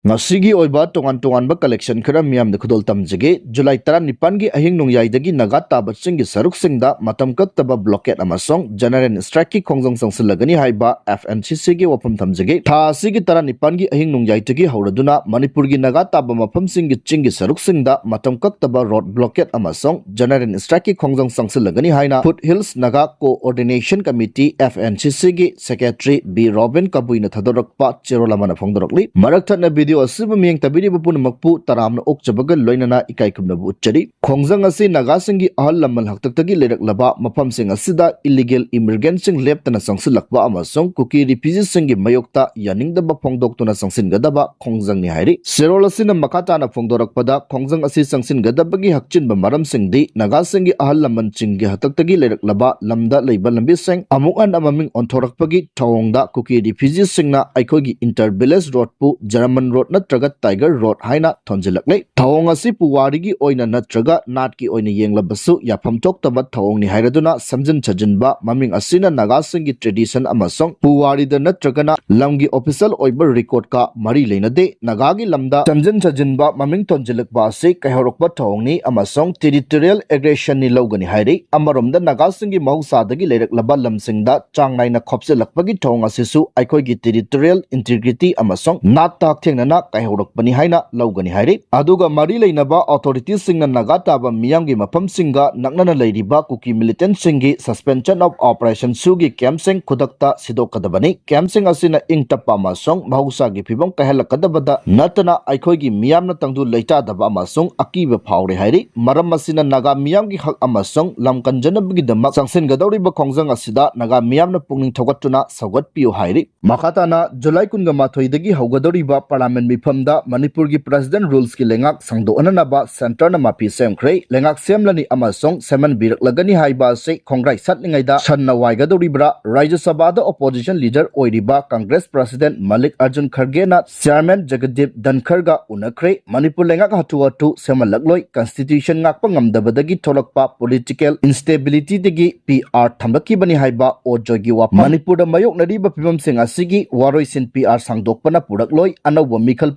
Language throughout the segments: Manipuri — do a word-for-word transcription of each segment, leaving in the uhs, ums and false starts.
ꯉꯁꯤꯒꯤ ꯑꯣꯏꯕ ꯇꯣꯉꯥꯟ ꯇꯣꯉꯥꯟꯕ collection ꯈꯔ ꯃꯤꯌꯥꯝꯗ ꯈꯨꯗꯣꯜ ꯇꯝꯖꯒꯦ꯫ ꯖꯨꯂꯥꯏ ꯇꯔꯥꯅꯤꯄꯥꯟꯒꯤ ꯑꯍꯤꯡ ꯅꯣꯡꯌꯥꯏꯗꯒꯤ ꯅꯥꯒꯥ ꯇꯥꯕ ꯆꯤꯡꯒꯤ ꯁꯔꯨꯛꯁꯤꯡꯗ ꯃꯇꯝ ꯀꯛꯇꯕ blockade ꯑꯃꯁꯨꯡ general strikeꯀꯤ ꯈꯣꯡꯖꯪ ꯆꯪꯁꯤꯜꯂꯒꯅꯤ ꯍꯥꯏꯕ F N C Cꯒꯤ ꯋꯥꯐꯝ ꯊꯝꯖꯒꯦ꯫ ꯊꯥ ꯑꯁꯤꯒꯤ ꯇꯔꯥꯅꯤꯄꯥꯟꯒꯤ ꯑꯍꯤꯡ ꯅꯣꯡꯌꯥꯏꯗꯒꯤ ꯍꯧꯔꯗꯨꯅ ꯃꯅꯤꯄꯨꯔꯒꯤ ꯅꯥꯒꯥ ꯇꯥꯕ ꯃꯐꯝꯁꯤꯡꯒꯤ ꯆꯤꯡꯒꯤ ꯁꯔꯨꯛꯁꯤꯡꯗ ꯃꯇꯝ ꯀꯛꯇꯕ road blockade ꯑꯃꯁꯨꯡ general strikeꯀꯤ ꯈꯣꯡꯖꯪ ꯆꯪꯁꯤꯜꯂꯒꯅꯤ ꯍꯥꯏꯅ Foothills Naga Coordination Committee, F N C Cꯒꯤ secretary B ꯔꯣꯕꯤꯟ ꯀꯕꯨꯏꯅ ꯊꯥꯗꯣꯔꯛꯄ ꯆꯦꯔꯣꯜ ꯑꯃꯅ ꯐꯣꯡꯗꯣꯔꯛꯂꯤ꯫ ꯃꯔꯛ ꯊꯠꯅ video ꯑꯁꯤꯕꯨ ꯃꯤꯠꯌꯦꯡ ꯇꯥꯕꯤꯔꯤꯕ ꯄꯨꯝꯅꯃꯛꯄꯨ ꯇꯔꯥꯝꯅ ꯑꯣꯛꯆꯕꯒ ꯂꯣꯏꯅꯅ ꯏꯀꯥꯏ ꯈꯨꯝꯅꯕ ꯎꯠꯆꯔꯤ꯫ ꯈꯣꯡꯖꯪ ꯑꯁꯤ ꯅꯥꯒꯥꯁꯤꯡꯒꯤ ꯑꯍꯜ ꯂꯃꯟ ꯍꯥꯛꯇꯛꯇꯒꯤ ꯂꯩꯔꯛꯂꯕ ꯃꯐꯝꯁꯤꯡ ꯑꯁꯤꯗ illegal immigrantꯁꯤꯡ ꯂꯦꯞꯇꯅ ꯆꯪꯁꯤꯜꯂꯛꯄ ꯑꯃꯁꯨꯡ ꯀꯨꯀꯤ refugeeꯁꯤꯡꯒꯤ ꯃꯥꯌꯣꯛꯇ ꯌꯥꯅꯤꯡꯗꯕ ꯐꯣꯡꯗꯣꯛꯇꯨꯅ ꯆꯪꯁꯤꯟꯒꯗꯕ ꯈꯣꯡꯖꯪꯅꯤ ꯍꯥꯏꯔꯤ꯫ ꯆꯦꯔꯣꯜ ꯑꯁꯤꯅ ꯃꯈꯥ ꯇꯥꯅ ꯐꯣꯡꯗꯣꯔꯛꯄꯗ, ꯈꯣꯡꯖꯪ ꯑꯁꯤ ꯆꯪꯁꯤꯟꯒꯗꯕꯒꯤ ꯍꯛꯆꯤꯟꯕ ꯃꯔꯝꯁꯤꯡꯗꯤ ꯅꯥꯒꯥꯁꯤꯡꯒꯤ ꯑꯍꯜ ꯂꯃꯟꯁꯤꯡꯒꯤ ꯍꯥꯛꯇꯛꯇꯒꯤ ꯂꯩꯔꯛꯂꯕ ꯂꯝꯗ ꯂꯩꯕ ꯂꯝꯕꯤꯁꯤꯡ ꯑꯃꯨꯛ ꯍꯟꯅ ꯃꯃꯤꯡ ꯑꯣꯟꯊꯣꯔꯛꯄꯒꯤ ꯊꯧꯑꯣꯡꯗ ꯀꯨꯀꯤ refugeeꯁꯤꯡꯅ ꯑꯩꯈꯣꯏꯒꯤ inter village roadꯄꯨ German road ꯅꯠꯇ꯭ꯔꯒ Tiger road ꯍꯥꯏꯅ ꯊꯣꯟꯖꯤꯜꯂꯛꯂꯤ꯫ ꯊꯧꯑꯣꯡ ꯑꯁꯤ ꯄꯨꯋꯥꯔꯤꯒꯤ ꯑꯣꯏꯅ ꯅꯠꯇ꯭ꯔꯒ ꯅꯥꯠꯀꯤ ꯑꯣꯏꯅ ꯌꯦꯡꯂꯕꯁꯨ ꯌꯥꯐꯝ ꯊꯣꯛꯇꯕ ꯊꯧꯑꯣꯡꯅꯤ ꯍꯥꯏꯔꯗꯨꯅ ꯁꯦꯝꯖꯤꯟ ꯁꯥꯖꯤꯟꯕ ꯃꯃꯤꯡ ꯑꯁꯤꯅ ꯅꯥꯒꯥꯁꯤꯡꯒꯤ tradition ꯑꯃꯁꯨꯡ ꯄꯨꯋꯥꯔꯤꯗ ꯅꯠꯇ꯭ꯔꯒꯅ ꯂꯝꯒꯤ official ꯑꯣꯏꯕ recordꯀ ꯃꯔꯤ ꯂꯩꯅꯗꯦ꯫ ꯅꯥꯒꯥꯒꯤ ꯂꯝꯗ ꯁꯦꯝꯖꯤꯟ ꯁꯥꯖꯤꯟꯕ ꯃꯃꯤꯡ ꯊꯣꯟꯖꯤꯜꯂꯛꯄ ꯑꯁꯤ ꯀꯥꯏꯍꯧꯔꯛꯄ ꯊꯧꯑꯣꯡꯅꯤ ꯑꯃꯁꯨꯡ territorial aggressionꯅꯤ ꯂꯧꯒꯅꯤ ꯍꯥꯏꯔꯤ꯫ ꯑꯃꯔꯣꯝꯗ ꯅꯥꯒꯥꯁꯤꯡꯒꯤ ꯃꯍꯧꯁꯥꯗꯒꯤ ꯂꯩꯔꯛꯂꯕ ꯂꯝꯁꯤꯡꯗ ꯆꯥꯡ ꯅꯥꯏꯅ ꯈꯣꯞꯆꯤꯜꯂꯛꯄꯒꯤ ꯊꯧꯑꯣꯡ ꯑꯁꯤꯁꯨ ꯑꯩꯈꯣꯏꯒꯤ territorial integrity ꯑꯃꯁꯨꯡ ꯅꯥꯠꯇ ꯍꯛꯊꯦꯡꯅꯅ ꯀꯥꯏꯍꯧꯔꯛꯄꯅꯤ ꯍꯥꯏꯅ ꯂꯧꯒꯅꯤ ꯍꯥꯏꯔꯤ꯫ ꯑꯗꯨꯒ ꯃꯔꯤ ꯂꯩꯅꯕ authorityꯁꯤꯡꯅ ꯅꯥꯒꯥ ꯇꯥꯕ ꯃꯤꯌꯥꯝꯒꯤ ꯃꯐꯝꯁꯤꯡꯒ ꯅꯛꯅꯅ ꯂꯩꯔꯤꯕ ꯀꯨꯀꯤ militantꯁꯤꯡꯒꯤ suspension of operationꯁꯨꯒꯤ campꯁꯤꯡ ꯈꯨꯗꯛꯇ ꯁꯤꯗꯣꯛꯀꯗꯕꯅꯤ꯫ Campꯁꯤꯡ ꯑꯁꯤꯅ ꯏꯪ ꯇꯞꯄ ꯑꯃꯁꯨꯡ ꯃꯍꯧꯁꯥꯒꯤ ꯐꯤꯕꯝ ꯀꯥꯏꯍꯜꯂꯛꯀꯗꯕꯗ ꯅꯠꯇꯅ ꯑꯩꯈꯣꯏꯒꯤ ꯃꯤꯌꯥꯝꯅ ꯇꯪꯗꯨ ꯂꯩꯇꯥꯗꯕ ꯑꯃꯁꯨꯡ ꯑꯀꯤꯕ ꯐꯥꯎꯔꯦ ꯍꯥꯏꯔꯤ꯫ ꯃꯔꯝ ꯑꯁꯤꯅ ꯅꯥꯒꯥ ꯃꯤꯌꯥꯝꯒꯤ ꯍꯛ ꯑꯃꯁꯨꯡ ꯂꯝ ꯀꯟꯖꯅꯕꯒꯤꯗꯃꯛ ꯆꯪꯁꯤꯟꯒꯗꯧꯔꯤꯕ ꯈꯣꯡꯖꯪ ꯑꯁꯤꯗ ꯅꯥꯒꯥ ꯃꯤꯌꯥꯝꯅ ꯄꯨꯛꯅꯤꯡ ꯊꯧꯒꯠꯇꯨꯅ ꯁꯧꯒꯠꯄꯤꯌꯨ ꯍꯥꯏꯔꯤ꯫ ꯃꯈꯥ ꯇꯥꯅ ꯖꯨꯂꯥꯏ ꯀꯨꯟꯒ ꯃꯥꯊꯣꯏꯗꯒꯤ ꯍꯧꯒꯗꯧꯔꯤꯕ parliament ꯃꯤꯐꯝꯗ ꯃꯅꯤꯄꯨꯔꯒꯤ president ruleꯁꯀꯤ ꯂꯩꯉꯥꯛ ꯁꯥꯡꯗꯣꯛꯍꯟꯅꯅꯕ ꯁꯦꯟꯇꯔꯅ ꯃꯥꯄꯤ ꯁꯦꯝꯈ꯭ꯔꯦ꯫ ꯂꯩꯉꯥꯛ ꯁꯦꯝꯂꯅꯤ ꯑꯃꯁꯨꯡ ꯁꯦꯝꯍꯟꯕꯤꯔꯛꯂꯒꯅꯤ ꯍꯥꯏꯕ ꯑꯁꯤ ꯈꯣꯡꯒ꯭ꯔꯥꯏ ꯁꯠꯂꯤꯉꯩꯗ ꯁꯟꯅ ꯋꯥꯏꯒꯗꯧꯔꯤꯕ꯭ꯔꯥ? ꯔꯥꯖ꯭ꯌ ꯁꯚꯥꯗ ꯑꯣꯄꯣꯖꯤꯁꯟ ꯂꯤꯗꯔ ꯑꯣꯏꯔꯤꯕ ꯀꯪꯒ꯭ꯔꯦꯁ ꯄ꯭ꯔꯁꯤꯗꯦꯟ ꯃꯜꯂꯤꯛ ꯑꯔꯖꯨꯟ ꯈꯔꯒꯦꯅ ꯆꯤꯌꯥꯔꯃꯦꯟ ꯖꯒꯗꯤꯞ ꯙꯟꯈꯔꯒ ꯎꯅꯈ꯭ꯔꯦ꯫ ꯃꯅꯤꯄꯨꯔ ꯂꯩꯉꯥꯛ ꯍꯥꯊꯨ ꯍꯥꯊꯨ ꯁꯦꯝꯍꯜꯂꯛꯂꯣꯏ, ꯀꯟꯁꯇꯤꯇ꯭ꯌꯨꯁꯟ ꯉꯥꯛꯄ ꯉꯝꯗꯕꯗꯒꯤ ꯊꯣꯛꯂꯛꯄ ꯄꯣꯂꯤꯇꯤꯀꯦꯜ ꯏꯟꯁꯇꯦꯕꯤꯂꯤꯇꯤꯗꯒꯤ ꯄꯤ ꯑꯥꯔ ꯊꯝꯂꯛꯈꯤꯕꯅꯤ ꯍꯥꯏꯕ ꯑꯣꯖꯣꯏꯒꯤ ꯋꯥꯐꯝ꯫ ꯃꯅꯤꯄꯨꯔꯗ ꯃꯥꯌꯣꯛꯅꯔꯤꯕ ꯐꯤꯕꯝꯁꯤꯡ ꯑꯁꯤꯒꯤ ꯋꯥꯔꯣꯏꯁꯤꯟ ꯄꯤ ꯑꯥꯔ ꯁꯥꯡꯗꯣꯛꯄꯅ ꯄꯨꯔꯛꯂꯣꯏ, ꯑꯅꯧꯕ ꯃꯤꯈꯜ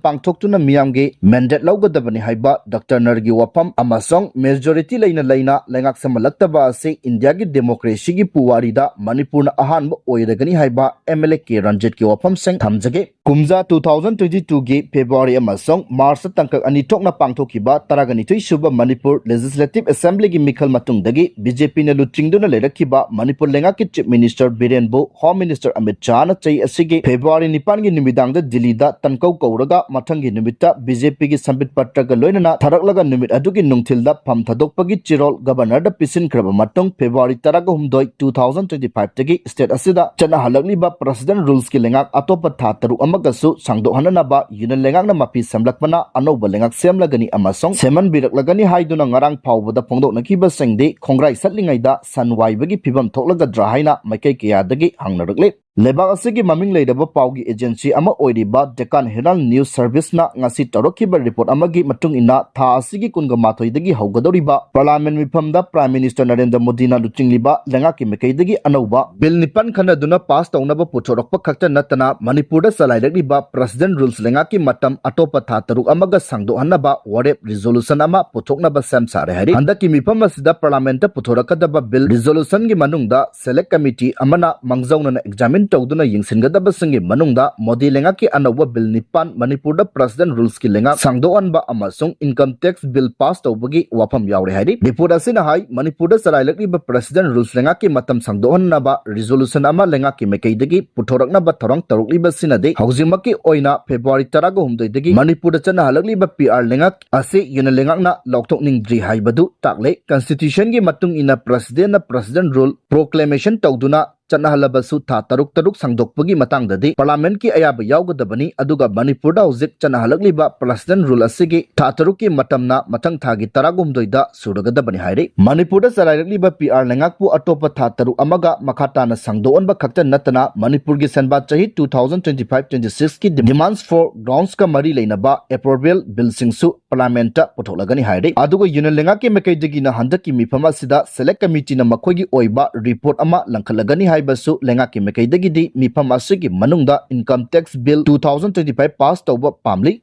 ꯄꯥꯡꯊꯣꯛꯇꯨꯅ ꯃꯤꯌꯥꯝꯒꯤ ꯃꯦꯟꯗꯦꯠ ꯂꯧꯒꯗꯕꯅꯤ ꯍꯥꯏꯕ ꯗꯣꯛꯇꯔ ꯅꯔꯒꯤ ꯋꯥꯐꯝ ꯑꯃꯁꯨꯡ ꯃꯦꯖꯣꯔꯤꯇꯤ ꯂꯩꯅ ꯂꯩꯅ ꯂꯩꯉꯥꯛ ꯁꯦꯝꯍꯜꯂꯛꯇꯕ ꯑꯁꯤ ꯏꯟꯗꯤꯌꯥꯒꯤ ꯗꯦꯃꯣꯀ꯭ꯔꯦꯁꯤꯒꯤ ꯄꯨꯋꯥꯔꯤꯗ ꯃꯅꯤꯄꯨꯔꯅ ꯑꯍꯥꯟꯕ ꯑꯣꯏꯔꯒꯅꯤ ꯍꯥꯏꯕ ꯑꯦꯝ ꯑꯦꯜ ꯑꯦ ꯀꯦ ꯔꯟꯖꯤꯠꯀꯤ ꯋꯥꯐꯝꯁꯤꯡ ꯊꯝꯖꯒꯦ꯫ ꯀꯨꯝꯖꯥ two thousand twenty twoꯒꯤ ꯐꯦꯕ꯭ꯔꯨꯋꯥꯔꯤ ꯑꯃꯁꯨꯡ ꯃꯥꯔꯆꯇ ꯇꯥꯡꯀꯛ ꯑꯅꯤ ꯊꯣꯛꯅ ꯄꯥꯡꯊꯣꯛꯈꯤꯕ ꯇꯔꯥꯒ ꯅꯤꯊꯣꯏ ꯁꯨꯕ ꯃꯅꯤꯄꯨꯔ ꯂꯦꯖꯤꯁꯂꯦꯇꯤꯚ ꯑꯦꯁꯦꯝꯕ꯭ꯂꯤꯒꯤ ꯃꯤꯈꯜ ꯃꯇꯨꯡꯗꯒꯤ ꯕꯤꯖꯦꯄꯤꯅ ꯂꯨꯆꯤꯡꯗꯨꯅ ꯂꯩꯔꯛꯈꯤꯕ ꯃꯅꯤꯄꯨꯔ ꯂꯩꯉꯥꯛꯀꯤ ꯆꯤꯐ ꯃꯤꯅꯤꯁꯇꯔ ꯕꯤꯔꯦꯟꯕꯨ ꯍꯣꯝ ꯃꯤꯅꯤꯁꯇꯔ ꯑꯃꯤꯠ ꯁꯥꯍꯅ ꯆꯍꯤ ꯑꯁꯤꯒꯤ ꯐꯦꯕ꯭ꯔꯨꯋꯥꯔꯤ ꯅꯤꯄꯥꯟꯒꯤ ꯅꯨꯃꯤꯗꯥꯡꯗ ꯗꯤꯜꯂꯤꯗ ꯇꯟꯀꯧ ꯀꯧꯔꯒ ꯃꯊꯪꯒꯤ ꯅꯨꯃꯤꯠꯇ ꯕꯤꯖꯦꯄꯤꯒꯤ ꯁꯝꯕꯤꯠ ꯄꯇ꯭ꯔꯒ ꯂꯣꯏꯅꯅ ꯊꯥꯔꯛꯂꯒ ꯅꯨꯃꯤꯠ ꯑꯗꯨꯒꯤ ꯅꯨꯡꯊꯤꯜꯗ ꯐꯝ ꯊꯥꯗꯣꯛꯄꯒꯤ ꯆꯦꯔꯣꯜ ꯒꯕꯔꯅꯔꯗ ꯄꯤꯁꯤꯟꯈ꯭ꯔꯕ ꯃꯇꯨꯡ ꯐꯦꯕ꯭ꯔꯨꯋꯥꯔꯤ ꯇꯔꯥꯒ ꯍꯨꯝꯗꯣꯏ, two thousand twenty fiveꯇꯒꯤ ꯁ꯭ꯇꯦꯠ ꯑꯁꯤꯗ ꯆꯠꯅꯍꯜꯂꯛꯂꯤꯕ ꯄ꯭ꯔꯁꯤꯗꯦꯟ ꯔꯨꯜꯁꯀꯤ ꯂꯩꯉꯥꯛ ꯑꯇꯣꯞꯄ ꯊꯥ ꯇꯔꯨꯛ ꯑꯃꯒꯁꯨ ꯁꯥꯡꯗꯣꯛꯍꯟꯅꯅꯕ ꯌꯨꯅꯤꯌꯟ ꯂꯩꯉꯥꯛꯅ ꯃꯥꯄꯤ ꯁꯦꯝꯂꯛꯄꯅ ꯑꯅꯧꯕ ꯂꯩꯉꯥꯛ ꯁꯦꯝꯂꯒꯅꯤ ꯑꯃꯁꯨꯡ ꯁꯦꯝꯍꯟꯕꯤꯔꯛꯂꯒꯅꯤ ꯍꯥꯏꯗꯨꯅ ꯉꯔꯥꯡ ꯐꯥꯎꯕꯗ ꯐꯣꯡꯗꯣꯛꯅꯈꯤꯕꯁꯤꯡꯗꯤ ꯈꯣꯡꯒ꯭ꯔꯥꯏ ꯁꯠꯂꯤꯉꯩꯗ ꯁꯟ ꯋꯥꯏꯕꯒꯤ ꯐꯤꯕꯝ ꯊꯣꯛꯂꯒꯗ꯭ꯔꯥ ꯍꯥꯏꯅ ꯃꯥꯏꯀꯩ ꯀꯌꯥꯗꯒꯤ ꯍꯪꯅꯔꯛꯂꯤ꯫ ꯂꯩꯕꯥꯛ ꯑꯁꯤꯒꯤ ꯃꯃꯤꯡ ꯂꯩꯔꯕ ꯄꯥꯎꯒꯤ ꯑꯦꯖꯦꯟꯁꯤ ꯑꯃ ꯑꯣꯏꯔꯤꯕ ꯗꯦꯀꯥꯟ ꯍꯦꯔꯥꯜꯗ ꯅ꯭ꯌꯨꯁ ꯁꯔꯚꯤꯁꯅ ꯉꯁꯤ ꯇꯧꯔꯛꯈꯤꯕ ꯔꯤꯄꯣꯔꯠ ꯑꯃꯒꯤ ꯃꯇꯨꯡ ꯏꯟꯅ, ꯊꯥ ꯑꯁꯤꯒꯤ ꯀꯨꯟꯒ ꯃꯥꯊꯣꯏꯗꯒꯤ ꯍꯧꯒꯗꯧꯔꯤꯕ ꯄꯥꯔꯂꯤꯌꯥꯃꯦꯟ ꯃꯤꯐꯝꯗ ꯄ꯭ꯔꯥꯏꯝ ꯃꯤꯅꯤꯁꯇꯔ ꯅꯔꯦꯟꯗ꯭ꯔ ꯃꯣꯗꯤꯅ ꯂꯨꯆꯤꯡꯂꯤꯕ ꯂꯩꯉꯥꯛꯀꯤ ꯃꯥꯏꯀꯩꯗꯒꯤ ꯑꯅꯧꯕ ꯕꯤꯜ ꯅꯤꯄꯥꯟ ꯈꯟꯅꯗꯨꯅ ꯄꯥꯁ ꯇꯧꯅꯕ ꯄꯨꯊꯣꯔꯛꯄ ꯈꯛꯇ ꯅꯠꯇꯅ, ꯃꯅꯤꯄꯨꯔꯗ ꯆꯂꯥꯏꯔꯛꯂꯤꯕ ꯄ꯭ꯔꯁꯤꯗꯦꯟ ꯔꯨꯜꯁ ꯂꯩꯉꯥꯛꯀꯤ ꯃꯇꯝ ꯑꯇꯣꯞꯄ ꯊꯥ ꯇꯔꯨꯛ ꯑꯃꯒ ꯁꯥꯡꯗꯣꯛꯍꯟꯅꯕ ꯋꯥꯔꯦꯞ ꯔꯤꯖꯣꯂꯨꯁꯟ ꯑꯃ ꯄꯨꯊꯣꯛꯅꯕ ꯁꯦꯝ ꯁꯥꯔꯦ ꯍꯥꯏꯔꯤ꯫ ꯍꯟꯗꯛꯀꯤ ꯃꯤꯐꯝ ꯑꯁꯤꯗ ꯄꯥꯔꯂꯤꯌꯥꯃꯦꯟꯇ ꯄꯨꯊꯣꯔꯛꯀꯗꯕ ꯕꯤꯜ ꯔꯤꯖꯣꯂꯨꯁꯟꯒꯤ ꯃꯅꯨꯡꯗ ꯁꯦꯂꯦꯛ ꯀꯃꯤꯇꯤ ꯑꯃꯅ ꯃꯥꯡꯖꯧꯅꯅ ꯑꯦꯛꯖꯥꯃꯤꯟ ꯇꯧꯗꯨꯅ ꯌꯦꯡꯁꯤꯟꯒꯗꯕꯁꯤꯡꯒꯤ ꯃꯅꯨꯡꯗ ꯃꯣꯗꯤ ꯂꯩꯉꯥꯛꯀꯤ ꯑꯅꯧꯕ ꯕꯤꯜ ꯅꯤꯄꯥꯟ, ꯃꯅꯤꯄꯨꯔꯗ ꯄ꯭ꯔꯁꯤꯗꯦꯟ ꯔꯨꯜꯁꯀꯤ ꯂꯩꯉꯥꯛ ꯁꯥꯡꯗꯣꯛꯍꯟꯕ ꯑꯃꯁꯨꯡ ꯏꯟꯀꯝ ꯇꯦꯛꯁ ꯕꯤꯜ ꯄꯥꯁ ꯇꯧꯕꯒꯤ ꯋꯥꯐꯝ ꯌꯥꯎꯔꯦ ꯍꯥꯏꯔꯤ꯫ ꯔꯤꯄꯣꯔꯠ ꯑꯁꯤꯅ ꯍꯥꯏ, ꯃꯅꯤꯄꯨꯔꯗ ꯆꯂꯥꯏꯔꯛꯂꯤꯕ ꯄ꯭ꯔꯁꯤꯗꯦꯟ ꯔꯨꯜꯁ ꯂꯩꯉꯥꯛꯀꯤ ꯃꯇꯝ ꯁꯥꯡꯗꯣꯛꯍꯟꯅꯕ ꯔꯤꯖꯣꯂꯨꯁꯟ ꯑꯃ ꯂꯩꯉꯥꯛꯀꯤ ꯃꯥꯏꯀꯩꯗꯒꯤ ꯄꯨꯊꯣꯔꯛꯅꯕ ꯊꯧꯔꯥꯡ ꯇꯧꯔꯛꯂꯤꯕꯁꯤꯅꯗꯤ ꯍꯧꯖꯤꯛꯃꯛꯀꯤ ꯑꯣꯏꯅ ꯐꯦꯕ꯭ꯔꯨꯋꯥꯔꯤ ꯇꯔꯥꯒ ꯍꯨꯝꯗꯣꯏꯗꯒꯤ ꯃꯅꯤꯄꯨꯔꯗ ꯆꯠꯅꯍꯜꯂꯛꯂꯤꯕ ꯄꯤ ꯑꯥꯔ ꯂꯩꯉꯥꯛ ꯑꯁꯤ ꯌꯨꯅꯤꯌꯟ ꯂꯩꯉꯥꯛꯅ ꯂꯧꯊꯣꯛꯅꯤꯡꯗ꯭ꯔꯤ ꯍꯥꯏꯕꯗꯨ ꯇꯥꯛꯂꯦ꯫ ꯀꯟꯁꯇꯤꯇ꯭ꯌꯨꯁꯟꯒꯤ ꯃꯇꯨꯡ ꯏꯟꯅ ꯄ꯭ꯔꯁꯤꯗꯦꯟꯅ ꯄ꯭ꯔꯁꯤꯗꯦꯟ ꯔꯨꯜ ꯄ꯭ꯔꯣꯀ꯭ꯂꯦꯃꯦꯁꯟ ꯇꯧꯗꯨꯅ ꯆꯠꯅꯍꯜꯂꯕꯁꯨ ꯊꯥ ꯇꯔꯨꯛ ꯇꯔꯨꯛ ꯁꯥꯡꯗꯣꯛꯄꯒꯤ ꯃꯇꯥꯡꯗꯗꯤ Parliament ꯀꯤ ꯑꯌꯥꯕ ꯌꯥꯎꯒꯗꯕꯅꯤ꯫ ꯑꯗꯨꯒ ꯃꯅꯤꯄꯨꯔꯗ ꯍꯧꯖꯤꯛ ꯆꯠꯅꯍꯜꯂꯛꯂꯤꯕ President Rule ꯑꯁꯤꯒꯤ ꯊꯥ ꯇꯔꯨꯛꯀꯤ ꯃꯇꯝꯅ ꯃꯊꯪ ꯊꯥꯒꯤ ꯇꯔꯥꯍꯨꯝꯗꯣꯏꯗ ꯁꯨꯔꯒꯗꯕꯅꯤ ꯍꯥꯏꯔꯤ꯫ ꯃꯅꯤꯄꯨꯔꯗ ꯆꯂꯥꯏꯔꯛꯂꯤꯕ P R ꯂꯩꯉꯥꯛꯄꯨ ꯑꯇꯣꯞꯄ ꯊꯥ ꯇꯔꯨꯛ ꯑꯃꯒ ꯃꯈꯥ ꯇꯥꯅ ꯁꯥꯡꯗꯣꯛꯍꯟꯕ ꯈꯛꯇ ꯅꯠꯇꯅ ꯃꯅꯤꯄꯨꯔꯒꯤ ꯁꯦꯟꯕꯥ ꯆꯍꯤ two thousand twenty five twenty six ꯀꯤ demands for grounds ꯀ ꯃꯔꯤ ꯂꯩꯅꯕ appropriate bill ꯁꯤꯡꯁꯨ Parliament ꯇ ꯄꯨꯊꯣꯛꯂꯒꯅꯤ ꯍꯥꯏꯔꯤ꯫ ꯑꯗꯨꯒ Union ꯂꯩꯉꯥꯛꯀꯤ ꯃꯥꯏꯀꯩꯗꯒꯤꯅ ꯍꯟꯗꯛꯀꯤ ꯃꯤꯐꯝ ꯑꯁꯤꯗ Select Committee ꯅ ꯃꯈꯣꯏꯒꯤ ꯑꯣꯏꯕ report ꯑꯃ ꯂꯪꯈꯠꯂꯒꯅꯤ ꯍꯥꯏꯕꯁꯨ ꯂꯩꯉꯥꯛꯀꯤ ꯃꯥꯏꯀꯩꯗꯒꯤꯗꯤ ꯃꯤꯐꯝ ꯑꯁꯤꯒꯤ ꯃꯅꯨꯡꯗ Income Tax Bill two thousand twenty five pass ꯇꯧꯕ ꯄꯥꯝꯂꯤ꯫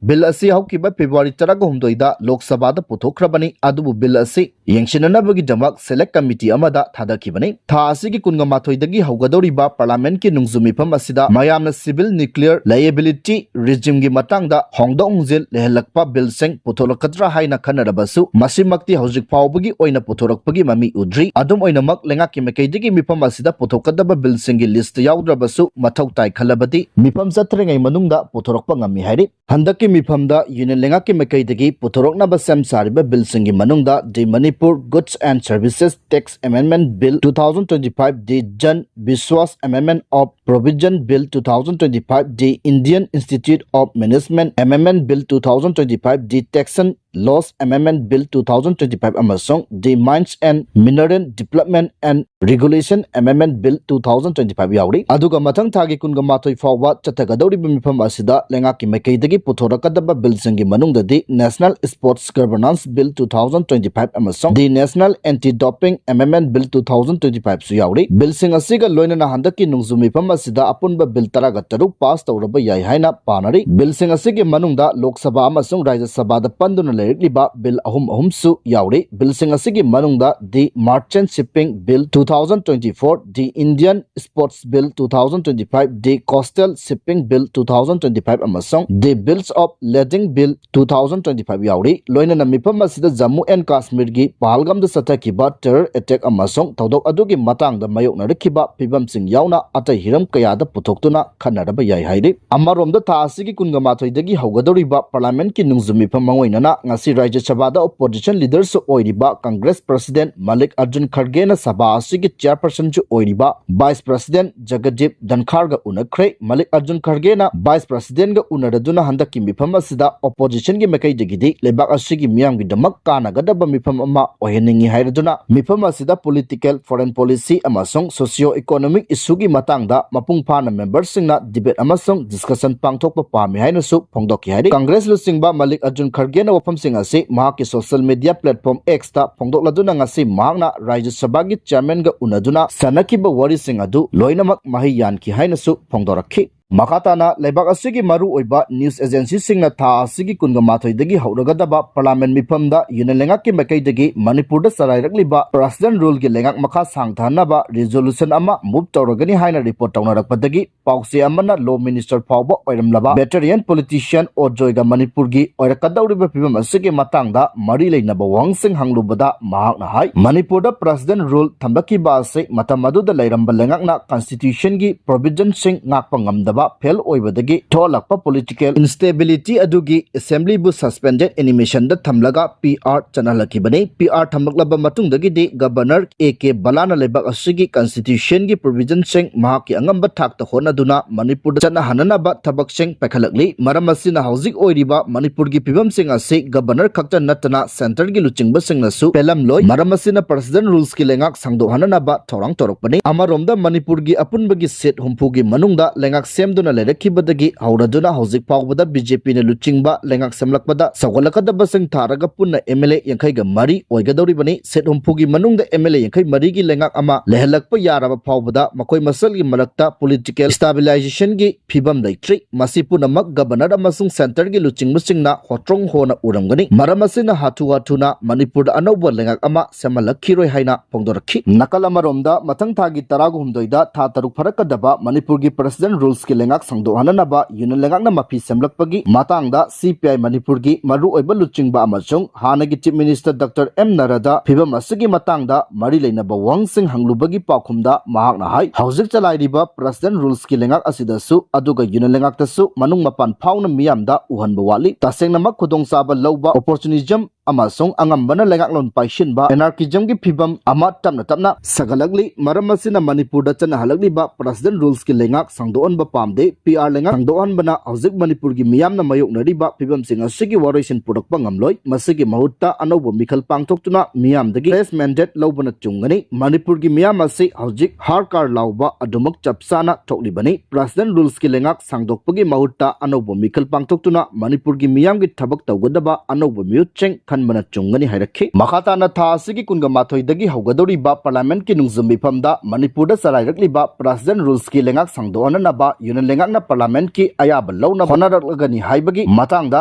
Bill ꯑꯁꯤ ꯍꯧꯈꯤꯕ February ꯇꯔꯥꯍꯨꯝꯗꯣꯏꯗ ꯂꯣꯛ ꯁꯚꯥꯗ ꯄꯨꯊꯣꯛꯈ꯭ꯔꯕꯅꯤ꯫ ꯑꯗꯨꯕꯨ bill ꯑꯁꯤ ꯌꯦꯡꯁꯤꯟꯅꯅꯕꯒꯤꯗꯃꯛ Select Committee ꯑꯃꯗ ꯊꯥꯗꯈꯤꯕꯅꯤ꯫ ꯊꯥ ꯑꯁꯤꯒꯤ ꯀꯨꯟꯒ ꯃꯥꯊꯣꯏꯗꯒꯤ ꯍꯧꯒꯗꯧꯔꯤꯕ Parliament ꯀꯤ ꯅꯣꯡꯖꯨ ꯃꯤꯐꯝ ꯑꯁꯤꯗ ꯃꯌꯥꯝꯅ civil nuclear liability regime ꯒꯤ ꯃꯇꯥꯡꯗ ꯍꯣꯡꯗꯣꯛ ꯍꯣꯡꯖꯤꯟ ꯂꯩꯍꯜꯂꯛꯄ bill ꯁꯤꯡ ꯄꯨꯊꯣꯛꯂꯛꯀꯗ꯭ꯔꯥ ꯍꯥꯏꯅ ꯈꯟꯅꯔꯕꯁꯨ ꯃꯁꯤꯃꯛꯇꯤ ꯍꯧꯖꯤꯛ ꯐꯥꯎꯕꯒꯤ ꯑꯣꯏꯅ ꯄꯨꯊꯣꯔꯛꯄꯒꯤ ꯃꯃꯤ ꯎꯗ꯭ꯔꯤ꯫ ꯑꯗꯨꯝ ꯑꯣꯏꯅꯃꯛ ꯂꯩꯉꯥꯛꯀꯤ ꯃꯥꯏꯀꯩꯗꯒꯤ ꯃꯤꯐꯝ ꯑꯁꯤꯗ ꯄꯨꯊꯣꯛꯀꯗꯕ bill ꯁꯤꯡꯒꯤ list ꯌꯥꯎꯗ꯭ꯔꯕꯁꯨ ꯃꯊꯧ ꯇꯥꯏ ꯈꯜꯂꯕꯗꯤ ꯃꯤꯐꯝ ꯆꯠꯇ꯭ꯔꯤꯉꯩ ꯃꯅꯨꯡꯗ ꯄꯨꯊꯣꯔꯛꯄ ꯉꯝꯃꯤ ꯍꯥꯏꯔꯤ꯫ ꯍꯟꯗꯛꯀꯤ ꯃꯤꯐꯝꯗ Union ꯂꯩꯉꯥꯛꯀꯤ ꯃꯥꯏꯀꯩꯗꯒꯤ ꯄꯨꯊꯣꯔꯛꯅꯕ ꯁꯦꯝ ꯁꯥꯔꯤꯕ bill ꯁꯤꯡꯒꯤ ꯃꯅꯨꯡꯗ the Manipur Goods and Services Tax Amendment Bill two thousand twenty five, the Jan Vishwas Amendment of Provision Bill two thousand twenty five, the Indian Institute of Management Amendment Bill two thousand twenty five, the Taxation Laws Amendment Bill two thousand twenty five ꯑꯃꯁꯨꯡ the Mines and Mineral Development and Regulation Amendment Bill two thousand twenty five ꯌꯥꯎꯔꯤ꯫ ꯑꯗꯨꯒ ꯃꯊꯪ ꯊꯥꯒꯤ ꯀꯨꯟꯒ ꯃꯥꯊꯣꯏ ꯐꯥꯎꯕ ꯆꯠꯊꯒꯗꯧꯔꯤꯕ ꯃꯤꯐꯝ ꯑꯁꯤꯗ ꯂꯩꯉꯥꯛꯀꯤ ꯃꯥꯏꯀꯩꯗꯒꯤ ꯄꯨꯊꯣꯔꯛꯀꯗꯕ bill ꯁꯤꯡꯒꯤ ꯃꯅꯨꯡꯗꯗꯤ National Sports Governance Bill two thousand twenty five ꯑꯃꯁꯨꯡ the National Anti Doping Amendment Bill two thousand twenty five ꯁꯨ ꯌꯥꯎꯔꯤ꯫ Bill ꯁꯤꯡ ꯑꯁꯤꯒ ꯂꯣꯏꯅꯅ ꯍꯟꯗꯛꯀꯤ ꯅꯣꯡꯖꯨ ꯃꯤꯐꯝ ꯑꯁꯤꯗ ꯑꯄꯨꯟꯕ bill ꯇꯔꯥꯒ ꯇꯔꯨꯛ pass ꯇꯧꯔꯕ ꯌꯥꯏ ꯍꯥꯏꯅ ꯄꯥꯅꯔꯤ꯫ Bill ꯁꯤꯡ ꯑꯁꯤꯒꯤ ꯃꯅꯨꯡꯗ ꯂꯣꯛ ꯁꯚꯥ ꯑꯃꯁꯨꯡ ꯔꯥꯖ꯭ꯌ ꯁꯚꯥꯗ ꯄꯟꯗꯨꯅ ꯂꯩꯔꯛꯂꯤꯕ bill ꯑꯍꯨꯝ ꯑꯍꯨꯝꯁꯨ ꯌꯥꯎꯔꯤ꯫ Bill ꯁꯤꯡ ꯑꯁꯤꯒꯤ ꯃꯅꯨꯡꯗ the Merchant Shipping Bill two thousand twenty four, the Indian Sports Bill two thousand twenty five, the Coastal Shipping Bill two thousand twenty five ꯑꯃꯁꯨꯡ the Bills of Lading Bill two thousand twenty five ꯌꯥꯎꯔꯤ꯫ ꯂꯣꯏꯅꯅ ꯃꯤꯐꯝ ꯑꯁꯤꯗ Jammu and Kashmir ꯒꯤ ꯄꯍꯜꯒꯥꯝꯗ ꯆꯠꯊꯈꯤꯕ terror attack ꯑꯃꯁꯨꯡ ꯊꯧꯗꯣꯛ ꯑꯗꯨꯒꯤ ꯃꯇꯥꯡꯗ ꯃꯥꯌꯣꯛꯅꯔꯛꯈꯤꯕ ꯐꯤꯕꯝꯁꯤꯡ ꯌꯥꯎꯅ ꯑꯇꯩ ꯍꯤꯔꯝ ꯀꯌꯥꯗ ꯄꯨꯊꯣꯛꯇꯨꯅ ꯈꯟꯅꯔꯕ ꯌꯥꯏ ꯍꯥꯏꯔꯤ꯫ ꯑꯃꯔꯣꯝꯗ, ꯊꯥ ꯑꯁꯤꯒꯤ ꯀꯨꯟꯒ ꯃꯥꯊꯣꯏꯗꯒꯤ ꯍꯧꯒꯗꯧꯔꯤꯕ Parliament ꯀꯤ ꯅꯣꯡꯖꯨ ꯃꯤꯐꯝ ꯃꯥꯡꯑꯣꯏꯅꯅ ꯉꯁꯤ ꯔꯥꯖ꯭ꯌ ꯁꯚꯥꯗ Opposition Leader ꯁꯨ ꯑꯣꯏꯔꯤꯕ Congress President ꯃꯜꯂꯤꯛ ꯑꯔꯖꯨꯟ ꯈꯔꯒꯦꯅ ꯁꯚꯥ ꯑꯁꯤꯒꯤ Chairperson ꯁꯨ ꯑꯣꯏꯔꯤꯕ Vice President ꯖꯒꯗꯤꯞ ꯙꯟꯈꯥꯔꯒ ꯎꯅꯈ꯭ꯔꯦ꯫ ꯃꯜꯂꯤꯛ Arjun ꯈꯔꯒꯦꯅ Vice President ꯒ ꯎꯅꯔꯗꯨꯅ ꯍꯟꯗꯛꯀꯤ ꯃꯤꯐꯝ ꯑꯁꯤꯗ Opposition ꯒꯤ ꯃꯥꯏꯀꯩꯗꯒꯤꯗꯤ ꯂꯩꯕꯥꯛ ꯑꯁꯤꯒꯤ ꯃꯤꯌꯥꯝꯒꯤꯗꯃꯛ ꯀꯥꯟꯅꯒꯗꯕ ꯃꯤꯐꯝ ꯑꯃ ꯑꯣꯏꯍꯟꯅꯤꯡꯏ ꯍꯥꯏꯔꯗꯨꯅ ꯃꯤꯐꯝ ꯑꯁꯤꯗ political, foreign policy ꯑꯃꯁꯨꯡ socio economic issue ꯒꯤ ꯃꯇꯥꯡꯗ ꯃꯄꯨꯡ ꯐꯥꯅ member ꯁꯤꯡꯅ debate ꯑꯃꯁꯨꯡ discussion ꯄꯥꯡꯊꯣꯛꯄ ꯄꯥꯝꯃꯤ ꯍꯥꯏꯅꯁꯨ ꯐꯣꯡꯗꯣꯛꯈꯤ ꯍꯥꯏꯔꯤ꯫ Congress ꯂꯨꯆꯤꯡꯕ ꯃꯜꯂꯤꯛ ꯑꯔꯖꯨꯟ ꯈꯔꯒꯦꯅ ꯋꯥꯐꯝꯁꯤꯡ ꯑꯁꯤ ꯃꯍꯥꯛꯀꯤ social media platform X ꯇ ꯐꯣꯡꯗꯣꯛꯂꯗꯨꯅ ꯉꯁꯤ ꯃꯍꯥꯛꯅ ꯔꯥꯖ꯭ꯌ ꯁꯚꯥꯒꯤ Chairman ꯒ ꯎꯅꯗꯨꯅ ꯁꯥꯟꯅꯈꯤꯕ ꯋꯥꯔꯤꯁꯤꯡ ꯑꯗꯨ ꯂꯣꯏꯅꯃꯛ ꯃꯍꯩ ꯌꯥꯟꯈꯤ ꯍꯥꯏꯅꯁꯨ ꯐꯣꯡꯗꯣꯔꯛꯈꯤ꯫ ꯃꯈꯥ ꯇꯥꯅ ꯂꯩꯕꯥꯛ ꯑꯁꯤꯒꯤ ꯃꯔꯨꯑꯣꯏꯕ news agency ꯁꯤꯡꯅ ꯊꯥ ꯑꯁꯤꯒꯤ ꯀꯨꯟꯒ ꯃꯥꯊꯣꯏꯗꯒꯤ ꯍꯧꯔꯒꯗꯕ Parliament ꯃꯤꯐꯝꯗ Union ꯂꯩꯉꯥꯛꯀꯤ ꯃꯥꯏꯀꯩꯗꯒꯤ ꯃꯅꯤꯄꯨꯔꯗ ꯆꯂꯥꯏꯔꯛꯂꯤꯕ President Rule ꯒꯤ ꯂꯩꯉꯥꯛ ꯃꯈꯥ ꯁꯥꯡꯊꯍꯟꯅꯕ resolution ꯑꯃ move ꯇꯧꯔꯒꯅꯤ ꯍꯥꯏꯅ report ꯇꯧꯅꯔꯛꯄꯗꯒꯤ ꯄꯥꯎꯆꯦ ꯑꯃꯅ Law Minister ꯐꯥꯎꯕ ꯑꯣꯏꯔꯝꯂꯕ veteran politician ꯑꯣꯖꯣꯏꯒ ꯃꯅꯤꯄꯨꯔꯒꯤ ꯑꯣꯏꯔꯛꯀꯗꯧꯔꯤꯕ ꯐꯤꯕꯝ ꯑꯁꯤꯒꯤ ꯃꯇꯥꯡꯗ ꯃꯔꯤ ꯂꯩꯅꯕ ꯋꯥꯍꯪꯁꯤꯡ ꯍꯪꯂꯨꯕꯗ ꯃꯍꯥꯛꯅ ꯍꯥꯏ, ꯃꯅꯤꯄꯨꯔꯗ President Rule ꯊꯝꯂꯛꯈꯤꯕ ꯑꯁꯤ ꯃꯇꯝ ꯑꯗꯨꯗ ꯂꯩꯔꯝꯕ ꯂꯩꯉꯥꯛꯅ Constitution ꯒꯤ provision ꯁꯤꯡ ꯉꯥꯛꯄ ꯉꯝꯗꯕ fail ꯑꯣꯏꯕꯗꯒꯤ ꯊꯣꯛꯍꯜꯂꯛꯄ political instability ꯑꯗꯨꯒꯤ Assembly ꯕꯨ suspended animation ꯗ ꯊꯝꯂꯒ P R ꯆꯠꯅꯍꯜꯂꯛꯈꯤꯕꯅꯤ꯫ P R ꯊꯝꯂꯛꯂꯕ ꯃꯇꯨꯡꯗꯒꯤꯗꯤ Governor A K ꯕꯂꯥꯅ ꯂꯩꯕꯥꯛ ꯑꯁꯤꯒꯤ Constitution ꯒꯤ provision ꯁꯤꯡ ꯃꯍꯥꯛꯀꯤ ꯑꯉꯝꯕ ꯊꯥꯛꯇ ꯍꯣꯠꯅꯗꯨꯅ ꯃꯅꯤꯄꯨꯔꯗ ꯆꯠꯅꯍꯟꯅꯅꯕ ꯊꯕꯛꯁꯤꯡ ꯄꯥꯏꯈꯠꯂꯛꯂꯤ꯫ ꯃꯔꯝ ꯑꯁꯤꯅ ꯍꯧꯖꯤꯛ ꯑꯣꯏꯔꯤꯕ ꯃꯅꯤꯄꯨꯔꯒꯤ ꯐꯤꯕꯝꯁꯤꯡ ꯑꯁꯤ Governor ꯈꯛꯇ ꯅꯠꯇꯅ centre ꯒꯤ ꯂꯨꯆꯤꯡꯕꯁꯤꯡꯅꯁꯨ ꯄꯦꯜꯂꯝꯂꯣꯏ꯫ ꯃꯔꯝ ꯑꯁꯤꯅ President Rules ꯀꯤ ꯂꯩꯉꯥꯛ ꯁꯥꯡꯗꯣꯛꯍꯟꯅꯅꯕ ꯊꯧꯔꯥꯡ ꯇꯧꯔꯛꯄꯅꯤ꯫ ꯑꯃꯔꯣꯝꯗ ꯃꯅꯤꯄꯨꯔꯒꯤ ꯑꯄꯨꯟꯕꯒꯤ seat ꯍꯨꯝꯐꯨꯒꯤ ꯃꯅꯨꯡꯗ ꯂꯩꯉꯥꯛ ꯁꯦꯝꯗꯨꯅ ꯂꯩꯔꯛꯈꯤꯕꯗꯒꯤ ꯍꯧꯔꯗꯨꯅ ꯍꯧꯖꯤꯛ ꯐꯥꯎꯕꯗ B J P ꯅ ꯂꯨꯆꯤꯡꯕ ꯂꯩꯉꯥꯛ ꯁꯦꯝꯂꯛꯄꯗ ꯁꯧꯒꯠꯂꯛꯀꯗꯕꯁꯤꯡ ꯊꯥꯔꯒ ꯄꯨꯟꯅ M L A ꯌꯥꯡꯈꯩꯒ ꯃꯔꯤ ꯑꯣꯏꯒꯗꯧꯔꯤꯕꯅꯤ꯫ Seat ꯍꯨꯝꯐꯨꯒꯤ ꯃꯅꯨꯡꯗ M L A ꯌꯥꯡꯈꯩ ꯃꯔꯤꯒꯤ ꯂꯩꯉꯥꯛ ꯑꯃ ꯂꯩꯍꯜꯂꯛꯄ ꯌꯥꯔꯕ ꯐꯥꯎꯕꯗ ꯃꯈꯣꯏ ꯃꯁꯦꯜꯒꯤ ꯃꯔꯛꯇ political stabilization ꯒꯤ ꯐꯤꯕꯝ ꯂꯩꯇ꯭ꯔꯤ꯫ ꯃꯁꯤ ꯄꯨꯝꯅꯃꯛ Governor ꯑꯃꯁꯨꯡ centre ꯒꯤ ꯂꯨꯆꯤꯡꯕꯁꯤꯡꯅ ꯍꯣꯇ꯭ꯔꯣꯡ ꯍꯣꯅ ꯎꯔꯝꯒꯅꯤ꯫ ꯃꯔꯝ ꯑꯁꯤꯅ ꯍꯥꯊꯨ ꯍꯥꯊꯨꯅ ꯃꯅꯤꯄꯨꯔꯗ ꯑꯅꯧꯕ ꯂꯩꯉꯥꯛ ꯑꯃ ꯁꯦꯝꯍꯜꯂꯛꯈꯤꯔꯣꯏ ꯍꯥꯏꯅ ꯐꯣꯡꯗꯣꯔꯛꯈꯤ꯫ ꯅꯥꯀꯜ ꯑꯃꯔꯣꯝꯗ, ꯃꯊꯪ ꯊꯥꯒꯤ ꯇꯔꯥꯒ ꯍꯨꯝꯗꯣꯏꯗ ꯊꯥ ꯇꯔꯨꯛ ꯐꯥꯔꯛꯀꯗꯕ ꯃꯅꯤꯄꯨꯔꯒꯤ President Rules ꯀꯤ ꯂꯩꯉꯥꯛ ꯁꯪꯗꯣꯛꯍꯟꯅꯅꯕ ꯌꯨꯅꯤꯌꯟ ꯂꯩꯉꯥꯛꯅ ꯃꯐꯤ ꯁꯦꯝꯂꯛꯄꯒꯤ ꯃꯇꯥꯡꯗ ꯁꯤ ꯄꯤ ꯑꯥꯏ ꯃꯅꯤꯄꯨꯔꯒꯤ ꯃꯔꯨꯑꯣꯏꯕ ꯂꯨꯆꯤꯡꯕ ꯑꯃꯁꯨꯡ ꯍꯥꯟꯅꯒꯤ ꯆꯤꯐ ꯃꯤꯅꯤꯁꯇꯔ ꯗꯣꯛꯇꯔ ꯑꯦꯝ ꯅꯔꯥꯗ ꯐꯤꯕꯝ ꯑꯁꯤꯒꯤ ꯃꯇꯥꯡꯗ ꯃꯔꯤ ꯂꯩꯅꯕ ꯋꯥꯍꯪꯁꯤꯡ ꯍꯪꯂꯨꯕꯒꯤ ꯄꯥꯎꯈꯨꯝꯗ ꯃꯍꯥꯛꯅ ꯍꯥꯏ, ꯍꯧꯖꯤꯛ ꯆꯂꯥꯏꯔꯤꯕ ꯄ꯭ꯔꯁꯤꯗꯦꯟ ꯔꯨꯜꯁꯀꯤ ꯂꯩꯉꯥꯛ ꯑꯁꯤꯗꯁꯨ ꯑꯗꯨꯒ ꯌꯨꯅꯤꯌꯟ ꯂꯩꯉꯥꯛꯇꯁꯨ ꯃꯅꯨꯡ ꯃꯄꯥꯟ ꯐꯥꯎꯅ ꯃꯤꯌꯥꯝꯗ ꯎꯍꯟꯕ ꯋꯥꯠꯂꯤ꯫ ꯇꯁꯦꯡꯅꯃꯛ ꯈꯨꯗꯣꯡꯆꯥꯕ ꯂꯧꯕ, ꯑꯣꯄꯣꯔꯆꯨꯅꯤꯖꯝ ꯑꯃꯁꯨꯡ ꯑꯉꯝꯕꯅ ꯂꯩꯉꯥꯛꯂꯣꯟ ꯄꯥꯏꯁꯤꯟꯕ, ꯑꯦꯅꯥꯔꯀꯤꯖꯝꯒꯤ ꯐꯤꯕꯝ ꯑꯃ ꯇꯞꯅ ꯇꯞꯅ ꯁꯥꯒꯠꯂꯛꯂꯤ꯫ ꯃꯔꯝ ꯑꯁꯤꯅ ꯃꯅꯤꯄꯨꯔꯗ ꯆꯠꯅꯍꯜꯂꯛꯂꯤꯕ ꯄ꯭ꯔꯁꯤꯗꯦꯟ ꯔꯨꯜꯁꯀꯤ ꯂꯩꯉꯥꯛ ꯁꯪꯗꯣꯛꯍꯟꯕ ꯄꯥꯝꯗꯦ꯫ ꯄꯤ ꯑꯥꯔ ꯂꯩꯉꯥꯛ ꯁꯪꯗꯣꯛꯍꯟꯕꯅ ꯍꯧꯖꯤꯛ ꯃꯅꯤꯄꯨꯔꯒꯤ ꯃꯤꯌꯥꯝꯅ ꯃꯥꯌꯣꯛꯅꯔꯤꯕ ꯐꯤꯕꯝꯁꯤꯡ ꯑꯁꯤꯒꯤ ꯋꯥꯔꯣꯏꯁꯤꯟ ꯄꯨꯔꯛꯄ ꯉꯝꯂꯣꯏ꯫ ꯃꯁꯤꯒꯤ ꯃꯍꯨꯠꯇ ꯑꯅꯧꯕ ꯃꯤꯈꯜ ꯄꯥꯡꯊꯣꯛꯇꯨꯅ ꯃꯤꯌꯥꯝꯗꯒꯤ ꯐ꯭ꯔꯦꯁ ꯃꯦꯟꯗꯦꯠ ꯂꯧꯕꯅ ꯆꯨꯝꯒꯅꯤ꯫ ꯃꯅꯤꯄꯨꯔꯒꯤ ꯃꯤꯌꯥꯝ ꯑꯁꯤ ꯍꯧꯖꯤꯛ ꯍꯥꯔ ꯀꯥꯔ ꯂꯥꯎꯕ ꯑꯗꯨꯃꯛ ꯆꯞ ꯆꯥꯅ ꯊꯣꯛꯂꯤꯕꯅꯤ꯫ ꯄ꯭ꯔꯁꯤꯗꯦꯟ ꯔꯨꯜꯁꯀꯤ ꯂꯩꯉꯥꯛ ꯁꯥꯡꯗꯣꯛꯄꯒꯤ ꯃꯍꯨꯠꯇ ꯑꯅꯧꯕ ꯃꯤꯈꯜ ꯄꯥꯡꯊꯣꯛꯇꯨꯅ ꯃꯅꯤꯄꯨꯔꯒꯤ ꯃꯤꯌꯥꯝꯒꯤ ꯊꯕꯛ ꯇꯧꯒꯗꯕ ꯑꯅꯧꯕ ꯃꯤꯍꯨꯠꯁꯤꯡ ꯈꯟꯕꯅ ꯆꯨꯝꯒꯅꯤ ꯍꯥꯏꯔꯛꯈꯤ꯫ ꯃꯈꯥ ꯇꯥꯅ ꯊꯥ ꯑꯁꯤꯒꯤ ꯀꯨꯟꯒ ꯃꯥꯊꯣꯏꯗꯒꯤ ꯍꯧꯒꯗꯧꯔꯤꯕ ꯄꯥꯔꯂꯤꯌꯥꯃꯦꯟꯠꯀꯤ ꯅꯣꯡꯖꯨ ꯃꯤꯐꯝꯗ ꯃꯅꯤꯄꯨꯔꯗ ꯆꯂꯥꯏꯔꯛꯂꯤꯕ ꯄ꯭ꯔꯁꯤꯗꯦꯟ ꯔꯨꯜꯁꯀꯤ ꯂꯩꯉꯥꯛ ꯁꯥꯡꯗꯣꯛꯍꯟꯅꯅꯕ ꯌꯨꯅꯤꯌꯟ ꯂꯩꯉꯥꯛꯅ ꯄꯥꯔꯂꯤꯌꯥꯃꯦꯟꯠꯀꯤ ꯑꯌꯥꯕ ꯂꯧꯅꯕ ꯍꯣꯠꯅꯔꯛꯂꯒꯅꯤ ꯍꯥꯏꯕꯒꯤ ꯃꯇꯥꯡꯗ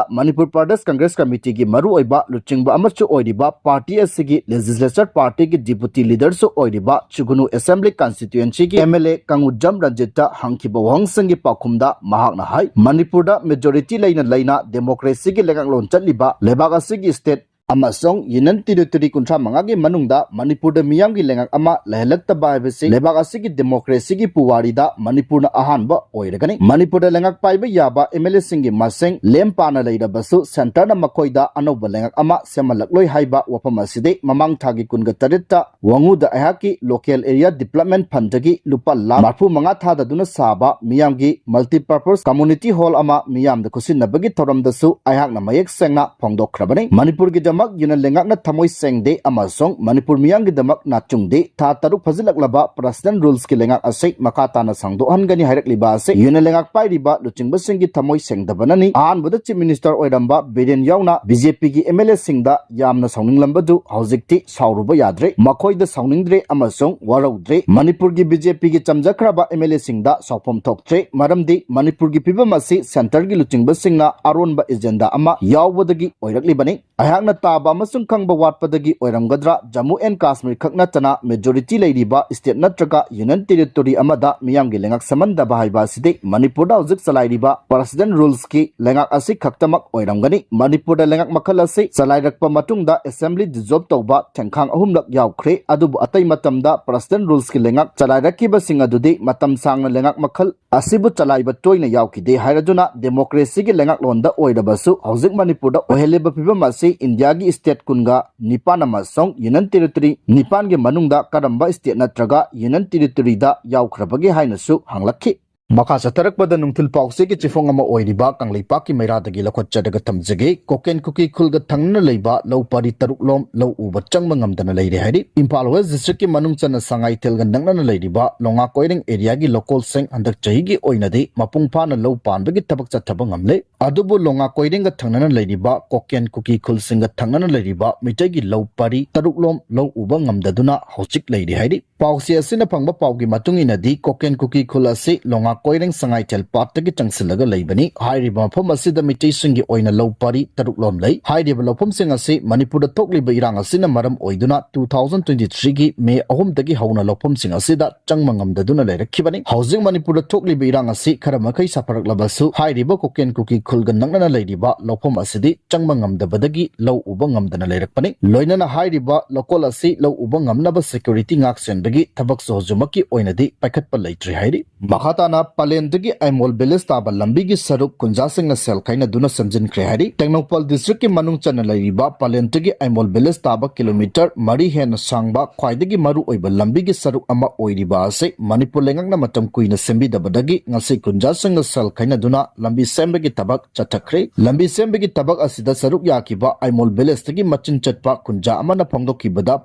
ꯃꯅꯤꯄꯨꯔ ꯄ꯭ꯔꯗꯦꯁ ꯀꯪꯒ꯭ꯔꯦꯁ ꯀꯃꯤꯇꯤꯒꯤ ꯃꯔꯨꯑꯣꯏꯕ ꯂꯨꯆꯤꯡꯕ ꯑꯃꯁꯨ ꯑꯣꯏꯔꯤꯕ, ꯄꯥꯔꯇꯤ ꯑꯁꯤꯒꯤ ꯂꯦꯖꯤꯁꯂꯦꯆꯔ ꯄꯥꯔꯇꯤꯒꯤ ꯗꯤꯄꯨꯇꯤ ꯂꯤꯗꯔꯁꯨ ꯑꯣꯏꯔꯤꯕ ꯆꯨꯒꯨꯅꯨ ꯑꯦꯁꯦꯝꯕ꯭ꯂꯤ ꯀꯟꯁꯇꯤꯇ꯭ꯌꯨꯑꯦꯟꯁꯤꯒꯤ ꯑꯦꯝ ꯑꯦꯜ ꯑꯦ ꯀꯪꯉꯨꯖꯝ ꯔꯟꯖꯤꯠꯇ ꯍꯪꯈꯤꯕ ꯋꯥꯍꯪꯁꯤꯡꯒꯤ ꯄꯥꯎꯈꯨꯝꯗ ꯃꯍꯥꯛꯅ ꯍꯥꯏ, ꯃꯅꯤꯄꯨꯔꯗ ꯃꯦꯖꯣꯔꯤꯇꯤ ꯂꯩꯅ ꯂꯩꯅ ꯗꯦꯃꯣꯀ꯭ꯔꯦꯁꯤꯒꯤ ꯂꯩꯉꯥꯛꯂꯣꯟ ꯆꯠꯂꯤꯕ ꯂꯩꯕꯥꯛ ꯑꯁꯤꯒꯤ ꯁ꯭ꯇꯦꯠ ꯑꯃꯁꯨꯡ ꯌꯨꯅꯤꯌꯟ ꯇꯦꯔꯤꯇꯣꯔꯤ ꯀꯨꯟꯊ꯭ꯔꯥ ꯃꯉꯥꯒꯤ ꯃꯅꯨꯡꯗ ꯃꯅꯤꯄꯨꯔꯗ ꯃꯤꯌꯥꯝꯒꯤ ꯂꯩꯉꯥꯛ ꯑꯃ ꯂꯩꯍꯜꯂꯛꯇꯕ ꯍꯥꯏꯕꯁꯤ ꯂꯩꯕꯥꯛ ꯑꯁꯤꯒꯤ ꯗꯦꯃꯣꯀ꯭ꯔꯦꯁꯤꯒꯤ ꯄꯨꯋꯥꯔꯤꯗ ꯃꯅꯤꯄꯨꯔꯅ ꯑꯍꯥꯟꯕ ꯑꯣꯏꯔꯒꯅꯤ꯫ ꯃꯅꯤꯄꯨꯔꯗ ꯂꯩꯉꯥꯛ ꯄꯥꯏꯕ ꯌꯥꯕ ꯑꯦꯝ ꯑꯦꯜ ꯑꯦꯁꯤꯡꯒꯤ ꯃꯁꯤꯡ ꯂꯦꯝ ꯄꯥꯅ ꯂꯩꯔꯕꯁꯨ ꯁꯦꯟꯇꯔꯅ ꯃꯈꯣꯏꯗ ꯑꯅꯧꯕ ꯂꯩꯉꯥꯛ ꯑꯃ ꯁꯦꯝꯍꯜꯂꯛꯂꯣꯏ ꯍꯥꯏꯕ ꯋꯥꯐꯝ ꯑꯁꯤꯗꯤ ꯃꯃꯥꯡ ꯊꯥꯒꯤ ꯀꯨꯟꯒ ꯇꯔꯦꯠꯇ ꯋꯥꯉꯨꯗ ꯑꯩꯍꯥꯛꯀꯤ ꯂꯣꯀꯦꯜ ꯑꯦꯔꯤꯌꯥ ꯗꯤꯕ꯭ꯂꯞꯃꯦꯟ ꯐꯟꯗꯒꯤ ꯂꯨꯄꯥ ꯂꯥꯈ ꯃꯔꯐꯨ ꯃꯉꯥ ꯊꯥꯗꯗꯨꯅ ꯁꯥꯕ ꯃꯤꯌꯥꯝꯒꯤ ꯃꯜꯇꯤꯄꯔꯄꯁ ꯀꯝꯃꯨꯅꯤꯇꯤ ꯍꯣꯜ ꯑꯃ ꯃꯤꯌꯥꯝꯗ ꯈꯨꯠꯁꯤꯟꯅꯕꯒꯤ ꯊꯧꯔꯝꯗꯁꯨ ꯑꯩꯍꯥꯛꯅ ꯃꯌꯦꯛ ꯁꯦꯡꯅ ꯐꯣꯡꯗꯣꯛꯈ꯭ꯔꯕꯅꯤ꯫ ꯃꯅꯤꯄꯨꯔꯒꯤꯗꯃꯛ ꯌꯨꯅꯤꯌꯟ ꯂꯩꯉꯥꯛꯅ ꯊꯃꯣꯏ ꯁꯦꯡꯗꯦ ꯑꯃꯁꯨꯡ ꯃꯅꯤꯄꯨꯔ ꯃꯤꯌꯥꯝꯒꯤꯗꯃꯛ ꯅꯥꯆꯨꯡꯗꯦ꯫ ꯊꯥ ꯇꯔꯨꯛ ꯐꯥꯖꯤꯜꯂꯛꯂꯕ ꯄ꯭ꯔꯁꯤꯗꯦꯟ ꯔꯨꯜꯁꯀꯤ ꯂꯩꯉꯥꯛ ꯑꯁꯤ ꯃꯈꯥ ꯇꯥꯅ ꯁꯥꯡꯗꯣꯛꯍꯟꯒꯅꯤ ꯍꯥꯏꯔꯛꯂꯤꯕ ꯑꯁꯤ ꯌꯨꯅꯤꯌꯟ ꯂꯩꯉꯥꯛ ꯄꯥꯏꯔꯤꯕ ꯂꯨꯆꯤꯡꯕꯁꯤꯡꯒꯤ ꯊꯃꯣꯏ ꯁꯦꯡꯗꯕꯅꯅꯤ꯫ ꯑꯍꯥꯟꯕꯗ ꯆꯤꯐ ꯃꯤꯅꯤꯁꯇꯔ ꯑꯣꯏꯔꯝꯕ ꯕꯤꯔꯦꯟ ꯌꯥꯎꯅ ꯕꯤ ꯖꯦ ꯄꯤꯒꯤ ꯑꯦꯝ ꯑꯦꯜ ꯑꯦꯁꯤꯡꯗ ꯌꯥꯝꯅ ꯁꯥꯎꯅꯤꯡꯂꯝꯕꯗꯨ ꯍꯧꯖꯤꯛꯇꯤ ꯁꯥꯎꯔꯨꯕ ꯌꯥꯗ꯭ꯔꯦ꯫ ꯃꯈꯣꯏꯗ ꯁꯥꯎꯅꯤꯡꯗ꯭ꯔꯦ ꯑꯃꯁꯨꯡ ꯋꯥꯔꯧꯗ꯭ꯔꯦ꯫ ꯃꯅꯤꯄꯨꯔꯒꯤ ꯕꯤ ꯖꯦ ꯄꯤꯒꯤ ꯆꯝꯖꯈ꯭ꯔꯕ ꯑꯦꯝ ꯑꯦꯜ ꯑꯦꯁꯤꯡꯗ ꯁꯥꯎꯐꯝ ꯊꯣꯛꯇ꯭ꯔꯦ, ꯃꯔꯝꯗꯤ ꯃꯅꯤꯄꯨꯔꯒꯤ ꯐꯤꯕꯝ ꯑꯁꯤ ꯁꯦꯟꯇꯔꯒꯤ ꯂꯨꯆꯤꯡꯕꯁꯤꯡꯅ ꯑꯔꯣꯟꯕ ꯑꯦꯖꯦꯟꯗꯥ ꯑꯃ ꯌꯥꯎꯕꯗꯒꯤ ꯑꯣꯏꯔꯛꯂꯤꯕꯅꯤ꯫ ꯑꯩꯍꯥꯛꯅ ꯇꯥꯕ ꯑꯃꯁꯨꯡ ꯈꯪꯕ ꯋꯥꯠꯄꯗꯒꯤ ꯑꯣꯏꯔꯝꯒꯗ꯭ꯔꯥ, ꯖꯝꯃꯨ ꯑꯦꯟ ꯀꯥꯁꯃꯤꯔ ꯈꯛ ꯅꯠꯇꯅ majority ꯂꯩꯔꯤꯕ state ꯅꯠꯇ꯭ꯔꯒ union territory ꯑꯃꯗ ꯃꯤꯌꯥꯝꯒꯤ ꯂꯩꯉꯥꯛ ꯁꯦꯝꯍꯟꯗꯕ ꯍꯥꯏꯕ ꯑꯁꯤꯗꯤ ꯃꯅꯤꯄꯨꯔꯗ ꯍꯧꯖꯤꯛ ꯆꯂꯥꯏꯔꯤꯕ president rules ꯀꯤ ꯂꯩꯉꯥꯛ ꯑꯁꯤ ꯈꯛꯇꯃꯛ ꯑꯣꯏꯔꯝꯒꯅꯤ꯫ ꯃꯅꯤꯄꯨꯔꯗ ꯂꯩꯉꯥꯛ ꯃꯈꯜ ꯑꯁꯤ ꯆꯂꯥꯏꯔꯛꯄ ꯃꯇꯨꯡꯗ assembly dissolve ꯇꯧꯕ ꯊꯦꯡꯈꯥꯡ ꯑꯍꯨꯝꯂꯛ ꯌꯥꯎꯈ꯭ꯔꯦ, ꯑꯗꯨꯕꯨ ꯑꯇꯩ ꯃꯇꯝꯗ president rules ꯀꯤ ꯂꯩꯉꯥꯛ ꯆꯂꯥꯏꯔꯛꯈꯤꯕꯁꯤꯡ ꯑꯗꯨꯗꯤ ꯃꯇꯝ ꯁꯥꯡꯅ ꯂꯩꯉꯥꯛ ꯃꯈꯜ ꯑꯁꯤꯕꯨ ꯆꯂꯥꯏꯕ ꯇꯣꯏꯅ ꯌꯥꯎꯈꯤꯗꯦ꯫ ꯍꯥꯏꯔꯗꯨꯅ democracy ꯒꯤ ꯂꯩꯉꯥꯛꯂꯣꯟꯗ ꯑꯣꯏꯔꯕꯁꯨ ꯍꯧꯖꯤꯛ ꯃꯅꯤꯄꯨꯔꯗ ꯑꯣꯏꯍꯜꯂꯤꯕ ꯐꯤꯕꯝ ꯑꯁꯤ ꯏꯟꯗꯤꯌꯥꯒꯤ state ꯀꯨꯟꯒ ꯅꯤꯄꯥꯟ ꯑꯃꯁꯨꯡ union territory ꯅꯤꯄꯥꯟꯒꯤ ꯃꯅꯨꯡꯗ ꯀꯔꯝꯕ state ꯅꯠꯇ꯭ꯔꯒ union territory ꯗ ꯌꯥꯎꯈ꯭ꯔꯕꯒꯦ ꯍꯥꯏꯅꯁꯨ ꯍꯪꯂꯛꯈꯤ꯫ ꯃꯈꯥ ꯆꯠꯊꯔꯛꯄꯗ ꯅꯨꯡꯊꯤꯜ ꯄꯥꯎꯆꯦꯒꯤ ꯆꯤꯐꯣꯡ ꯑꯃ ꯑꯣꯏꯔꯤꯕ ꯀꯪꯂꯩꯄꯥꯛꯀꯤ ꯃꯩꯔꯥꯗꯒꯤ ꯂꯧꯈꯠꯆꯔꯒ ꯊꯝꯖꯒꯦ꯫ ꯀꯣꯀꯦꯟ ꯀꯨꯀꯤ ꯈꯨꯜꯒ ꯊꯪꯅꯅ ꯂꯩꯕ ꯂꯧ ꯄꯔꯤ ꯇꯔꯨꯛꯂꯣꯝ ꯂꯧ ꯎꯕ ꯆꯪꯕ ꯉꯝꯗꯅ ꯂꯩꯔꯦ ꯍꯥꯏꯔꯤ꯫ ꯏꯝꯐꯥꯜ West district ꯀꯤ ꯃꯅꯨꯡ ꯆꯟꯅ ꯁꯉꯥꯏꯊꯦꯜꯒ ꯅꯛꯅꯅ ꯂꯩꯔꯤꯕ ꯂꯣꯉꯥ ꯀꯣꯏꯔꯦꯡ area ꯒꯤ ꯂꯧꯀꯣꯜꯁꯤꯡ ꯍꯟꯗꯛ ꯆꯍꯤꯒꯤ ꯑꯣꯏꯅꯗꯤ ꯃꯄꯨꯡ ꯐꯥꯅ ꯂꯧ ꯄꯥꯟꯕꯒꯤ ꯊꯕꯛ ꯆꯠꯊꯕ ꯉꯝꯂꯦ꯫ ꯑꯗꯨꯕꯨ ꯂꯣꯉꯥ ꯀꯣꯏꯔꯦꯡꯒ ꯊꯪꯅꯅ ꯂꯩꯔꯤꯕ ꯀꯣꯀꯦꯟ ꯀꯨꯀꯤ ꯈꯨꯜꯁꯤꯡꯒ ꯊꯪꯅꯅ ꯂꯩꯔꯤꯕ ꯃꯤꯇꯩꯒꯤ ꯂꯧ ꯄꯔꯤ ꯇꯔꯨꯛꯂꯣꯝ ꯂꯧ ꯎꯕ ꯉꯝꯗꯗꯨꯅ ꯍꯧꯖꯤꯛ ꯂꯩꯔꯤ ꯍꯥꯏꯔꯤ꯫ ꯄꯥꯎꯆꯦ ꯑꯁꯤꯅ ꯐꯪꯕ ꯄꯥꯎꯒꯤ ꯃꯇꯨꯡ ꯏꯟꯅꯗꯤ ꯀꯣꯀꯦꯟ ꯀꯨꯀꯤ ꯈꯨꯜ ꯑꯁꯤ ꯂꯣꯉꯥ ꯀꯣꯏꯔꯦꯡ ꯁꯉꯥꯏꯊꯦꯜ ꯄꯥꯠꯇꯒꯤ ꯆꯪꯁꯤꯜꯂꯒ ꯂꯩꯕꯅꯤ꯫ ꯍꯥꯏꯔꯤꯕ ꯃꯐꯝ ꯑꯁꯤꯗ ꯃꯤꯇꯩꯁꯤꯡꯒꯤ ꯑꯣꯏꯅ ꯂꯧ ꯄꯔꯤ ꯇꯔꯨꯛꯂꯣꯝ ꯂꯩ꯫ ꯍꯥꯏꯔꯤꯕ ꯂꯧꯐꯝꯁꯤꯡ ꯑꯁꯤ ꯃꯅꯤꯄꯨꯔꯗ ꯊꯣꯛꯂꯤꯕ ꯏꯔꯥꯡ ꯑꯁꯤꯅ ꯃꯔꯝ ꯑꯣꯏꯗꯨꯅ two thousand twenty three ꯒꯤ May ꯑꯍꯨꯝꯗꯒꯤ ꯍꯧꯅ ꯂꯧꯐꯝꯁꯤꯡ ꯑꯁꯤꯗ ꯆꯪꯕ ꯉꯝꯗꯗꯨꯅ ꯂꯩꯔꯛꯈꯤꯕꯅꯤ꯫ ꯍꯧꯖꯤꯛ ꯃꯅꯤꯄꯨꯔꯗ ꯊꯣꯛꯂꯤꯕ ꯏꯔꯥꯡ ꯑꯁꯤ ꯈꯔ ꯃꯈꯩ ꯁꯥꯐꯔꯛꯂꯕꯁꯨ ꯍꯥꯏꯔꯤꯕ ꯀꯣꯀꯦꯟ ꯀꯨꯀꯤ ꯈꯨꯜꯒ ꯅꯛꯅꯅ ꯂꯩꯔꯤꯕ ꯂꯧꯐꯝ ꯑꯁꯤꯗꯤ ꯆꯪꯕ ꯉꯝꯗꯕꯗꯒꯤ ꯂꯧ ꯎꯕ ꯉꯝꯗꯅ ꯂꯩꯔꯛꯄꯅꯤ꯫ ꯂꯣꯏꯅꯅ ꯍꯥꯏꯔꯤꯕ ꯂꯧꯀꯣꯜ ꯑꯁꯤ ꯂꯧ ꯎꯕ ꯉꯝꯅꯕ security ꯉꯥꯛ ꯁꯦꯟꯕꯒꯤ ꯊꯕꯛꯁꯨ ꯍꯧꯖꯤꯛꯃꯛꯀꯤ ꯑꯣꯏꯅꯗꯤ ꯄꯥꯏꯈꯠꯄ ꯂꯩꯇ꯭ꯔꯤ ꯍꯥꯏꯔꯤ꯫ ꯃꯈꯥ ꯇꯥꯅ ꯄꯂꯦꯟꯗꯒꯤ ꯑꯥꯏꯃꯣꯜ village ꯇꯥꯕ ꯂꯝꯕꯤꯒꯤ ꯁꯔꯨꯛ ꯈꯨꯟꯖꯥꯁꯤꯡꯅ ꯁꯦꯜ ꯈꯥꯏꯅꯗꯨꯅ ꯁꯦꯝꯖꯤꯟꯈ꯭ꯔꯦ ꯍꯥꯏꯔꯤ꯫ ꯇꯦꯡꯅꯧꯄꯜ district ꯀꯤ ꯃꯅꯨꯡ ꯆꯟꯅ ꯂꯩꯔꯤꯕ ꯄꯂꯦꯟꯗꯒꯤ ꯑꯥꯏꯃꯣꯜ village ꯇꯥꯕ kilometre ꯃꯔꯤ ꯍꯦꯟꯅ ꯁꯥꯡꯕ ꯈ꯭ꯋꯥꯏꯗꯒꯤ ꯃꯔꯨ ꯑꯣꯏꯕ ꯂꯝꯕꯤꯒꯤ ꯁꯔꯨꯛ ꯑꯃ ꯑꯣꯏꯔꯤꯕ ꯑꯁꯤ ꯃꯅꯤꯄꯨꯔ ꯂꯩꯉꯥꯛꯅ ꯃꯇꯝ ꯀꯨꯏꯅ ꯁꯦꯝꯕꯤꯗꯕꯗꯒꯤ ꯉꯁꯤ ꯈꯨꯟꯖꯥꯁꯤꯡꯅ ꯁꯦꯜ ꯈꯥꯏꯅꯗꯨꯅ ꯂꯝꯕꯤ ꯁꯦꯝꯕꯒꯤ ꯊꯕꯛ ꯆꯠꯊꯈ꯭ꯔꯦ꯫ ꯂꯝꯕꯤ ꯁꯦꯝꯕꯒꯤ ꯊꯕꯛ ꯑꯁꯤꯗ ꯁꯔꯨꯛ ꯌꯥꯈꯤꯕ ꯑꯥꯏꯃꯣꯜ village ꯇꯒꯤ ꯃꯆꯤꯟ ꯆꯠꯄ ꯈꯨꯟꯖꯥ ꯑꯃꯅ ꯐꯣꯡꯗꯣꯛꯈꯤꯕꯗ,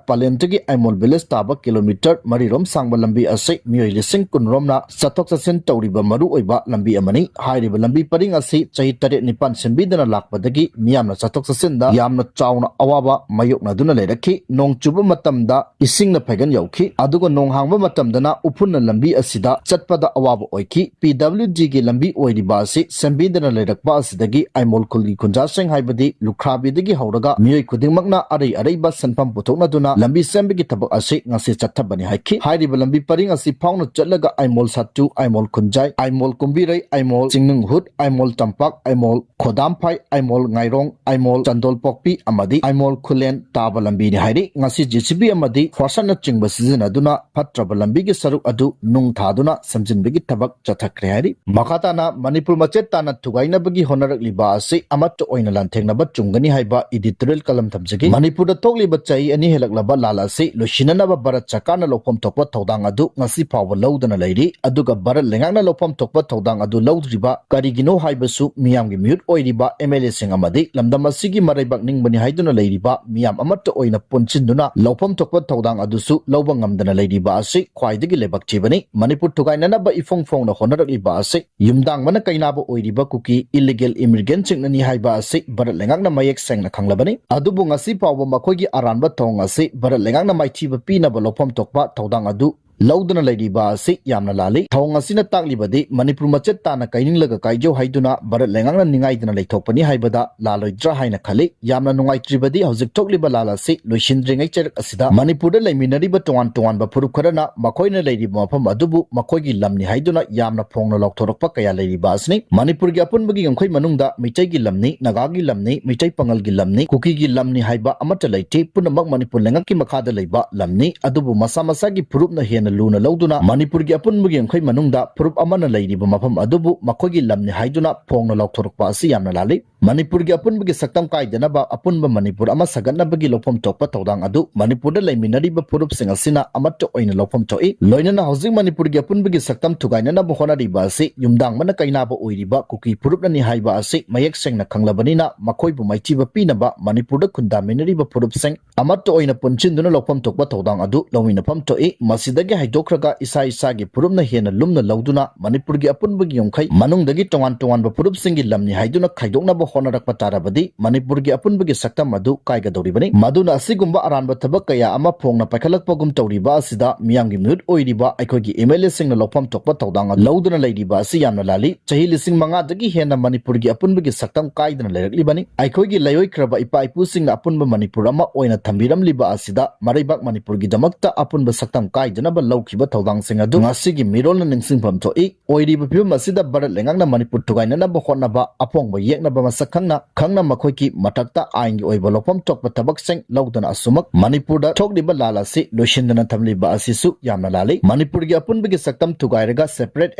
ꯄꯂꯦꯟꯗꯒꯤ ꯑꯥꯏꯃꯣꯜ village ꯇꯥꯕ kilometre ꯃꯔꯤꯔꯣꯝ ꯁꯥꯡꯕ ꯂꯝꯕꯤ ꯑꯁꯤ ꯃꯤꯑꯣꯏ ꯂꯤꯁꯤꯡ ꯀꯨꯟ ꯔꯣꯝꯅ ꯆꯠꯊꯣꯛ ꯆꯠꯁꯤꯟ ꯇꯧꯔꯤꯕ ꯃꯔꯨꯑꯣꯏꯕ ꯂꯝꯕꯤ ꯑꯃꯅꯤ꯫ ꯍꯥꯏꯔꯤꯕ ꯂꯝꯕꯤ ꯄꯔꯤꯡ ꯑꯁꯤ ꯆꯍꯤ ꯇꯔꯦꯠ ꯅꯤꯄꯥꯟ ꯁꯦꯝꯕꯤꯗꯅ ꯂꯥꯛꯄꯗꯒꯤ ꯃꯤꯌꯥꯝꯅ ꯆꯠꯊꯣꯛ ꯆꯠꯁꯤꯟꯗ ꯌꯥꯝꯅ ꯆꯥꯎꯅ ꯑꯋꯥꯕ ꯃꯥꯌꯣꯛꯅꯗꯨꯅ ꯂꯩꯔꯛꯈꯤ꯫ ꯅꯣꯡ ꯆꯨꯕ ꯃꯇꯝꯗ ꯏꯁꯤꯡꯅ ꯐꯩꯒꯟ ꯌꯧꯈꯤ, ꯑꯗꯨꯒ ꯅꯣꯡ ꯍꯥꯡꯕ ꯃꯇꯝꯗꯅ ꯎꯐꯨꯟꯅ ꯂꯝꯕꯤ ꯑꯁꯤꯗ ꯆꯠꯄꯗ ꯑꯋꯥꯕ ꯑꯣꯏꯈꯤ꯫ ꯄꯤ ꯗꯕ꯭ꯂꯤꯎ ꯗꯤꯒꯤ ꯂꯝꯕꯤ ꯑꯣꯏꯔꯤꯕ ꯑꯁꯤ ꯁꯦꯝꯕꯤꯗꯅ ꯂꯩꯔꯛꯄ ꯑꯁꯤꯗꯒꯤ ꯑꯥꯏꯃꯣꯜ ꯈꯨꯜꯒꯤ ꯈꯨꯟꯖꯥꯁꯤꯡ, ꯍꯥꯏꯕꯗꯤ ꯂꯨꯈ꯭ꯔꯥꯕꯤꯗꯒꯤ ꯍꯧꯔꯒ ꯃꯤꯑꯣꯏ ꯈꯨꯗꯤꯡꯃꯛꯅ ꯑꯔꯩ ꯑꯔꯩꯕ ꯁꯦꯟꯐꯝ ꯄꯨꯊꯣꯛꯅꯗꯨꯅ ꯂꯝꯕꯤ ꯁꯦꯝꯕꯒꯤ ꯊꯕꯛ ꯑꯁꯤ ꯉꯁꯤ ꯆꯠꯊꯕꯅꯤ ꯍꯥꯏꯈꯤ꯫ ꯍꯥꯏꯔꯤꯕ ꯂꯝꯕꯤ ꯄꯔꯤꯡ ꯑꯁꯤ ꯐꯥꯎꯅ ꯆꯠꯂꯒ ꯑꯥꯏꯃꯣꯜ ꯁꯥꯇꯨ, ꯑꯥꯏꯃꯣꯜ ꯈꯨꯟꯖꯥꯏ, ꯑꯥꯏꯃꯣꯜ ꯀꯨꯝꯕꯤꯔꯩ, ꯑꯥꯏꯃꯣꯜ ꯆꯤꯡꯅꯨꯡꯍꯨꯠ, ꯑꯥꯏꯃꯣꯜ ꯇꯝꯄꯥꯛ, ꯑꯥꯏꯃꯣꯜ ꯈꯣꯗꯥꯝꯐꯥꯏ, ꯑꯥꯏꯃꯣꯜ ꯉꯥꯏꯔꯣꯡ, ꯑꯥꯏꯃꯣꯜ ꯆꯟꯗꯣꯜꯄꯣꯛꯄꯤ ꯑꯃꯗꯤ ꯑꯥꯏꯃꯣꯜ ꯈꯨꯂꯦꯟ ꯇꯥꯕ ꯂꯝꯕꯤꯅꯤ ꯍꯥꯏꯔꯤ꯫ ꯉꯁꯤ ꯖꯦ ꯁꯤ ꯕꯤ ꯑꯃꯗꯤ ꯐꯣꯔꯁꯟꯅꯆꯤꯡꯕ ꯁꯤꯖꯤꯟꯅꯗꯨꯅ ꯐꯠꯇ꯭ꯔꯕ ꯂꯝꯕꯤꯒꯤ ꯁꯔꯨꯛ ꯑꯗꯨ ꯅꯨꯡ ꯊꯥꯗꯨꯅ ꯁꯦꯝꯖꯤꯟꯕꯒꯤ ꯊꯕꯛ ꯆꯠꯊꯈ꯭ꯔꯦ ꯍꯥꯏꯔꯤ꯫ ꯃꯈꯥ ꯇꯥꯅ ꯃꯅꯤꯄꯨꯔ ꯃꯆꯦꯠ ꯇꯥꯅ ꯊꯨꯒꯥꯏꯅꯕꯒꯤ ꯍꯣꯠꯅꯔꯛꯂꯤꯕ ꯑꯁꯤ ꯑꯃꯠꯇ ꯑꯣꯏꯅ ꯂꯥꯟꯊꯦꯡꯅꯕ ꯆꯨꯝꯒꯅꯤ ꯍꯥꯏꯕ editorial column ꯊꯝꯖꯒꯦ꯫ ꯃꯅꯤꯄꯨꯔꯗ ꯊꯣꯛꯂꯤꯕ ꯆꯍꯤ ꯑꯅꯤ ꯍꯦꯜꯂꯛꯂꯕ ꯂꯥꯜ ꯑꯁꯤ ꯂꯣꯏꯁꯤꯟꯅꯅꯕ ꯚꯥꯔꯠ ꯁꯔꯀꯥꯔꯅ ꯂꯧꯐꯝ ꯊꯣꯛꯄ ꯊꯧꯗꯥꯡ ꯑꯗꯨ ꯉꯁꯤ ꯐꯥꯎꯕ ꯂꯧꯗꯅ ꯂꯩꯔꯤ꯫ ꯑꯗꯨꯒ ꯚꯥꯔꯠ ꯂꯩꯉꯥꯛꯅ ꯂꯧꯐꯝ ꯊꯣꯛꯄ ꯊꯧꯗꯥꯡ ꯑꯗꯨ ꯂꯧꯗ꯭ꯔꯤꯕ ꯀꯔꯤꯒꯤꯅꯣ ꯍꯥꯏꯕꯁꯨ ꯃꯤꯌꯥꯝꯒꯤ ꯃꯤꯍꯨꯠ ꯑꯣꯏꯔꯤꯕ ꯑꯦꯝ ꯑꯦꯜ ꯑꯦꯁꯤꯡ ꯑꯃꯗꯤ ꯂꯝꯗꯝ ꯑꯁꯤꯒꯤ ꯃꯔꯩꯕꯥꯛ ꯅꯤꯡꯕꯅꯤ ꯍꯥꯏꯗꯨꯅ ꯂꯩꯔꯤꯕ ꯃꯤꯌꯥꯝ ꯑꯃꯠꯇ ꯑꯣꯏꯅ ꯄꯨꯟꯁꯤꯟꯗꯨꯅ ꯂꯧꯐꯝ ꯊꯣꯛꯄ ꯊꯧꯗꯥꯡ ꯑꯗꯨꯁꯨ ꯂꯧꯕ ꯉꯝꯗꯅ ꯂꯩꯔꯤꯕ ꯑꯁꯤ ꯈ꯭ꯋꯥꯏꯗꯒꯤ ꯂꯥꯏꯕꯛ ꯊꯤꯕꯅꯤ꯫ ꯃꯅꯤꯄꯨꯔ ꯊꯨꯒꯥꯏꯅꯅꯕ ꯏꯐꯣꯡ ꯐꯣꯡꯅ ꯍꯣꯠꯅꯔꯛꯂꯤꯕ ꯑꯁꯤ ꯌꯨꯝꯗꯥꯡꯕꯅ ꯀꯩꯅꯥꯕ ꯑꯣꯏꯔꯤꯕ ꯀꯨꯀꯤ illegal immigrantꯁꯤꯡꯅꯅꯤ ꯍꯥꯏꯕ ꯑꯁꯤ ꯚꯥꯔꯠ ꯂꯩꯉꯥꯛꯅ ꯃꯌꯦꯛ ꯁꯦꯡꯅ ꯈꯪꯂꯕꯅꯤ꯫ ꯑꯗꯨꯕꯨ ꯉꯁꯤ ꯐꯥꯎꯕ ꯃꯈꯣꯏꯒꯤ ꯑꯔꯥꯟꯕ ꯊꯧꯑꯣꯡ ꯑꯁꯤ ꯚꯥꯔꯠ ꯂꯩꯉꯥꯛꯅ ꯃꯥꯏꯊꯤꯕ ꯄꯤꯅꯕ ꯂꯧꯐꯝ ꯊꯣꯛꯄ ꯊꯧꯗꯥꯡ ꯑꯗꯨ ꯂꯧꯗꯨꯅ ꯂꯩꯔꯤꯕ ꯑꯁꯤ ꯌꯥꯝꯅ ꯂꯥꯜꯂꯤ꯫ ꯊꯧꯑꯣꯡ ꯑꯁꯤꯅ ꯇꯥꯛꯂꯤꯕꯗꯤ ꯃꯅꯤꯄꯨꯔ ꯃꯆꯦꯠ ꯇꯥꯅ ꯀꯥꯏꯅꯤꯡꯂꯒ ꯀꯥꯏꯖꯧ ꯍꯥꯏꯗꯨꯅ ꯚꯥꯔꯠ ꯂꯩꯉꯥꯛꯅ ꯅꯤꯡꯉꯥꯏꯗꯅ ꯂꯩꯊꯣꯛꯄꯅꯤ ꯍꯥꯏꯕꯗ ꯂꯥꯜꯂꯣꯏꯗ꯭ꯔꯥ ꯍꯥꯏꯅ ꯈꯜꯂꯤ꯫ ꯌꯥꯝꯅ ꯅꯨꯡꯉꯥꯏꯇ꯭ꯔꯤꯕꯗꯤ ꯍꯧꯖꯤꯛ ꯊꯣꯛꯂꯤꯕ ꯂꯥꯜ ꯑꯁꯤ ꯂꯣꯏꯁꯤꯟꯗ꯭ꯔꯤꯉꯩ ꯆꯩꯔꯛ ꯑꯁꯤꯗ ꯃꯅꯤꯄꯨꯔꯗ ꯂꯩꯃꯤꯟꯅꯔꯤꯕ ꯇꯣꯉꯥꯟ ꯇꯣꯉꯥꯟꯕ ꯐꯨꯔꯨꯞ ꯈꯔꯅ ꯃꯈꯣꯏꯅ ꯂꯩꯔꯤꯕ ꯃꯐꯝ ꯑꯗꯨꯕꯨ ꯃꯈꯣꯏꯒꯤ ꯂꯝꯅꯤ ꯍꯥꯏꯗꯨꯅ ꯌꯥꯝꯅ ꯐꯣꯡꯅ ꯂꯥꯎꯊꯣꯔꯛꯄ ꯀꯌꯥ ꯂꯩꯔꯤꯕ ꯑꯁꯤꯅꯤ꯫ ꯃꯅꯤꯄꯨꯔꯒꯤ ꯑꯄꯨꯟꯕꯒꯤ ꯉꯝꯈꯩ ꯃꯅꯨꯡꯗ ꯃꯤꯇꯩꯒꯤ ꯂꯝꯅꯤ, ꯅꯥꯒꯥꯒꯤ ꯂꯝꯅꯤ, ꯃꯤꯇꯩ ꯄꯥꯉꯜꯒꯤ ꯂꯝꯅꯤ, ꯀꯨꯀꯤꯒꯤ ꯂꯝꯅꯤ ꯍꯥꯏꯕ ꯑꯃꯠꯇ ꯂꯩꯇꯦ꯫ ꯄꯨꯝꯅꯃꯛ ꯃꯅꯤꯄꯨꯔ ꯂꯩꯉꯥꯛꯀꯤ ꯃꯈꯥꯗ ꯂꯩꯕ ꯂꯝꯅꯤ꯫ ꯑꯗꯨꯕꯨ ꯃꯁꯥ ꯃꯁꯥꯒꯤ ꯐꯨꯔꯨꯞꯅ ꯍꯦꯟꯅ ꯂꯨꯅ ꯂꯧꯗꯨꯅ ꯃꯅꯤꯄꯨꯔꯒꯤ ꯑꯄꯨꯟꯕꯒꯤ ꯉꯝꯈꯩ ꯃꯅꯨꯡꯗ ꯐꯨꯔꯨꯞ ꯑꯃꯅ ꯂꯩꯔꯤꯕ ꯃꯐꯝ ꯑꯗꯨꯕꯨ ꯃꯈꯣꯏꯒꯤ ꯂꯝꯅꯤ ꯍꯥꯏꯗꯨꯅ ꯐꯣꯡꯅ ꯂꯥꯎꯊꯣꯔꯛꯄ ꯑꯁꯤ ꯌꯥꯝꯅ ꯂꯥꯜꯂꯤ꯫ ꯃꯅꯤꯄꯨꯔꯒꯤ ꯑꯄꯨꯟꯕꯒꯤ ꯁꯛꯇꯝ ꯀꯥꯏꯗꯅꯕ ꯑꯄꯨꯟꯕ ꯃꯅꯤꯄꯨꯔ ꯑꯃ ꯁꯥꯒꯠꯅꯕꯒꯤ ꯂꯧꯐꯝ ꯊꯣꯛꯄ ꯊꯧꯗꯥꯡ ꯑꯗꯨ ꯃꯅꯤꯄꯨꯔꯗ ꯂꯩꯃꯤꯟꯅꯔꯤꯕ ꯐꯨꯔꯨꯞꯁꯤꯡ ꯑꯁꯤꯅ ꯑꯃꯠꯇ ꯑꯣꯏꯅ ꯂꯧꯐꯝ ꯊꯣꯛꯏ꯫ ꯂꯣꯏꯅꯅ ꯍꯧꯖꯤꯛ ꯃꯅꯤꯄꯨꯔꯒꯤ ꯑꯄꯨꯟꯕꯒꯤ ꯁꯛꯇꯝ ꯊꯨꯒꯥꯏꯅꯅꯕ ꯍꯣꯠꯅꯔꯤꯕ ꯑꯁꯤ ꯌꯨꯝꯗꯥꯡꯕꯅ ꯀꯩꯅꯥꯕ ꯑꯣꯏꯔꯤꯕ ꯀꯨꯀꯤ ꯐꯨꯔꯨꯞꯅꯅꯤ ꯍꯥꯏꯕ ꯑꯁꯤ ꯃꯌꯦꯛ ꯁꯦꯡꯅ ꯈꯪꯂꯕꯅꯤꯅ, ꯃꯈꯣꯏꯕꯨ ꯃꯥꯏꯊꯤꯕ ꯄꯤꯅꯕ ꯃꯅꯤꯄꯨꯔꯗ ꯈꯨꯟꯗꯥꯃꯤꯟꯅꯔꯤꯕ ꯐꯨꯔꯨꯞꯁꯤꯡ ꯑꯃꯠꯇ ꯑꯣꯏꯅ ꯄꯨꯟꯁꯤꯟꯗꯨꯅ ꯂꯧꯐꯝ ꯊꯣꯛꯄ ꯊꯧꯗꯥꯡ ꯑꯗꯨ ꯂꯧꯃꯤꯟꯅꯐꯝ ꯊꯣꯛꯏ꯫ ꯃꯁꯤꯗꯒꯤ ꯍꯥꯏꯗꯣꯛꯈ꯭ꯔꯒ ꯏꯁꯥ ꯏꯁꯥꯒꯤ ꯐꯨꯔꯨꯞꯅ ꯍꯦꯟꯅ ꯂꯨꯝꯅ ꯂꯧꯗꯨꯅ ꯃꯅꯤꯄꯨꯔꯒꯤ ꯑꯄꯨꯟꯕꯒꯤ ꯉꯝꯈꯩ ꯃꯅꯨꯡꯗꯒꯤ ꯇꯣꯉꯥꯟ ꯇꯣꯉꯥꯟꯕ ꯐꯨꯔꯨꯞꯁꯤꯡꯒꯤ ꯂꯝꯅꯤ ꯍꯥꯏꯗꯨꯅ ꯈꯥꯏꯗꯣꯛꯅꯕ ꯍꯣꯠꯅꯔꯛꯄ ꯇꯥꯔꯕꯗꯤ ꯃꯅꯤꯄꯨꯔꯒꯤ ꯑꯄꯨꯟꯕꯒꯤ ꯁꯛꯇꯝ ꯑꯗꯨ ꯀꯥꯏꯒꯗꯧꯔꯤꯕꯅꯤ꯫ ꯃꯗꯨꯅ ꯑꯁꯤꯒꯨꯝꯕ ꯑꯔꯥꯟꯕ ꯊꯕꯛ ꯀꯌꯥ ꯑꯃ ꯐꯣꯡꯅ ꯄꯥꯏꯈꯠꯂꯛꯄꯒꯨꯝ ꯇꯧꯔꯤꯕ ꯑꯁꯤꯗ ꯃꯤꯌꯥꯝꯒꯤ ꯃꯤꯍꯨꯠ ꯑꯣꯏꯔꯤꯕ ꯑꯩꯈꯣꯏꯒꯤ ꯑꯦꯝ ꯑꯦꯜ ꯑꯦꯁꯤꯡꯅ ꯂꯧꯐꯝ ꯊꯣꯛꯄ ꯊꯧꯗꯥꯡ ꯑꯗꯨ ꯂꯧꯗꯨꯅ ꯂꯩꯔꯤꯕ ꯑꯁꯤ ꯌꯥꯝꯅ ꯂꯥꯜꯂꯤ꯫ ꯆꯍꯤ ꯂꯤꯁꯤꯡ ꯃꯉꯥꯗꯒꯤ ꯍꯦꯟꯅ ꯃꯅꯤꯄꯨꯔꯒꯤ ꯑꯄꯨꯟꯕꯒꯤ ꯁꯛꯇꯝ ꯀꯥꯏꯗꯅ ꯂꯩꯔꯛꯂꯤꯕꯅꯤ꯫ ꯑꯩꯈꯣꯏꯒꯤ ꯂꯩꯑꯣꯏꯈ꯭ꯔꯕ ꯏꯄꯥ ꯏꯄꯨꯁꯤꯡꯅ ꯑꯄꯨꯟꯕ ꯃꯅꯤꯄꯨꯔ ꯑꯃ ꯑꯣꯏꯅ ꯊꯝꯕꯤꯔꯝꯂꯤꯕ ꯑꯁꯤꯗ ꯃꯔꯩꯕꯥꯛ ꯃꯅꯤꯄꯨꯔꯒꯤꯗꯃꯛꯇ ꯑꯄꯨꯟꯕ ꯁꯛꯇꯝ ꯀꯥꯏꯗꯅꯕ ꯂꯧꯈꯤꯕ ꯊꯧꯗꯥꯡꯁꯤꯡ ꯑꯗꯨ ꯉꯁꯤꯒꯤ ꯃꯤꯔꯣꯜꯅ ꯅꯤꯡꯁꯤꯡꯐꯝ ꯊꯣꯛꯏ꯫ ꯑꯣꯏꯔꯤꯕ ꯐꯤꯕꯝ ꯑꯁꯤꯗ ꯚꯥꯔꯠ ꯂꯩꯉꯥꯛꯅ ꯃꯅꯤꯄꯨꯔ ꯊꯨꯒꯥꯏꯅꯅꯕ ꯍꯣꯠꯅꯕ ꯑꯄꯣꯡꯕ ꯌꯦꯛꯅꯕ ꯃꯁꯛ ꯈꯪꯅ ꯈꯪꯅ ꯃꯈꯣꯏꯒꯤ ꯃꯊꯛꯇ ꯑꯥꯏꯟꯒꯤ ꯑꯣꯏꯕ ꯂꯧꯐꯝ ꯊꯣꯛꯄ ꯊꯕꯛꯁꯤꯡ ꯂꯧꯗꯨꯅ ꯑꯁꯨꯃꯛ ꯃꯅꯤꯄꯨꯔꯗ ꯊꯣꯛꯂꯤꯕ ꯂꯥꯜ ꯑꯁꯤ ꯂꯣꯏꯁꯤꯟꯗꯅ ꯊꯝꯂꯤꯕ ꯑꯁꯤꯁꯨ ꯌꯥꯝꯅ ꯂꯥꯜꯂꯤ꯫ ꯃꯅꯤꯄꯨꯔꯒꯤ ꯑꯄꯨꯟꯕꯒꯤ ꯁꯛꯇꯝ ꯊꯨꯒꯥꯏꯔꯒ separate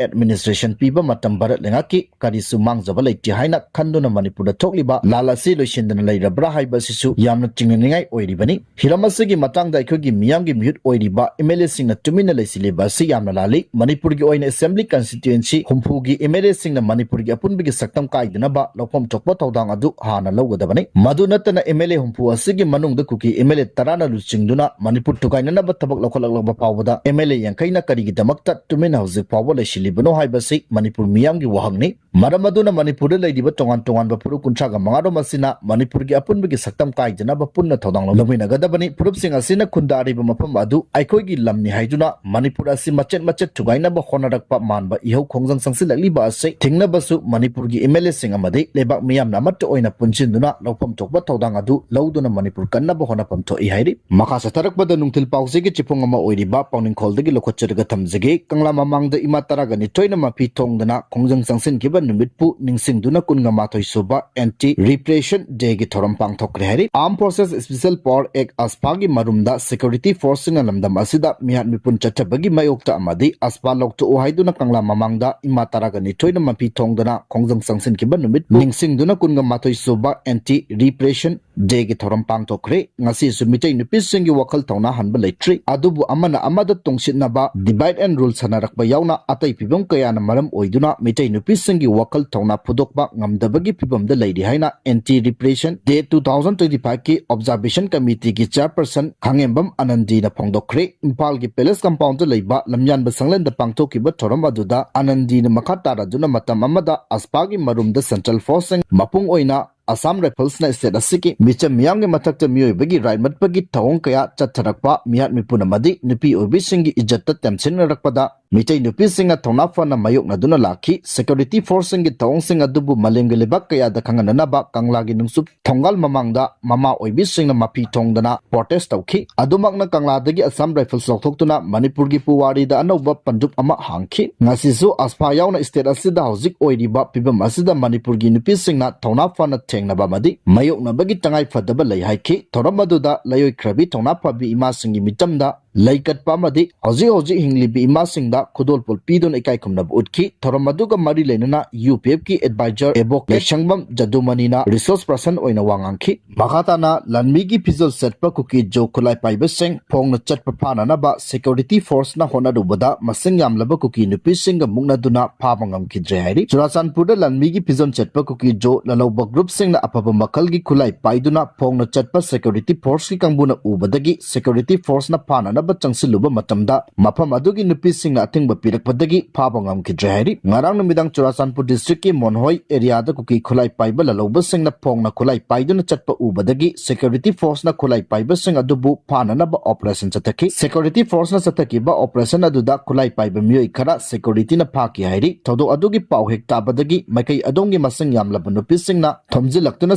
administration ꯄꯤꯕ ꯃꯇꯝ ꯚꯥꯔꯠ ꯂꯩꯉꯥꯛꯀꯤ ꯀꯔꯤꯁꯨ ꯃꯥꯡꯖꯕ ꯂꯩꯇꯦ ꯍꯥꯏꯅ ꯈꯟꯗꯨꯅ ꯃꯅꯤꯄꯨꯔꯗ ꯊꯣꯛꯂꯤꯕ ꯂꯥꯜ ꯑꯁꯤ ꯂꯣꯏꯁꯤꯟꯗꯅ ꯂꯩꯔꯕ꯭ꯔꯥ ꯍꯥꯏꯕ ꯑꯁꯤꯁꯨ ꯌꯥꯝꯅ ꯆꯤꯡꯅꯅꯤꯡꯉꯥꯏ ꯑꯣꯏꯔꯤꯕꯅꯤ꯫ ꯍꯤꯔꯝ ꯑꯁꯤꯒꯤ ꯃꯇꯥꯡꯗ ꯑꯩꯈꯣꯏꯒꯤ ꯃꯤꯌꯥꯝꯒꯤ ꯃꯤꯍꯨꯠ ꯑꯣꯏꯔꯤꯕ ꯑꯦꯝ ꯑꯦꯜ ꯑꯦꯁꯤꯡꯅ ꯇꯨꯃꯤꯟꯅ ꯂꯩꯁꯤꯜꯂꯤꯕ ꯑꯁꯤ ꯌꯥꯝꯅ ꯂꯥꯜꯂꯤ꯫ ꯃꯅꯤꯄꯨꯔꯒꯤ ꯑꯣꯏꯅ ꯑꯦꯁꯦꯝꯕ꯭ꯂꯤ ꯀꯟꯁꯇꯤꯇ꯭ꯌꯨꯑꯦꯟꯁꯤ ꯍꯨꯝꯐꯨꯒꯤ ꯑꯦꯝ ꯑꯦꯜ ꯑꯦꯁꯤꯡꯅ ꯃꯅꯤꯄꯨꯔꯒꯤ ꯑꯄꯨꯟꯕꯒꯤ ꯁꯛꯇꯝ ꯀꯥꯏꯗꯅꯕ ꯂꯧꯐꯝ ꯊꯣꯛꯄ ꯊꯧꯗꯥꯡ ꯑꯗꯨ ꯍꯥꯟꯅ ꯂꯧꯒꯗꯕꯅꯤ꯫ ꯃꯗꯨ ꯅꯠꯇꯅ ꯑꯦꯝ ꯑꯦꯜ ꯑꯦ ꯍꯨꯝꯐꯨ ꯑꯁꯤꯒꯤ ꯃꯅꯨꯡꯗ ꯀꯨꯀꯤ ꯑꯦꯝ ꯑꯦꯜ ꯑꯦ ꯇꯔꯥꯅ ꯂꯨꯆꯤꯡꯗꯨꯅ ꯃꯅꯤꯄꯨꯔ ꯊꯨꯒꯥꯏꯅꯅꯕ ꯊꯕꯛ ꯂꯧꯈꯠꯂꯛꯂꯕ ꯐꯥꯎꯕꯗ ꯑꯦꯝ ꯑꯦꯜ ꯑꯦ ꯌꯥꯡꯈꯩꯅ ꯀꯔꯤꯒꯤꯗꯃꯛꯇ ꯇꯨꯃꯤꯟꯅ ꯍꯧꯖꯤꯛ ꯐꯥꯎꯕ ꯂꯩꯁꯤꯜꯂꯤꯕꯅꯣ ꯍꯥꯏꯕꯁꯤ ꯃꯅꯤꯄꯨꯔ ꯃꯤꯌꯥꯝꯒꯤ ꯋꯥꯍꯪꯅꯤ꯫ ꯃꯔꯝ ꯑꯗꯨꯅ ꯃꯅꯤꯄꯨꯔꯗ ꯂꯩꯔꯤꯕ ꯇꯣꯉꯥꯟ ꯇꯣꯉꯥꯟꯕ ꯐꯨꯔꯨꯞ ꯀꯨꯟꯊ꯭ꯔꯥꯒ ꯃꯉꯥꯔꯣꯝ ꯑꯁꯤꯅ ꯃꯅꯤꯄꯨꯔꯒꯤ ꯑꯄꯨꯟꯕꯒꯤ ꯁꯛꯇꯝ ꯀꯥꯏꯗꯅꯕ ꯄꯨꯟꯅ ꯊꯧꯗꯥꯡ ꯂꯧꯃꯤꯟꯅꯒꯗꯕꯅꯤ꯫ ꯐꯨꯔꯨꯞꯁꯤꯡ ꯑꯁꯤꯅ ꯈꯨꯟꯗꯥꯔꯤꯕ ꯃꯐꯝ ꯑꯗꯨ ꯑꯩꯈꯣꯏꯒꯤ ꯂꯝꯅꯤ ꯍꯥꯏꯗꯨꯅ ꯃꯅꯤꯄꯨꯔ ꯑꯁꯤ ꯃꯆꯦꯠ ꯃꯆꯦꯠ ꯊꯨꯒꯥꯏꯅꯕ ꯍꯣꯠꯅꯔꯛꯄ ꯃꯥꯟꯕ ꯏꯍꯧ ꯈꯣꯡꯖꯪ ꯆꯪꯁꯤꯜꯂꯛꯂꯤꯕ ꯑꯁꯤ ꯊꯤꯡꯅꯕꯁꯨ ꯃꯅꯤꯄꯨꯔꯒꯤ ꯑꯦꯝ ꯑꯦꯜ ꯑꯦꯁꯤꯡ ꯑꯃꯗꯤ ꯂꯩꯕꯥꯛ ꯃꯤꯌꯥꯝꯅ ꯑꯃꯠꯇ ꯑꯣꯏꯅ ꯄꯨꯟꯁꯤꯟꯗꯨꯅ ꯂꯧꯐꯝ ꯊꯣꯛꯄ ꯊꯧꯗꯥꯡ ꯑꯗꯨ ꯂꯧꯗꯨꯅ ꯃꯅꯤꯄꯨꯔ ꯀꯟꯅꯕ ꯍꯣꯠꯅꯐꯝ ꯊꯣꯛꯏ ꯍꯥꯏꯔꯤ꯫ ꯃꯈꯥ ꯆꯠꯊꯔꯛꯄꯗ ꯅꯨꯡꯊꯤꯜ ꯄꯥꯎꯆꯦꯒꯤ ꯆꯤꯐꯨꯡ ꯑꯃ ꯑꯣꯏꯔꯤꯕ ꯄꯥꯎꯅꯤꯡꯈꯣꯜꯗꯒꯤ ꯂꯧꯈꯠꯆꯔꯒ ꯊꯝꯖꯒꯦ꯫ ꯀꯪꯂꯥ ꯃꯃꯥꯡꯗ ꯏꯃꯥ ꯇꯔꯥꯒ ꯅꯤꯊꯣꯏꯅ ꯃꯐꯤ ꯊꯣꯡꯗꯅ ꯈꯣꯡꯖꯪ ꯆꯪꯁꯤꯟꯈꯤꯕ ꯅꯨꯃꯤꯠꯄꯨ ꯅꯤꯡꯁꯤꯡꯗꯨꯅ ꯀꯨꯟꯒ ꯃꯥꯊꯣꯏ ꯁꯨꯕ Anti Repression Day ꯒꯤ ꯊꯧꯔꯝ ꯄꯥꯡꯊꯣꯛꯈ꯭ꯔꯦ ꯍꯥꯏꯔꯤ꯫ Armed Forces Special Power Act, AFSPA ꯒꯤ ꯃꯔꯨꯝꯗ security force ꯁꯤꯡꯅ ꯂꯝꯗꯝ ꯑꯁꯤꯗ ꯃꯤꯍꯥꯠ ꯃꯤꯄꯨꯟ ꯆꯠꯊꯕꯒꯤ ꯃꯥꯌꯣꯛꯇ ꯑꯃꯗꯤ AFSPA ꯂꯧꯊꯣꯛꯎ ꯍꯥꯏꯗꯨꯅ ꯀꯪꯂꯥ ꯃꯃꯥꯡꯗ ꯏꯃꯥ ꯇꯔꯥꯒ ꯅꯤꯊꯣꯏꯅ ꯃꯄꯤ ꯊꯣꯡꯗꯅ ꯈꯣꯡꯖꯪ ꯆꯪꯁꯤꯟꯈꯤꯕ ꯅꯨꯃꯤꯠꯄꯨ ꯅꯤꯡꯁꯤꯡꯗꯨꯅ ꯀꯨꯟꯒ ꯃꯥꯊꯣꯏ ꯁꯨꯕ Anti Repression Day ꯒꯤ ꯊꯧꯔꯝ ꯄꯥꯡꯊꯣꯛꯈ꯭ꯔꯦ꯫ ꯉꯁꯤꯁꯨ ꯃꯤꯇꯩ ꯅꯨꯄꯤꯁꯤꯡꯒꯤ ꯋꯥꯈꯜ ꯊꯧꯅꯥ ꯍꯟꯕ ꯂꯩꯇ꯭ꯔꯤ꯫ ꯑꯗꯨꯕꯨ ꯑꯃꯅ ꯑꯃꯗ ꯇꯨꯡꯁꯤꯠꯅꯕ, divide and rule ꯁꯥꯟꯅꯔꯛꯄ ꯌꯥꯎꯅ ꯑꯇꯩ ꯐꯤꯕꯝ ꯀꯌꯥꯅ ꯃꯔꯝ ꯑꯣꯏꯗꯨꯅ ꯃꯤꯇꯩ ꯅꯨꯄꯤꯁꯤꯡꯒꯤ ꯋꯥꯈꯜ ꯊꯧꯅꯥ ꯐꯨꯗꯣꯛꯄ ꯉꯝꯗꯕꯒꯤ ꯐꯤꯕꯝꯗ ꯂꯩꯔꯤ ꯍꯥꯏꯅ Anti Repression Day two thousand twenty-five ꯀꯤ Observation Committee ꯒꯤ chairperson ꯈꯥꯡꯉꯦꯝꯕꯝ ꯑꯅꯟꯗꯤꯅ ꯐꯣꯡꯗꯣꯛꯈ꯭ꯔꯦ꯫ ꯏꯝꯐꯥꯜꯒꯤ Palace Compound ꯗ ꯂꯩꯕ ꯂꯝꯌꯥꯟꯕ ꯁꯪꯂꯦꯟꯗ ꯄꯥꯡꯊꯣꯛꯈꯤꯕ ꯊꯧꯔꯝ ꯑꯗꯨꯗ ꯑꯅꯟꯗꯤꯅ ꯃꯈꯥ ꯇꯥꯔꯗꯨꯅ ꯃꯇꯝ ꯑꯃꯗ AFSPA ꯒꯤ ꯃꯔꯨꯝꯗ Central Force ꯁꯤꯡ, ꯃꯄꯨꯡ ꯑꯣꯏꯅ Assam Rifles ꯅ state ꯑꯁꯤꯒꯤ ꯃꯤꯆꯝ ꯃꯤꯌꯥꯝꯒꯤ ꯃꯊꯛꯇ ꯃꯤꯑꯣꯏꯕꯒꯤ right ꯃꯠꯄꯒꯤ ꯊꯧꯑꯣꯡ ꯀꯌꯥ ꯆꯠꯊꯔꯛꯄ, ꯃꯤꯍꯥꯠ ꯃꯤꯄꯨꯟ ꯑꯃꯗꯤ ꯅꯨꯄꯤ ꯑꯣꯏꯕꯤꯁꯤꯡꯒꯤ ꯏꯖꯠꯇ ꯇꯦꯝꯁꯤꯟꯅꯔꯛꯄꯗ ꯃꯤꯇꯩ ꯅꯨꯄꯤꯁꯤꯡꯅ ꯊꯧꯅꯥ ꯐꯅ ꯃꯥꯌꯣꯛꯅꯗꯨꯅ ꯂꯥꯛꯈꯤ꯫ Security force ꯁꯤꯡꯒꯤ ꯊꯧꯑꯣꯡꯁꯤꯡ ꯑꯗꯨꯕꯨ ꯃꯥꯂꯦꯝꯒꯤ ꯂꯩꯕꯥꯛ ꯀꯌꯥꯗ ꯈꯪꯍꯟꯅꯅꯕ ꯀꯪꯂꯥꯒꯤ ꯅꯨꯡꯁꯨꯞ ꯊꯣꯡꯒꯥꯜ ꯃꯃꯥꯡꯗ ꯃꯃꯥ ꯑꯣꯏꯕꯤꯁꯤꯡꯅ ꯃꯄꯤ ꯊꯣꯡꯗꯅ protest ꯇꯧꯈꯤ꯫ ꯑꯗꯨꯃꯛꯅ ꯀꯪꯂꯥꯗꯒꯤ Assam Rifles ꯂꯧꯊꯣꯛꯇꯨꯅ ꯃꯅꯤꯄꯨꯔꯒꯤ ꯄꯨꯋꯥꯔꯤꯗ ꯑꯅꯧꯕ ꯄꯟꯗꯨꯞ ꯑꯃ ꯍꯥꯡꯈꯤ꯫ ꯉꯁꯤꯁꯨ AFSPA ꯌꯥꯎꯅ state ꯑꯁꯤꯗ ꯍꯧꯖꯤꯛ ꯑꯣꯏꯔꯤꯕ ꯐꯤꯕꯝ ꯑꯁꯤꯗ ꯃꯅꯤꯄꯨꯔꯒꯤ ꯅꯨꯄꯤꯁꯤꯡꯅ ꯊꯧꯅꯥ ꯐꯅ ꯊꯦꯡꯅꯕ ꯑꯃꯗꯤ ꯃꯥꯌꯣꯛꯅꯕꯒꯤ ꯇꯉꯥꯏ ꯐꯗꯕ ꯂꯩ ꯍꯥꯏꯈꯤ꯫ ꯊꯧꯔꯝ ꯑꯗꯨꯗ ꯂꯥꯏꯑꯣꯏꯈ꯭ꯔꯕꯤ ꯊꯧꯅꯥ ꯐꯕꯤ ꯏꯃꯥꯁꯤꯡꯒꯤ ꯃꯤꯆꯝꯗ ꯂꯩꯀꯠꯄ ꯑꯃꯗꯤ ꯍꯧꯖꯤꯛ ꯍꯧꯖꯤꯛ ꯍꯤꯡꯂꯤꯕꯤ ꯏꯃꯥꯁꯤꯡꯗ ꯈꯨꯗꯣꯜꯄꯣꯠ ꯄꯤꯗꯨꯅ ꯏꯀꯥꯏ ꯈꯨꯝꯅꯕ ꯎꯠꯈꯤ꯫ ꯊꯧꯔꯝ ꯑꯗꯨꯒ ꯃꯔꯤ ꯂꯩꯅꯅ UPF ꯀꯤ advisor ꯑꯦꯕꯣꯛ ꯂꯩꯁꯪꯕꯝ ꯖꯗꯨꯃꯅꯤꯅ resource person ꯑꯣꯏꯅ ꯋꯥ ꯉꯥꯡꯈꯤ꯫ ꯃꯈꯥ ꯇꯥꯅ ꯂꯥꯟꯃꯤꯒꯤ ꯐꯤꯖꯣꯜ ꯁꯦꯠꯄ ꯀꯨꯀꯤ ꯖꯣ ꯈꯨꯠꯂꯥꯏ ꯄꯥꯏꯕꯁꯤꯡ ꯐꯣꯡꯅ ꯆꯠꯄ ꯐꯥꯅꯅꯕ security force ꯅ ꯍꯣꯠꯅꯔꯨꯕꯗ ꯃꯁꯤꯡ ꯌꯥꯝꯂꯕ ꯀꯨꯀꯤ ꯅꯨꯄꯤꯁꯤꯡꯒ ꯃꯨꯛꯅꯗꯨꯅ ꯐꯥꯕ ꯉꯝꯈꯤꯗ꯭ꯔꯦ ꯍꯥꯏꯔꯤ꯫ ꯆꯨꯔꯥꯆꯥꯟꯄꯨꯔꯗ ꯂꯥꯟꯃꯤꯒꯤ ꯐꯤꯖꯣꯜ ꯁꯦꯠꯄ ꯀꯨꯀꯤ ꯖꯣ ꯂꯥꯜꯍꯧꯕ group ꯁꯤꯡꯅ ꯑꯐꯕ ꯃꯈꯜꯒꯤ ꯈꯨꯠꯂꯥꯏ ꯄꯥꯏꯗꯨꯅ ꯐꯣꯡꯅ ꯆꯠꯄ security force ꯀꯤ ꯀꯥꯡꯕꯨꯅ ꯎꯕꯗꯒꯤ security force ꯅ ꯐꯥꯅꯅꯕ ꯆꯪꯁꯤꯜꯂꯨꯕ ꯃꯇꯝꯗ ꯃꯐꯝ ꯑꯗꯨꯒꯤ ꯅꯨꯄꯤꯁꯤꯡꯅ ꯑꯊꯤꯡꯕ ꯄꯤꯔꯛꯄꯗꯒꯤ ꯐꯥꯕ ꯉꯝꯈꯤꯗ꯭ꯔꯦ ꯍꯥꯏꯔꯤ꯫ ꯉꯔꯥꯡ ꯅꯨꯃꯤꯗꯥꯡ ꯆꯨꯔꯥꯆꯥꯟꯄꯨꯔ district ꯀꯤ ꯃꯣꯟꯍꯣꯏ area ꯗ ꯀꯨꯀꯤ ꯈꯨꯠꯂꯥꯏ ꯄꯥꯏꯕ ꯂꯥꯜꯍꯧꯕꯁꯤꯡꯅ ꯐꯣꯡꯅ ꯈꯨꯠꯂꯥꯏ ꯄꯥꯏꯗꯨꯅ ꯆꯠꯄ ꯎꯕꯗꯒꯤ security force ꯅ ꯈꯨꯠꯂꯥꯏ ꯄꯥꯏꯕꯁꯤꯡ ꯑꯗꯨꯕꯨ ꯐꯥꯅꯅꯕ operation ꯆꯠꯊꯈꯤ꯫ Security force ꯅ ꯆꯠꯊꯈꯤꯕ operation ꯑꯗꯨꯗ ꯈꯨꯠꯂꯥꯏ ꯄꯥꯏꯕ ꯃꯤꯑꯣꯏ ꯈꯔ security ꯅ ꯐꯥꯈꯤ ꯍꯥꯏꯔꯤ꯫ ꯊꯧꯗꯣꯛ ꯑꯗꯨꯒꯤ ꯄꯥꯎ ꯍꯦꯛ ꯇꯥꯕꯗꯒꯤ ꯃꯥꯏꯀꯩ ꯑꯗꯣꯝꯒꯤ ꯃꯁꯤꯡ ꯌꯥꯝꯂꯕ ꯅꯨꯄꯤꯁꯤꯡꯅ ꯊꯣꯝꯖꯤꯜꯂꯛꯇꯨꯅ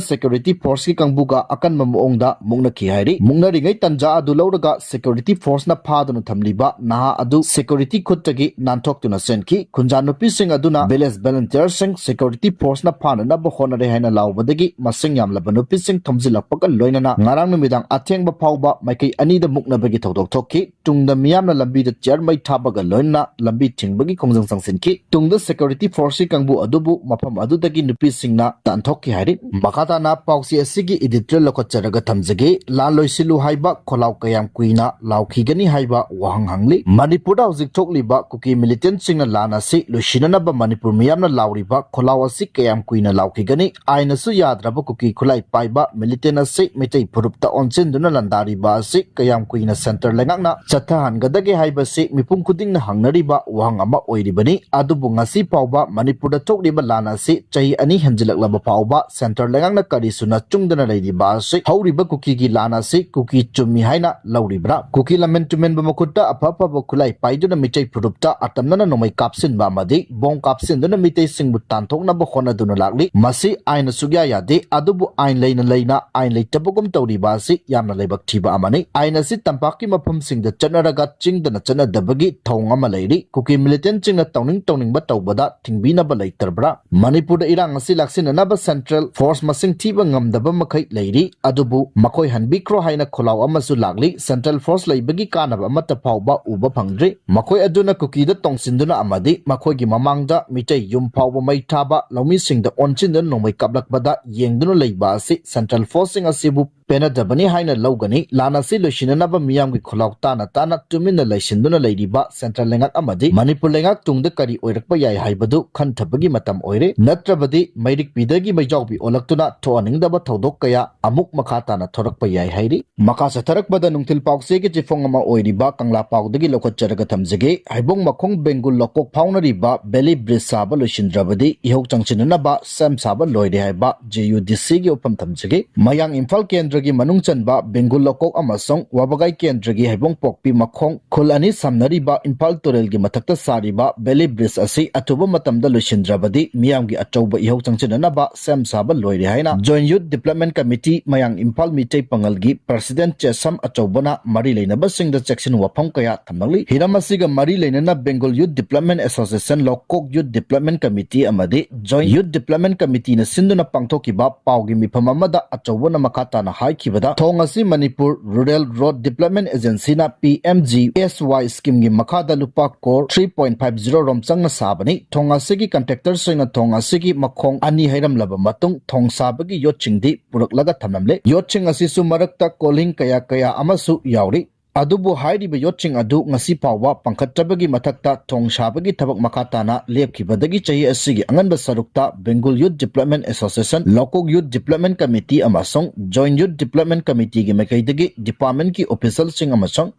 security force ꯀꯤ ꯀꯥꯡꯕꯨꯒ ꯑꯀꯟꯕ ꯃꯑꯣꯡꯗ ꯃꯨꯛꯅꯈꯤ ꯍꯥꯏꯔꯤ꯫ ꯃꯨꯛꯅꯔꯤꯉꯩ ꯇꯟꯖꯥ ꯑꯗꯨ ꯂꯧꯔꯒ security force ꯐꯣꯔꯁꯅ ꯐꯥꯗꯨꯅ ꯊꯝꯂꯤꯕ ꯅꯍꯥ ꯑꯗꯨ ꯁꯦꯀ꯭ꯌꯨꯔꯤꯇꯤ ꯈꯨꯠꯇꯒꯤ ꯅꯥꯟꯊꯣꯛꯇꯨꯅ ꯆꯦꯟꯈꯤ꯫ ꯈꯨꯟꯖꯥ ꯅꯨꯄꯤꯁꯤꯡ ꯑꯗꯨꯅ ꯚꯤꯂꯦꯖ ꯚꯣꯂꯨꯟꯇꯤꯌꯔꯁꯤꯡ ꯁꯦꯀ꯭ꯌꯨꯔꯤꯇꯤ ꯐꯣꯔꯁꯅ ꯐꯥꯅꯅꯕ ꯍꯣꯠꯅꯔꯦ ꯍꯥꯏꯅ ꯂꯥꯎꯕꯗꯒꯤ ꯃꯁꯤꯡ ꯌꯥꯝꯂꯕ ꯅꯨꯄꯤꯁꯤꯡ ꯊꯣꯝꯖꯤꯜꯂꯛꯄꯒ ꯂꯣꯏꯅꯅ ꯉꯔꯥꯡ ꯅꯨꯃꯤꯗꯥꯡ ꯑꯊꯦꯡꯕ ꯐꯥꯎꯕ ꯃꯥꯏꯀꯩ ꯑꯅꯤꯗ ꯃꯨꯛꯅꯕꯒꯤ ꯊꯧꯗꯣꯛ ꯊꯣꯛꯈꯤ꯫ ꯇꯨꯡꯗ ꯃꯤꯌꯥꯝꯅ ꯂꯝꯕꯤꯗ ꯆꯤꯌꯔ ꯃꯩ ꯊꯥꯕꯒ ꯂꯣꯏꯅꯅ ꯂꯝꯕꯤ ꯊꯤꯡꯕꯒꯤ ꯈꯣꯡꯖꯪ ꯆꯪꯁꯤꯟꯈꯤ꯫ ꯇꯨꯡꯗ ꯁꯦꯀ꯭ꯌꯨꯔꯤꯇꯤ ꯐꯣꯔꯁꯀꯤ ꯀꯥꯡꯕꯨ ꯑꯗꯨꯕꯨ ꯃꯐꯝ ꯑꯗꯨꯗꯒꯤ ꯅꯨꯄꯤꯁꯤꯡꯅ ꯇꯥꯟꯊꯣꯛꯈꯤ ꯍꯥꯏꯔꯤ꯫ ꯃꯈꯥ ꯇꯥꯅ ꯄꯥꯎꯆꯦ ꯑꯁꯤꯒꯤ ꯏꯗꯤꯇꯣꯔꯤꯌꯦꯜ ꯂꯧꯈꯠꯆꯔꯒ ꯊꯝꯖꯒꯦ꯫ ꯂꯥꯟ ꯂꯣꯏꯁꯤꯜꯂꯨ ꯍꯥꯏꯕ ꯈꯣꯜꯂꯥꯎ ꯀꯌꯥꯝ ꯀꯨꯏꯅ ꯂꯥꯎꯈꯤꯒꯅꯤ ꯍꯥꯏꯕ ꯋꯥꯍꯪ ꯍꯪꯂꯤ꯫ ꯃꯅꯤꯄꯨꯔꯗ ꯍꯧꯖꯤꯛ ꯊꯣꯛꯂꯤꯕ ꯀꯨꯀꯤ ꯃꯤꯂꯤꯇꯦꯟꯁꯤꯡꯅ ꯂꯥꯟ ꯑꯁꯤ ꯂꯣꯏꯁꯤꯟꯅꯅꯕ ꯃꯅꯤꯄꯨꯔ ꯃꯤꯌꯥꯝꯅ ꯂꯥꯎꯔꯤꯕ ꯈꯣꯜꯂꯥꯎ ꯑꯁꯤ ꯀꯌꯥꯝ ꯀꯨꯏꯅ ꯂꯥꯎꯈꯤꯒꯅꯤ? ꯑꯥꯏꯟꯅꯁꯨ ꯌꯥꯗ꯭ꯔꯕ ꯀꯨꯀꯤ ꯈꯨꯠꯂꯥꯏ ꯄꯥꯏꯕ ꯃꯤꯂꯤꯇꯦꯟ ꯑꯁꯤ ꯃꯤꯇꯩ ꯐꯨꯔꯨꯞꯇ ꯑꯣꯟꯁꯤꯟꯗꯨꯅ ꯂꯥꯟꯗꯥꯔꯤꯕ ꯑꯁꯤ ꯀꯌꯥꯝ ꯀꯨꯏꯅ ꯁꯦꯟꯇꯔ ꯂꯩꯉꯥꯛꯅ ꯆꯠꯊꯍꯟꯒꯗꯒꯦ ꯍꯥꯏꯕꯁꯤ ꯃꯤꯄꯨꯝ ꯈꯨꯗꯤꯡꯅ ꯍꯪꯅꯔꯤꯕ ꯋꯥꯍꯪ ꯑꯃ ꯑꯣꯏꯔꯤꯕꯅꯤ꯫ ꯑꯗꯨꯕꯨ ꯉꯁꯤ ꯐꯥꯎꯕ ꯃꯅꯤꯄꯨꯔꯗ ꯊꯣꯛꯂꯤꯕ ꯂꯥꯟ ꯑꯁꯤ ꯆꯍꯤ ꯑꯅꯤ ꯍꯦꯟꯖꯤꯜꯂꯛꯂꯕ ꯐꯥꯎꯕ ꯁꯦꯟꯇꯔ ꯂꯩꯉꯥꯛꯅ ꯀꯔꯤꯁꯨ ꯅꯆꯨꯡꯗꯅ ꯂꯩꯔꯤꯕ ꯑꯁꯤ ꯍꯧꯔꯤꯕ ꯀꯨꯀꯤꯒꯤ ꯂꯥꯟ ꯑꯁꯤ ꯀꯨꯀꯤ ꯆꯨꯝꯃꯤ ꯍꯥꯏꯅ ꯂꯧꯔꯤꯕ꯭ꯔꯥ? ꯀꯨꯀꯤ ꯂꯝꯍꯦꯟ ꯇꯨꯝꯍꯦꯟꯕ ꯃꯈꯨꯠꯇ ꯑꯐ ꯑꯐꯕ ꯈꯨꯠꯂꯥꯏ ꯄꯥꯏꯗꯨꯅ ꯃꯤꯇꯩ ꯐꯨꯔꯨꯞꯇ ꯑꯇꯝꯅꯅ ꯅꯣꯡꯃꯩ ꯀꯥꯞꯁꯤꯟꯕ ꯑꯃꯗꯤ ꯕꯣꯝ ꯀꯥꯞꯁꯤꯟꯗꯨꯅ ꯃꯤꯇꯩꯁꯤꯡꯕꯨ ꯇꯥꯟꯊꯣꯛꯅꯕ ꯍꯣꯠꯅꯗꯨꯅ ꯂꯥꯛꯂꯤ꯫ ꯃꯁꯤ ꯑꯥꯏꯟꯅ ꯁꯨꯛꯌꯥ ꯌꯥꯗꯦ꯫ ꯑꯗꯨꯕꯨ ꯑꯥꯏꯟ ꯂꯩꯅ ꯂꯩꯅ ꯑꯥꯏꯟ ꯂꯩꯇꯕꯒꯨꯝ ꯇꯧꯔꯤꯕ ꯑꯁꯤ ꯌꯥꯝꯅ ꯂꯥꯏꯕꯛ ꯊꯤꯕ ꯑꯃꯅꯤ꯫ ꯑꯥꯏꯟ ꯑꯁꯤ ꯇꯝꯄꯥꯛꯀꯤ ꯃꯐꯝꯁꯤꯡꯗ ꯆꯠꯅꯔꯒ ꯆꯤꯡꯗꯅ ꯆꯠꯅꯗꯕꯒꯤ ꯊꯧꯑꯣꯡ ꯑꯃ ꯂꯩꯔꯤ꯫ ꯀꯨꯀꯤ ꯃꯤꯂꯤꯇꯦꯟꯁꯤꯡꯅ ꯇꯧꯅꯤꯡ ꯇꯧꯅꯤꯡꯕ ꯇꯧꯕꯗ ꯊꯤꯡꯕꯤꯅꯕ ꯂꯩꯇ꯭ꯔꯕ꯭ꯔꯥ? ꯃꯅꯤꯄꯨꯔꯗ ꯏꯔꯥꯡ ꯑꯁꯤ ꯂꯥꯛꯁꯤꯟꯅꯅꯕ ꯁꯦꯟꯇ꯭ꯔꯦꯜ ꯐꯣꯔꯁ ꯃꯁꯤꯡ ꯊꯤꯕ ꯉꯝꯗꯕ ꯃꯈꯩ ꯂꯩꯔꯤ, ꯑꯗꯨꯕꯨ ꯃꯈꯣꯏ ꯍꯟꯕꯤꯈ꯭ꯔꯣ ꯍꯥꯏꯅ ꯈꯣꯜꯂꯥꯎ ꯑꯃꯁꯨ ꯂꯥꯛꯂꯤ꯫ ꯁꯦꯟꯇ꯭ꯔꯦꯜ ꯐꯣꯔꯁ ꯂꯩꯕꯒꯤ ꯀꯥꯟꯅꯕ ꯑꯃꯠꯇ ꯐꯥꯎꯕ ꯎꯕ ꯐꯪꯗ꯭ꯔꯤ꯫ ꯃꯈꯣꯏ ꯑꯗꯨꯅ ꯀꯨꯀꯤꯗ ꯇꯣꯡꯁꯤꯟꯗꯨꯅ ꯑꯃꯗꯤ ꯃꯈꯣꯏꯒꯤ ꯃꯃꯥꯡꯗ ꯃꯤꯇꯩ ꯌꯨꯝ ꯐꯥꯎꯕ ꯃꯩ ꯊꯥꯕ, ꯂꯧꯃꯤꯁꯤꯡꯗ ꯑꯣꯟꯁꯤꯟꯗꯨꯅ ꯅꯣꯡꯃꯩ ꯀꯥꯞꯂꯛꯄꯗ ꯌꯦꯡꯗꯨꯅ ꯂꯩꯕ ꯑꯁꯤ ꯁꯦꯟꯇ꯭ꯔꯦꯜ ꯐꯣꯔꯁꯁꯤꯡ ꯑꯁꯤꯕꯨ ꯄꯦꯟꯅꯗꯕꯅꯤ ꯍꯥꯏꯅ ꯂꯧꯒꯅꯤ꯫ ꯂꯥꯟ ꯑꯁꯤ ꯂꯣꯏꯁꯤꯟꯅꯅꯕ ꯃꯤꯌꯥꯝꯒꯤ ꯈꯣꯜꯂꯥꯎ ꯇꯥꯅ ꯇꯥꯅ ꯇꯨꯃꯤꯟꯅ ꯂꯩꯁꯤꯟꯗꯨꯅ ꯂꯩꯔꯤꯕ ꯁꯦꯟꯇ꯭ꯔꯦꯜ ꯂꯩꯉꯥꯛ ꯑꯃꯗꯤ ꯃꯅꯤꯄꯨꯔ ꯂꯩꯉꯥꯛ ꯇꯨꯡꯗ ꯀꯔꯤ ꯑꯣꯏꯔꯛꯄ ꯌꯥꯏ ꯍꯥꯏꯕꯗꯨ ꯈꯟꯊꯕꯒꯤ ꯃꯇꯝ ꯑꯣꯏꯔꯦ꯫ ꯅꯠꯇ꯭ꯔꯕꯗꯤ ꯃꯩꯔꯤꯛꯄꯤꯗꯒꯤ ꯃꯩꯖꯥꯎꯕꯤ ꯑꯣꯜꯂꯛꯇꯨꯅ ꯊꯣꯛꯍꯟꯅꯤꯡꯗꯕ ꯊꯧꯗꯣꯛ ꯀꯌꯥ ꯑꯃꯨꯛ ꯃꯈꯥ ꯇꯥꯅ ꯊꯣꯔꯛꯄ ꯌꯥꯏ ꯍꯥꯏꯔꯤ꯫ ꯃꯈꯥ ꯆꯠꯊꯔꯛꯄꯗ ꯅꯨꯡꯊꯤꯜ ꯄꯥꯎꯆꯦꯒꯤ ꯆꯤꯐꯣꯡ ꯑꯃ ꯑꯣꯏꯔꯤꯕ ꯀꯪꯂꯥ ꯄꯥꯎꯗꯒꯤ ꯂꯧꯈꯠꯆꯔꯒ ꯊꯝꯖꯒꯦ꯫ ꯍꯩꯕꯣꯡ ꯃꯈꯣꯡ ꯕꯦꯡꯒꯨꯜ ꯂꯣꯀꯣꯛ ꯐꯥꯎꯅꯔꯤꯕ ꯕꯦꯂꯤ ꯕ꯭ꯔꯤꯖ ꯁꯥꯕ ꯂꯣꯏꯁꯤꯟꯗ꯭ꯔꯕꯗꯤ ꯏꯍꯧ ꯆꯪꯁꯤꯟꯅꯅꯕ ꯁꯦꯝ ꯁꯥꯕ ꯂꯣꯏꯔꯦ ꯍꯥꯏꯕ ꯖꯦ ꯌꯨ ꯗꯤ ꯁꯤꯒꯤ ꯋꯥꯐꯝ ꯊꯝꯖꯒꯦ꯫ ꯃꯌꯥꯡ ꯏꯝꯐꯥꯜ ꯀꯦꯟꯗ꯭ꯔ ꯒꯤ ꯃꯅꯨꯡ ꯆꯟꯕ ꯕꯦꯡꯒꯨꯜ ꯂꯧꯀꯣꯛ ꯑꯃꯁꯨꯡ ꯋꯥꯕꯒꯥꯏ ꯀꯦꯟꯗ꯭ꯔꯒꯤ ꯍꯩꯕꯣꯡꯄꯣꯛꯄꯤ ꯃꯈꯣꯡ ꯈꯨꯜ ꯑꯅꯤ ꯁꯝꯅꯔꯤꯕ ꯏꯝꯐꯥꯜ ꯇꯨꯔꯦꯜꯒꯤ ꯃꯊꯛꯇ ꯁꯥꯔꯤꯕ ꯕꯦꯂꯤ ꯕ꯭ꯔꯤꯖ ꯑꯁꯤ ꯑꯊꯨꯕ ꯃꯇꯝꯗ ꯂꯣꯏꯁꯤꯟꯗ꯭ꯔꯕꯗꯤ ꯃꯤꯌꯥꯝꯒꯤ ꯑꯆꯧꯕ ꯏꯍꯧ ꯆꯪꯁꯤꯟꯅꯅꯕ ꯁꯦꯝ ꯁꯥꯕ ꯂꯣꯏꯔꯦ ꯍꯥꯏꯅ Joint Youth Development Committee ꯃꯌꯥꯡ ꯏꯝꯐꯥꯜ ꯃꯤꯇꯩ ꯄꯥꯉꯜꯒꯤ President ꯆꯦꯁꯝ ꯑꯆꯧꯕꯅ ꯃꯔꯤ ꯂꯩꯅꯕꯁꯤꯡꯗ ꯆꯦꯛꯁꯤꯟ ꯋꯥꯐꯝ ꯀꯌꯥ ꯊꯝꯂꯛꯂꯤ꯫ ꯍꯤꯔꯝ ꯑꯁꯤꯒ ꯃꯔꯤ ꯂꯩꯅꯅ Bengal Youth Development Association, ꯂꯧꯀꯣꯛ Youth Development Committee ꯑꯃꯗꯤ Joint Youth Development Committeeꯅ ꯁꯤꯟꯗꯨꯅ ꯄꯥꯡꯊꯣꯛꯈꯤꯕ ꯄꯥꯎꯒꯤ ꯃꯤꯐꯝ ꯑꯃꯗ ꯑꯆꯧꯕꯅ ꯃꯈꯥ ꯇꯥꯅ ꯍꯥꯏꯈꯤꯕꯗ, ꯊꯣꯡ ꯑꯁꯤ Manipur Rural Road Development Agencyꯅ P M G S Y schemeꯒꯤ ꯃꯈꯥꯗ ꯂꯨꯄꯥ crore three point five zero ꯔꯣꯝ ꯆꯪꯅ ꯁꯥꯕꯅꯤ꯫ ꯊꯣꯡ ꯑꯁꯤꯒꯤ contractorꯁꯤꯡꯅ ꯊꯣꯡ ꯑꯁꯤꯒꯤ ꯃꯈꯣꯡ ꯑꯅꯤ ꯍꯩꯔꯝꯂꯕ ꯃꯇꯨꯡ ꯊꯣꯡ ꯁꯥꯕꯒꯤ ꯌꯣꯠꯁꯤꯡꯗꯤ ꯄꯨꯔꯛꯂꯒ ꯊꯝꯂꯝꯂꯦ꯫ ꯌꯣꯠꯁꯤꯡ ꯑꯁꯤꯁꯨ ꯃꯔꯛꯇ ꯀꯣꯜꯍꯤꯡ ꯀꯌꯥ ꯀꯌꯥ ꯑꯃꯁꯨ ꯌꯥꯎꯔꯤ꯫ ꯑꯗꯨꯕꯨ ꯍꯥꯏꯔꯤꯕ ꯌꯣꯠꯁꯤꯡ ꯑꯗꯨ ꯉꯁꯤ ꯐꯥꯎꯕ ꯄꯥꯡꯈꯠꯇ꯭ꯔꯕꯒꯤ ꯃꯊꯛꯇ ꯊꯣꯡ ꯁꯥꯕꯒꯤ ꯊꯕꯛ ꯃꯈꯥ ꯇꯥꯅ ꯂꯦꯞꯈꯤꯕꯗꯒꯤ ꯆꯍꯤ ꯑꯁꯤꯒꯤ ꯑꯉꯟꯕ ꯁꯔꯨꯛꯇ Bengal Youth Development Association, ꯂꯧꯀꯣꯛ Youth Development Committee ꯑꯃꯁꯨꯡ Joint Youth Development Committeeꯒꯤ ꯃꯥꯏꯀꯩꯗꯒꯤ departmentꯀꯤ officialꯁꯤꯡ ꯑꯃꯁꯨꯡ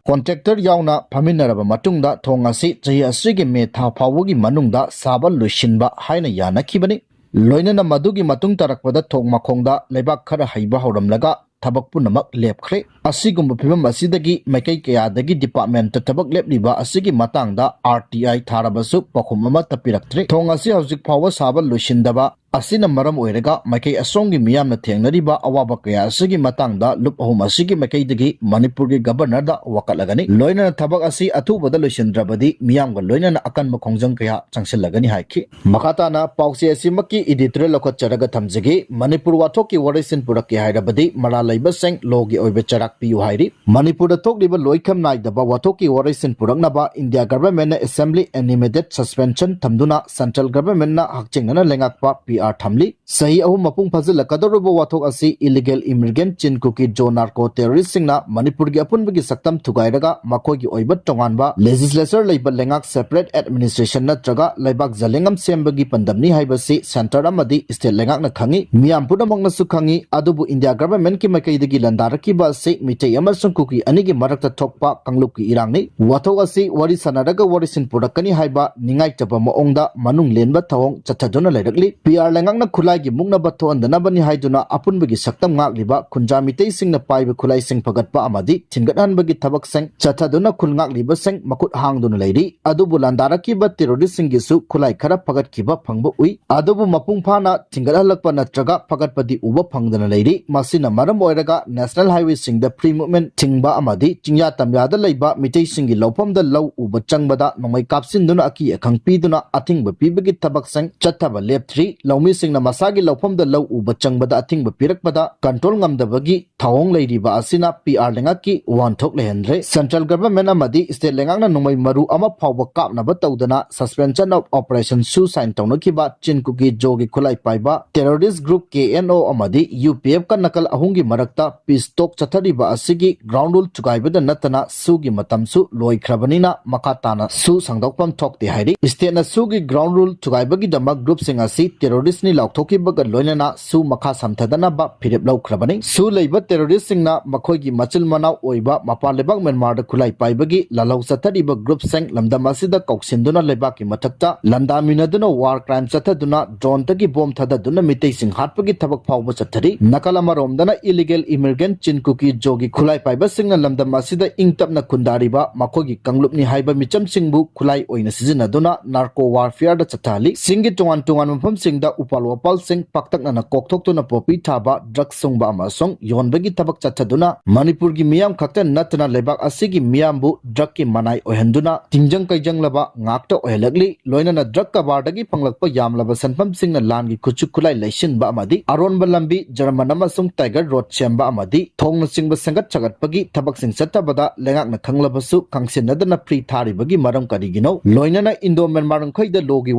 contractor ꯌꯥꯎꯅ ꯐꯝꯃꯤꯟꯅꯔꯕ ꯃꯇꯨꯡꯗ ꯊꯣꯡ ꯑꯁꯤ ꯆꯍꯤ ꯑꯁꯤꯒꯤ ꯃꯦ ꯊꯥ ꯐꯥꯎꯕꯒꯤ ꯃꯅꯨꯡꯗ ꯁꯥꯕ ꯂꯣꯏꯁꯤꯟꯕ ꯍꯥꯏꯅ ꯌꯥꯅꯈꯤꯕꯅꯤ꯫ ꯂꯣꯏꯅꯅ ꯃꯗꯨꯒꯤ ꯃꯇꯨꯡ ꯇꯥꯔꯛꯄꯗ ꯊꯣꯡ ꯃꯈꯣꯡꯗ ꯂꯩꯕꯥꯛ ꯈꯔ ꯍꯩꯕ ꯍꯧꯔꯝꯂꯒ ꯊꯕꯛ ꯄꯨꯝꯅꯃꯛ ꯂꯦꯞꯈ꯭ꯔꯦ꯫ ꯑꯁꯤꯒꯨꯝꯕ ꯐꯤꯕꯝ ꯑꯁꯤꯗꯒꯤ ꯃꯥꯏꯀꯩ ꯀꯌꯥꯗꯒꯤ departmentꯇ ꯊꯕꯛ ꯂꯦꯞꯂꯤꯕ ꯑꯁꯤꯒꯤ ꯃꯇꯥꯡꯗ R T I ꯊꯥꯔꯕꯁꯨ ꯄꯥꯎꯈꯨꯝ ꯑꯃꯠꯇ ꯄꯤꯔꯛꯇ꯭ꯔꯦ꯫ ꯊꯣꯡ ꯑꯁꯤ ꯍꯧꯖꯤꯛ ꯐꯥꯎꯕ ꯁꯥꯕ ꯂꯣꯏꯁꯤꯟꯗꯕ ꯑꯁꯤꯅ ꯃꯔꯝ ꯑꯣꯏꯔꯒ ꯃꯥꯏꯀꯩ ꯑꯁꯣꯝꯒꯤ ꯃꯤꯌꯥꯝꯅ ꯊꯦꯡꯅꯔꯤꯕ ꯑꯋꯥꯕ ꯀꯌꯥ ꯑꯁꯤꯒꯤ ꯃꯇꯥꯡꯗ ꯂꯨꯞ ꯑꯍꯨꯝ ꯑꯁꯤꯒꯤ ꯃꯥꯏꯀꯩꯗꯒꯤ ꯃꯅꯤꯄꯨꯔꯒꯤ Governorꯗ ꯋꯥꯀꯠꯂꯒꯅꯤ꯫ ꯂꯣꯏꯅꯅ ꯊꯕꯛ ꯑꯁꯤ ꯑꯊꯨꯕꯗ ꯂꯣꯏꯁꯤꯟꯗ꯭ꯔꯕꯗꯤ ꯃꯤꯌꯥꯝꯒ ꯂꯣꯏꯅꯅ ꯑꯀꯟꯕ ꯈꯣꯡꯖꯪ ꯀꯌꯥ ꯆꯪꯁꯤꯜꯂꯒꯅꯤ ꯍꯥꯏꯈꯤ꯫ ꯃꯈꯥ ꯇꯥꯅ ꯄꯥꯎꯆꯦ ꯑꯁꯤꯃꯛꯀꯤ editorial ꯂꯧꯈꯠꯆꯔꯒ ꯊꯝꯖꯒꯦ꯫ ꯃꯅꯤꯄꯨꯔ ꯋꯥꯊꯣꯛꯀꯤ ꯋꯥꯔꯣꯏꯁꯤꯟ ꯄꯨꯔꯛꯀꯦ ꯍꯥꯏꯔꯕꯗꯤ ꯃꯔꯥꯜ ꯂꯩꯕꯁꯤꯡ lawꯒꯤ ꯑꯣꯏꯕ ꯆꯩꯔꯥꯛ ꯄꯤꯌꯨ ꯍꯥꯏꯔꯤ꯫ ꯃꯅꯤꯄꯨꯔꯗ ꯊꯣꯛꯂꯤꯕ ꯂꯣꯏꯈꯝ ꯅꯥꯏꯗꯕ ꯋꯥꯊꯣꯛꯀꯤ ꯋꯥꯔꯣꯏꯁꯤꯟ ꯄꯨꯔꯛꯅꯕ India Governmentꯅ assembly animated suspension ꯊꯝꯗꯨꯅ central governmentꯅ ꯍꯛꯆꯤꯡꯅꯅ ꯂꯩꯉꯥꯛꯄ P R ꯊꯝꯂꯤ꯫ ꯆꯍꯤ ꯑꯍꯨꯝ ꯃꯄꯨꯡ ꯐꯥꯖꯤꯜꯂꯛꯀꯗꯧꯔꯤꯕ ꯋꯥꯊꯣꯛ ꯑꯁꯤ illegal immigrant, ꯆꯤꯟ ꯀꯨꯀꯤ, ꯖꯣ narco terroristꯁꯤꯡꯅ ꯃꯅꯤꯄꯨꯔꯒꯤ ꯑꯄꯨꯟꯕꯒꯤ ꯁꯛꯇꯝ ꯊꯨꯒꯥꯏꯔꯒ ꯃꯈꯣꯏꯒꯤ ꯑꯣꯏꯕ ꯇꯣꯉꯥꯟꯕ legislature ꯂꯩꯕ ꯂꯩꯉꯥꯛ separate administration ꯅꯠꯇ꯭ꯔꯒ ꯂꯩꯕꯥꯛ ꯖꯂꯦꯡ ꯑꯃ ꯁꯦꯝꯕꯒꯤ ꯄꯥꯟꯗꯝꯅꯤ ꯍꯥꯏꯕꯁꯤ centre ꯑꯃꯗꯤ state ꯂꯩꯉꯥꯛꯅ ꯈꯪꯏ, ꯃꯤꯌꯥꯝ ꯄꯨꯝꯅꯃꯛꯅꯁꯨ ꯈꯪꯏ꯫ ꯑꯗꯨꯕꯨ India Governmentꯀꯤ ꯃꯥꯏꯀꯩꯗꯒꯤ ꯂꯥꯟꯗꯥꯔꯛꯈꯤꯕ ꯑꯁꯤ ꯃꯤꯇꯩ ꯑꯃꯁꯨꯡ ꯀꯨꯀꯤ ꯑꯅꯤꯒꯤ ꯃꯔꯛꯇ ꯊꯣꯛꯄ ꯀꯥꯡꯂꯨꯞꯀꯤ ꯏꯔꯥꯡꯅꯤ꯫ ꯋꯥꯊꯣꯛ ꯑꯁꯤ ꯋꯥꯔꯤ ꯁꯥꯟꯅꯔꯒ ꯋꯥꯔꯤꯁꯤꯟ ꯄꯨꯔꯛꯀꯅꯤ ꯍꯥꯏꯕ ꯅꯤꯡꯉꯥꯏꯇꯕ ꯃꯑꯣꯡꯗ ꯃꯅꯨꯡ ꯂꯦꯟꯕ ꯊꯧꯑꯣꯡ ꯆꯠꯊꯗꯨꯅ ꯂꯩꯔꯛꯂꯤ꯫ P R ꯂꯩꯉꯥꯛꯅ ꯈꯨꯠꯂꯥꯏꯒꯤ ꯃꯨꯛꯅꯕ ꯊꯣꯛꯍꯟꯗꯅꯕꯅꯤ ꯍꯥꯏꯗꯨꯅ ꯑꯄꯨꯟꯕꯒꯤ ꯁꯛꯇꯝ ꯉꯥꯛꯂꯤꯕ ꯈꯨꯟꯖꯥ ꯃꯤꯇꯩꯁꯤꯡꯅ ꯄꯥꯏꯕ ꯈꯨꯠꯂꯥꯏꯁꯤꯡ ꯐꯒꯠꯄ ꯑꯃꯗꯤ ꯊꯤꯟꯒꯠꯍꯟꯕꯒꯤ ꯊꯕꯛꯁꯤꯡ ꯆꯠꯊꯗꯨꯅ ꯈꯨꯜ ꯉꯥꯛꯂꯤꯕꯁꯤꯡ ꯃꯈꯨꯠ ꯍꯥꯡꯗꯨꯅ ꯂꯩꯔꯤ꯫ ꯑꯗꯨꯕꯨ ꯂꯥꯟꯗꯥꯔꯛꯈꯤꯕ ꯇꯦꯔꯣꯔꯤꯁ꯭ꯠꯁꯤꯡꯒꯤꯁꯨ ꯈꯨꯠꯂꯥꯏ ꯈꯔ ꯐꯒꯠꯈꯤꯕ ꯐꯪꯕ ꯎꯏ꯫ ꯑꯗꯨꯕꯨ ꯃꯄꯨꯡ ꯐꯥꯅ ꯊꯤꯟꯒꯠꯍꯜꯂꯛꯄ ꯅꯠꯇ꯭ꯔꯒ ꯐꯒꯠꯄꯗꯤ ꯎꯕ ꯐꯪꯗꯅ ꯂꯩꯔꯤ꯫ ꯃꯁꯤꯅ ꯃꯔꯝ ꯑꯣꯏꯔꯒ ꯅꯦꯁꯅꯦꯜ ꯍꯥꯏꯋꯦꯁꯤꯡꯗ ꯐ꯭ꯔꯤ ꯃꯨꯚꯃꯦꯟꯠ ꯊꯤꯡꯕ ꯑꯃꯗꯤ ꯆꯤꯡꯌꯥ ꯇꯝꯌꯥꯗ ꯂꯩꯕ ꯃꯤꯇꯩꯁꯤꯡꯒꯤ ꯂꯧꯐꯝꯗ ꯂꯧ ꯎꯕ ꯆꯪꯕꯗ ꯅꯣꯡꯃꯩ ꯀꯥꯞꯁꯤꯟꯗꯨꯅ ꯑꯀꯤ ꯑꯈꯪ ꯄꯤꯗꯨꯅ ꯑꯊꯤꯡꯕ ꯄꯤꯕꯒꯤ ꯊꯕꯛꯁꯤꯡ ꯆꯠꯊꯕ ꯂꯦꯞꯇ꯭ꯔꯤ꯫ ꯂꯧꯃꯤꯁꯤꯡꯅ ꯃꯁꯥꯒꯤ ꯂꯧꯐꯝꯗ ꯂꯧ ꯎꯕ ꯆꯪꯕꯗ ꯑꯊꯤꯡꯕ ꯄꯤꯔꯛꯄꯗ ꯀꯟꯇ꯭ꯔꯣꯜ ꯉꯝꯗꯕꯒꯤ ꯊꯧꯑꯣꯡ ꯂꯩꯔꯤꯕ ꯑꯁꯤꯅ ꯄꯤ ꯑꯥꯔ ꯂꯩꯉꯥꯛꯀꯤ ꯋꯥꯍꯟꯊꯣꯛ ꯂꯩꯍꯟꯗ꯭ꯔꯦ꯫ ꯁꯦꯟꯇ꯭ꯔꯦꯜ ꯒꯚꯔꯟꯃꯦꯟꯠ ꯑꯃꯗꯤ ꯁ꯭ꯇꯦꯠ ꯂꯩꯉꯥꯛꯅ ꯅꯣꯡꯃꯩ ꯃꯔꯨ ꯑꯃ ꯐꯥꯎꯕ ꯀꯥꯞꯅꯕ ꯇꯧꯗꯅ Suspension of Operation ꯁꯨ ꯁꯥꯏꯟ ꯇꯧꯅꯈꯤꯕ ꯆꯤꯟ ꯀꯨꯀꯤ ꯖꯣꯒꯤ ꯈꯨꯠꯂꯥꯏ ꯄꯥꯏꯕ ꯇꯦꯔꯣꯔꯤꯁ꯭ꯠ ꯒ꯭ꯔꯨꯞ ꯀꯦ ꯑꯦꯟ ꯑꯣ ꯑꯃꯗꯤ ꯌꯨ ꯄꯤ ꯑꯦꯐ ꯀ ꯅꯥꯀꯜ ꯑꯍꯨꯝꯒꯤ ꯃꯔꯛꯇ ꯄꯤꯁ ꯇꯣꯛ ꯆꯠꯊꯔꯤꯕ ꯑꯁꯤꯒꯤ ꯒ꯭ꯔꯥꯎꯟ ꯔꯨꯜ ꯊꯨꯒꯥꯏꯕꯗ ꯅꯠꯇꯅ ꯁꯨꯒꯤ ꯃꯇꯝꯁꯨ ꯂꯣꯏꯈ꯭ꯔꯕꯅꯤꯅ ꯃꯈꯥ ꯇꯥꯅ ꯁꯨ ꯁꯥꯡꯗꯣꯛꯐꯝ ꯊꯣꯛꯇꯦ ꯍꯥꯏꯔꯤ꯫ ꯁ꯭ꯇꯦꯠꯅ ꯁꯨꯒꯤ ꯒ꯭ꯔꯥꯎꯟ ꯔꯨꯜ ꯊꯨꯒꯥꯏꯕꯒꯤꯗꯃꯛ ꯒ꯭ꯔꯨꯞꯁꯤꯡ ꯑꯁꯤ ꯇꯦꯔꯣꯔꯤꯁ꯭ꯠꯅꯤ ꯂꯥꯎꯊꯣꯛꯈꯤꯕꯒ ꯂꯣꯏꯅꯅ ꯁꯨ ꯃꯈꯥ ꯁꯝꯊꯗꯅꯕ ꯐꯤꯔꯦꯞ ꯂꯧꯈ꯭ꯔꯕꯅꯤ꯫ ꯁꯨ ꯂꯩꯕ ꯇꯦꯔꯣꯔꯤꯁ꯭ꯠꯁꯤꯡꯅ ꯃꯈꯣꯏꯒꯤ ꯃꯆꯤꯜ ꯃꯅꯥꯎ ꯑꯣꯏꯕ ꯃꯄꯥꯟ ꯂꯩꯕꯥꯛ ꯃ꯭ꯌꯥꯟꯃꯥꯔꯗ ꯈꯨꯠꯂꯥꯏ ꯄꯥꯏꯕꯒꯤ ꯂꯥꯜꯍꯧ ꯆꯠꯊꯔꯤꯕ ꯒ꯭ꯔꯨꯞꯁꯤꯡ ꯂꯝꯗꯝ ꯑꯁꯤꯗ ꯀꯧꯁꯤꯟꯗꯨꯅ ꯂꯩꯕꯥꯛꯀꯤ ꯃꯊꯛꯇ ꯂꯥꯟꯗꯥꯃꯤꯟꯅꯗꯨꯅ ꯋꯥꯔ ꯀ꯭ꯔꯥꯏꯝ ꯆꯠꯊꯗꯨꯅ ꯗ꯭ꯔꯣꯟꯗꯒꯤ ꯕꯣꯝ ꯊꯥꯗꯗꯨꯅ ꯃꯤꯇꯩꯁꯤꯡ ꯍꯥꯠꯄꯒꯤ ꯊꯕꯛ ꯐꯥꯎꯕ ꯆꯠꯊꯔꯤ꯫ ꯅꯥꯀꯜ ꯑꯃꯔꯣꯝꯗꯅ ꯏꯂꯤꯒꯦꯜ ꯏꯃꯤꯒ꯭ꯔꯦꯟꯠ ꯆꯤꯟ ꯀꯨꯀꯤ ꯖꯣꯒꯤ ꯈꯨꯠꯂꯥꯏ ꯄꯥꯏꯕꯁꯤꯡꯅ ꯂꯝꯗꯝ ꯑꯁꯤꯗ ꯏꯪ ꯇꯞꯅ ꯈꯨꯟꯗꯥꯔꯤꯕ ꯃꯈꯣꯏꯒꯤ ꯀꯥꯡꯂꯨꯞꯅꯤ ꯍꯥꯏꯕ ꯃꯤꯆꯝꯁꯤꯡꯕꯨ ꯈꯨꯠꯂꯥꯏ ꯑꯣꯏꯅ ꯁꯤꯖꯤꯟꯅꯗꯨꯅ ꯅꯥꯔꯀꯣ ꯋꯥꯔꯐꯤꯌꯔꯗ ꯆꯠꯊꯍꯜꯂꯤ꯫ ꯆꯤꯡꯒꯤ ꯇꯣꯉꯥꯟ ꯇꯣꯉꯥꯟꯕ ꯃꯐꯝꯁꯤꯡꯗ ꯎꯄꯥꯜ ꯋꯥꯄꯥꯜꯁꯤꯡ ꯄꯥꯛꯇꯛꯅꯅ ꯀꯣꯛꯊꯣꯛꯇꯨꯅ ꯄꯣꯄꯤ ꯊꯥꯕ, ꯗ꯭ꯔꯒ ꯁꯨꯡꯕ ꯑꯃꯁꯨꯡ ꯌꯣꯟꯕꯒꯤ ꯊꯕꯛ ꯆꯠꯊꯗꯨꯅ ꯃꯅꯤꯄꯨꯔꯒꯤ ꯃꯤꯌꯥꯝ ꯈꯛꯇ ꯅꯠꯇꯅ ꯂꯩꯕꯥꯛ ꯑꯁꯤꯒꯤ ꯃꯤꯌꯥꯝꯕꯨ ꯗ꯭ꯔꯒꯀꯤ ꯃꯅꯥꯏ ꯑꯣꯏꯍꯟꯗꯨꯅ ꯇꯤꯡꯖꯪ ꯀꯩꯖꯪꯂꯕ ꯉꯥꯛꯇ ꯑꯣꯏꯍꯜꯂꯛꯂꯤ꯫ ꯂꯣꯏꯅꯅ ꯗ꯭ꯔꯒ ꯀꯔꯕꯥꯔꯗꯒꯤ ꯐꯪꯂꯛꯄ ꯌꯥꯝꯂꯕ ꯁꯦꯟꯐꯝꯁꯤꯡꯅ ꯂꯥꯟꯒꯤ ꯈꯨꯠꯁꯨ ꯈꯨꯠꯂꯥꯏ ꯂꯩꯁꯤꯟꯕ ꯑꯃꯗꯤ ꯑꯔꯣꯟꯕ ꯂꯝꯕꯤ ꯖꯔꯃꯟ ꯑꯃꯁꯨꯡ ꯇꯥꯏꯒꯔ ꯔꯣꯗ ꯁꯦꯝꯕ ꯑꯃꯗꯤ ꯊꯣꯡꯅꯆꯤꯡꯕ ꯁꯦꯝꯒꯠ ꯁꯥꯒꯠꯄꯒꯤ ꯊꯕꯛꯁꯤꯡ ꯆꯠꯊꯕꯗ ꯂꯩꯉꯥꯛꯅ ꯈꯪꯂꯕꯁꯨ ꯈꯪꯁꯤꯟꯅꯗꯅ ꯐ꯭ꯔꯤ ꯊꯥꯔꯤꯕꯒꯤ ꯃꯔꯝ ꯀꯔꯤꯒꯤꯅꯣ? ꯂꯣꯏꯅꯅ ꯏꯟꯗꯣ ꯃ꯭ꯌꯥꯟꯃꯥꯔ ꯉꯝꯈꯩꯗ ꯂꯣꯒꯤ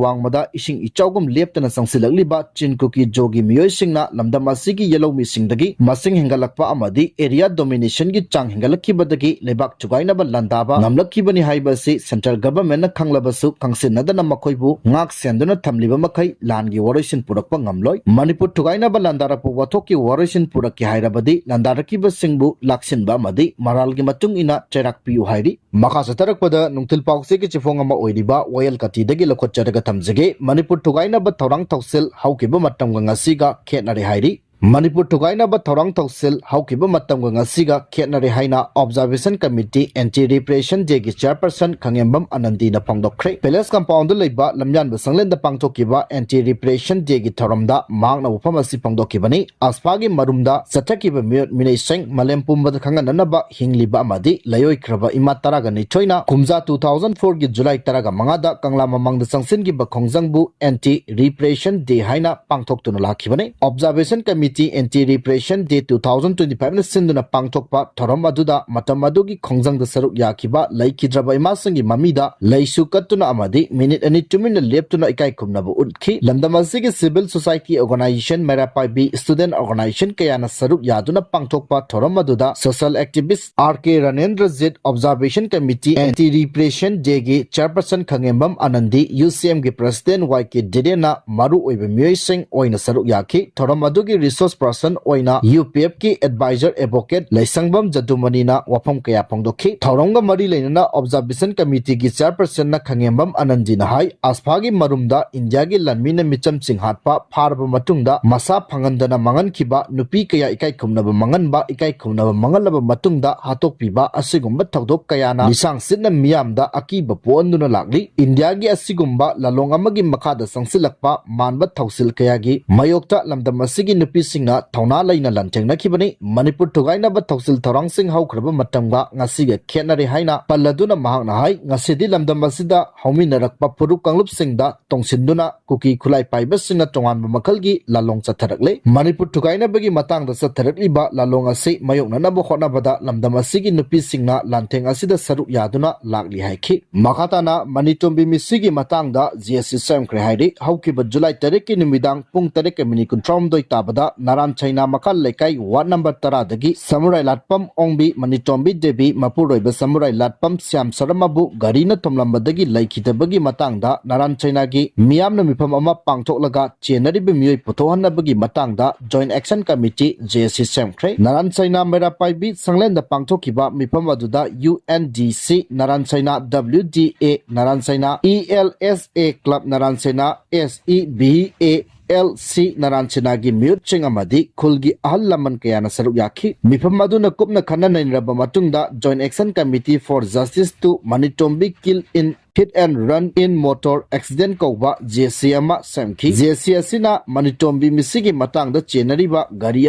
ꯋꯥꯡꯃꯗ ꯏꯁꯤꯡ ꯏꯆꯥꯎꯒꯨꯝ ꯂꯦꯞꯇꯅ ꯆꯪꯁꯤꯜꯂꯛꯂꯤꯕ ꯆꯤꯟ ꯀꯨꯀꯤ ꯖꯣꯒꯤ ꯃꯤꯑꯣꯏꯁꯤꯡꯅ ꯂꯝꯗꯝ ꯑꯁꯤꯒꯤ ꯌꯦꯜꯍꯧꯃꯤꯁꯤꯡꯗꯒꯤ ꯃꯁꯤꯡ ꯍꯦꯟꯒꯠꯂꯛꯄ ꯑꯃꯗꯤ area domination ꯒꯤ ꯆꯥꯡ ꯍꯦꯟꯒꯠꯂꯛꯈꯤꯕꯗꯒꯤ ꯂꯩꯕꯥꯛ ꯊꯨꯒꯥꯏꯅꯕ ꯂꯥꯟꯗꯥꯕ ꯉꯝꯂꯛꯈꯤꯕꯅꯤ ꯍꯥꯏꯕ ꯑꯁꯤ central government ꯅ ꯈꯪꯂꯕꯁꯨ, ꯈꯪꯁꯤꯟꯅꯗꯅ ꯃꯈꯣꯏꯕꯨ ꯉꯥꯛ ꯁꯦꯟꯗꯨꯅ ꯊꯝꯂꯤꯕ ꯃꯈꯩ ꯂꯥꯟꯒꯤ ꯋꯥꯔꯣꯏꯁꯤꯟ ꯄꯨꯔꯛꯄ ꯉꯝꯂꯣꯏ꯫ ꯃꯅꯤꯄꯨꯔ ꯊꯨꯒꯥꯏꯅꯕ ꯂꯥꯟꯗꯥꯔꯛꯄ ꯋꯥꯊꯣꯛꯀꯤ ꯋꯥꯔꯣꯏꯁꯤꯟ ꯄꯨꯔꯛꯀꯦ ꯍꯥꯏꯔꯕꯗꯤ ꯂꯥꯟꯗꯥꯔꯛꯈꯤꯕꯁꯤꯡꯕꯨ ꯂꯥꯛꯁꯤꯟꯕ ꯑꯃꯗꯤ ꯃꯔꯥꯜꯒꯤ ꯃꯇꯨꯡ ꯏꯟꯅ ꯆꯩꯔꯥꯛ ꯄꯤꯌꯨ ꯍꯥꯏꯔꯤ꯫ ꯃꯈꯥ ꯆꯠꯊꯔꯛꯄꯗ ꯅꯨꯡꯊꯤꯜ ꯄꯥꯎꯆꯦꯒꯤ ꯆꯦꯐꯣꯡ ꯑꯃ ꯑꯣꯏꯔꯤꯕ ꯋꯥꯌꯦꯜ ꯀꯥꯇꯤꯗꯒꯤ ꯂꯧꯈꯠꯆꯔꯒ ꯊꯝꯖꯒꯦ꯫ ꯃꯅꯤꯄꯨꯔ ꯊꯨꯒꯥꯏꯅꯕ ꯊꯧꯔꯥꯡ ꯊꯧꯁꯤꯜ ꯍꯧꯈꯤꯕ ꯃꯇꯝꯒ ꯉꯁꯤꯒ ꯈꯦꯠꯅꯔꯦ ꯍꯥꯏꯔꯤ꯫ ꯃꯅꯤꯄꯨꯔ ꯊꯨꯒꯥꯏꯅꯕ ꯊꯧꯔꯥꯡ ꯊꯧꯁꯤꯜ ꯍꯧꯈꯤꯕ ꯃꯇꯝꯒ ꯉꯁꯤꯒ ꯈꯦꯠꯅꯔꯦ ꯍꯥꯏꯅ Observation Committee Anti Repression Day ꯒꯤ chairperson ꯈꯪꯉꯦꯝꯕꯝ ꯑꯅꯟꯗꯤꯅ ꯐꯣꯡꯗꯣꯛꯈ꯭ꯔꯦ꯫ Palace compound ꯗ ꯂꯩꯕ ꯂꯝꯌꯥꯟꯕ ꯁꯪꯂꯦꯟꯗ ꯄꯥꯡꯊꯣꯛꯈꯤꯕ Anti Repression Day ꯒꯤ ꯊꯧꯔꯝꯗ ꯃꯍꯥꯛꯅ ꯋꯥꯐꯝ ꯑꯁꯤ ꯐꯣꯡꯗꯣꯛꯈꯤꯕꯅꯤ꯫ ꯑꯁꯐꯥꯒꯤ ꯃꯔꯨꯝꯗ ꯆꯠꯊꯈꯤꯕ ꯃꯤꯑꯣꯠ ꯃꯤꯅꯩꯁꯤꯡ ꯃꯥꯂꯦꯝ ꯄꯨꯝꯕꯗ ꯈꯪꯍꯟꯅꯅꯕ ꯍꯤꯡꯂꯤꯕ ꯑꯃꯗꯤ ꯂꯩꯑꯣꯏꯈ꯭ꯔꯕ ꯏꯃꯥ ꯇꯔꯥꯒ ꯅꯤꯊꯣꯏꯅ ꯀꯨꯝꯖꯥ two thousand four ꯒꯤ July ꯇꯔꯥꯒ ꯃꯉꯥꯗ ꯀꯪꯂꯥ ꯃꯃꯥꯡꯗ ꯆꯪꯁꯤꯟꯈꯤꯕ ꯈꯣꯡꯖꯪꯕꯨ Anti Repression Day ꯍꯥꯏꯅ ꯄꯥꯡꯊꯣꯛꯇꯨꯅ ꯂꯥꯛꯈꯤꯕꯅꯤ꯫ Observation Committee Anti Repression Day two thousand twenty five ꯅ ꯁꯤꯟꯗꯨꯅ ꯄꯥꯡꯊꯣꯛꯄ ꯊꯧꯔꯝ ꯑꯗꯨꯗ ꯃꯇꯝ ꯑꯗꯨꯒꯤ ꯈꯣꯡꯖꯪꯗ ꯁꯔꯨꯛ ꯌꯥꯈꯤꯕ ꯂꯩꯈꯤꯗ꯭ꯔꯕ ꯏꯃꯥꯁꯤꯡꯒꯤ ꯃꯃꯤꯗ ꯂꯩꯁꯨ ꯀꯠꯇꯨꯅ ꯑꯃꯗꯤ ꯃꯤꯅꯤꯠ ꯑꯅꯤ ꯇꯨꯃꯤꯟꯅ ꯂꯦꯞꯇꯨꯅ ꯏꯀꯥꯏ ꯈꯨꯝꯅꯕ ꯎꯠꯈꯤ꯫ ꯂꯝꯗꯝ ꯑꯁꯤꯒꯤ civil society organization, ꯃꯩꯔꯥ ꯄꯥꯏꯕꯤ student organization ꯀꯌꯥꯅ ꯁꯔꯨꯛ ꯌꯥꯗꯨꯅ ꯄꯥꯡꯊꯣꯛꯄ ꯊꯧꯔꯝ ꯑꯗꯨꯗ social activist R K ꯔꯥꯅꯦꯟꯗ꯭ꯔꯖꯤꯠ, Observation Committee Anti Repression Day ꯒꯤ chairperson ꯈꯪꯉꯦꯝꯕꯝ ꯑꯅꯟꯗꯤ, U C M ꯒꯤ president Y K ꯗꯤꯔꯦꯟꯅ ꯃꯔꯨ ꯑꯣꯏꯕ ꯃꯤꯑꯣꯏꯁꯤꯡ ꯑꯣꯏꯅ ꯁꯔꯨꯛ ꯌꯥꯈꯤ꯫ ꯊꯧꯔꯝ ꯑꯗꯨꯒꯤ resource person ꯑꯣꯏꯅ U P F ꯀꯤ advisor advocate ꯂꯩꯁꯪꯕꯝ ꯖꯗꯨꯃꯅꯤꯅ ꯋꯥꯐꯝ ꯀꯌꯥ ꯐꯣꯡꯗꯣꯛꯈꯤ꯫ ꯊꯧꯔꯝꯒ ꯃꯔꯤ ꯂꯩꯅꯅ Observation Committee ꯒꯤ chairperson ꯅ ꯈꯪꯉꯦꯝꯕꯝ ꯑꯅꯟꯗꯤꯅ ꯍꯥꯏ, ꯑꯁꯐꯥꯒꯤ ꯃꯔꯨꯝꯗ ꯏꯟꯗꯤꯌꯥꯒꯤ ꯂꯥꯟꯃꯤꯅ ꯃꯤꯆꯝꯁꯤꯡ ꯍꯥꯠꯄ, ꯐꯥꯔꯕ ꯃꯇꯨꯡꯗ ꯃꯁꯥ ꯐꯪꯍꯟꯗꯅ ꯃꯥꯡꯍꯟꯈꯤꯕ, ꯅꯨꯄꯤ ꯀꯌꯥ ꯏꯀꯥꯏ ꯈꯨꯝꯅꯕ ꯃꯥꯡꯍꯟꯕ, ꯏꯀꯥꯏ ꯈꯨꯝꯅꯕ ꯃꯥꯡꯍꯜꯂꯕ ꯃꯇꯨꯡꯗ ꯍꯥꯠꯇꯣꯛꯄꯤꯕ ꯑꯁꯤꯒꯨꯝꯕ ꯊꯧꯗꯣꯛ ꯀꯌꯥꯅ ꯂꯤꯁꯥꯡ ꯁꯤꯠꯅ ꯃꯤꯌꯥꯝꯗ ꯑꯀꯤꯕ ꯄꯣꯛꯍꯟꯗꯨꯅ ꯂꯥꯛꯂꯤ꯫ ꯏꯟꯗꯤꯌꯥꯒꯤ ꯑꯁꯤꯒꯨꯝꯕ ꯂꯥꯂꯣꯡ ꯑꯃꯒꯤ ꯃꯈꯥꯗ ꯆꯪꯁꯤꯜꯂꯛꯄ ꯃꯥꯟꯕ ꯊꯧꯁꯤꯜ ꯀꯌꯥꯒꯤ ꯃꯥꯌꯣꯛꯇ ꯂꯝꯗꯝ ꯑꯁꯤꯒꯤ ꯅꯨꯄꯤꯁꯤꯡꯅ ꯊꯧꯅꯥ ꯂꯩꯅ ꯂꯥꯟꯊꯦꯡꯅꯈꯤꯕꯅꯤ꯫ ꯃꯅꯤꯄꯨꯔ ꯊꯨꯒꯥꯏꯅꯕ ꯊꯧꯁꯤꯜ ꯊꯧꯔꯥꯡꯁꯤꯡ ꯍꯧꯈ꯭ꯔꯕ ꯃꯇꯝꯒ ꯉꯁꯤꯒ ꯈꯦꯠꯅꯔꯦ ꯍꯥꯏꯅ ꯄꯜꯂꯗꯨꯅ ꯃꯍꯥꯛꯅ ꯍꯥꯏ, ꯉꯁꯤꯗꯤ ꯂꯝꯗꯝ ꯑꯁꯤꯗ ꯍꯧꯃꯤꯟꯅꯔꯛꯄ ꯐꯨꯔꯨꯞ ꯀꯥꯡꯂꯨꯞꯁꯤꯡꯗ ꯇꯣꯡꯁꯤꯟꯗꯨꯅ ꯀꯨꯀꯤ ꯈꯨꯠꯂꯥꯏ ꯄꯥꯏꯕꯁꯤꯡꯅ ꯇꯣꯉꯥꯟꯕ ꯃꯈꯜꯒꯤ ꯂꯥꯂꯣꯡ ꯆꯠꯊꯔꯛꯂꯦ꯫ ꯃꯅꯤꯄꯨꯔ ꯊꯨꯒꯥꯏꯅꯕꯒꯤ ꯃꯇꯥꯡꯗ ꯆꯠꯊꯔꯛꯂꯤꯕ ꯂꯥꯂꯣꯡ ꯑꯁꯤ ꯃꯥꯌꯣꯛꯅꯅꯕ ꯍꯣꯠꯅꯕꯗ ꯂꯝꯗꯝ ꯑꯁꯤꯒꯤ ꯅꯨꯄꯤꯁꯤꯡꯅ ꯂꯥꯟꯊꯦꯡ ꯑꯁꯤꯗ ꯁꯔꯨꯛ ꯌꯥꯗꯨꯅ ꯂꯥꯛꯂꯤ ꯍꯥꯏꯈꯤ꯫ ꯃꯈꯥ ꯇꯥꯅ ꯃꯅꯤꯇꯣꯝꯕꯤ ꯃꯤꯁꯤꯒꯤ ꯃꯇꯥꯡꯗ G S C ꯁꯦꯝꯈ꯭ꯔꯦ ꯍꯥꯏꯔꯤ꯫ ꯍꯧꯈꯤꯕ July ꯇꯔꯦꯠꯀꯤ ꯅꯨꯃꯤꯗꯥꯡ ꯄꯨꯡ ꯇꯔꯦꯠꯀ ꯃꯤꯅꯤꯠ ꯀꯨꯟꯊ꯭ꯔꯥꯍꯨꯝꯗꯣꯏ ꯇꯥꯕꯗ ꯅꯔꯥꯟ ꯆꯩꯅꯥ ꯃꯈꯥ ꯂꯩꯀꯥꯏ ꯋꯥꯔꯗ ꯅꯝꯕꯔ ꯇꯔꯥꯗꯒꯤ ꯁꯃꯨꯔꯥꯏ ꯂꯥꯠꯄꯝ ꯑꯣꯡꯕꯤ ꯃꯅꯤꯇꯣꯝꯕꯤ ꯗꯦꯕꯤ ꯃꯄꯨꯔꯣꯏꯕ ꯁꯃꯨꯔꯥꯏ ꯂꯥꯠꯄꯝ ꯁ꯭ꯌꯥꯝ ꯁꯔꯃꯕꯨ ꯒꯥꯔꯤꯅ ꯊꯣꯝꯂꯝꯕꯗꯒꯤ ꯂꯩꯈꯤꯗꯕꯒꯤ ꯃꯇꯥꯡꯗ ꯅꯔꯥꯟ ꯆꯩꯅꯥꯒꯤ ꯃꯤꯌꯥꯝꯅ ꯃꯤꯐꯝ ꯑꯃ ꯄꯥꯡꯊꯣꯛꯂꯒ ꯆꯦꯟꯅꯔꯤꯕ ꯃꯤꯑꯣꯏ ꯄꯨꯊꯣꯛꯍꯟꯅꯕꯒꯤ ꯃꯇꯥꯡꯗ Joint Action Committee, J A C, ꯁꯦꯝꯈ꯭ꯔꯦ꯫ ꯅꯔꯥꯟ ꯆꯩꯅꯥ ꯃꯩꯔꯥ ꯄꯥꯏꯕꯤ ꯁꯪꯂꯦꯟꯗ ꯄꯥꯡꯊꯣꯛꯈꯤꯕ ꯃꯤꯐꯝ ꯑꯗꯨꯗ U N D C ꯅꯔꯥꯟ China, W D A ꯅꯔꯥꯟ China, E L S A Club ꯅꯔꯥꯟ China, S E B A L C ꯅꯔꯥꯟ ꯆꯩꯅꯥꯒꯤ ꯃꯤꯍꯨꯠꯁꯤꯡ ꯑꯃꯗꯤ ꯈꯨꯜꯒꯤ ꯑꯍꯜ ꯂꯃꯟ ꯀꯌꯥꯅ ꯁꯔꯨꯛ ꯌꯥꯈꯤ꯫ ꯃꯤꯐꯝ ꯑꯗꯨꯅ ꯀꯨꯞꯅ ꯈꯟꯅ ꯅꯩꯅꯔꯕ ꯃꯇꯨꯡꯗ Joint Action Committee for Justice to Manitombi Kill in Hit and Run in Motor Accident ꯀꯧꯕ J C ꯑꯃ ꯁꯦꯝꯈꯤ꯫ J C ꯑꯁꯤꯅ ꯃꯅꯤꯇꯣꯝꯕꯤ ꯃꯤꯁꯤꯒꯤ ꯃꯇꯥꯡꯗ ꯆꯦꯟꯅꯔꯤꯕ ꯒꯥꯔꯤ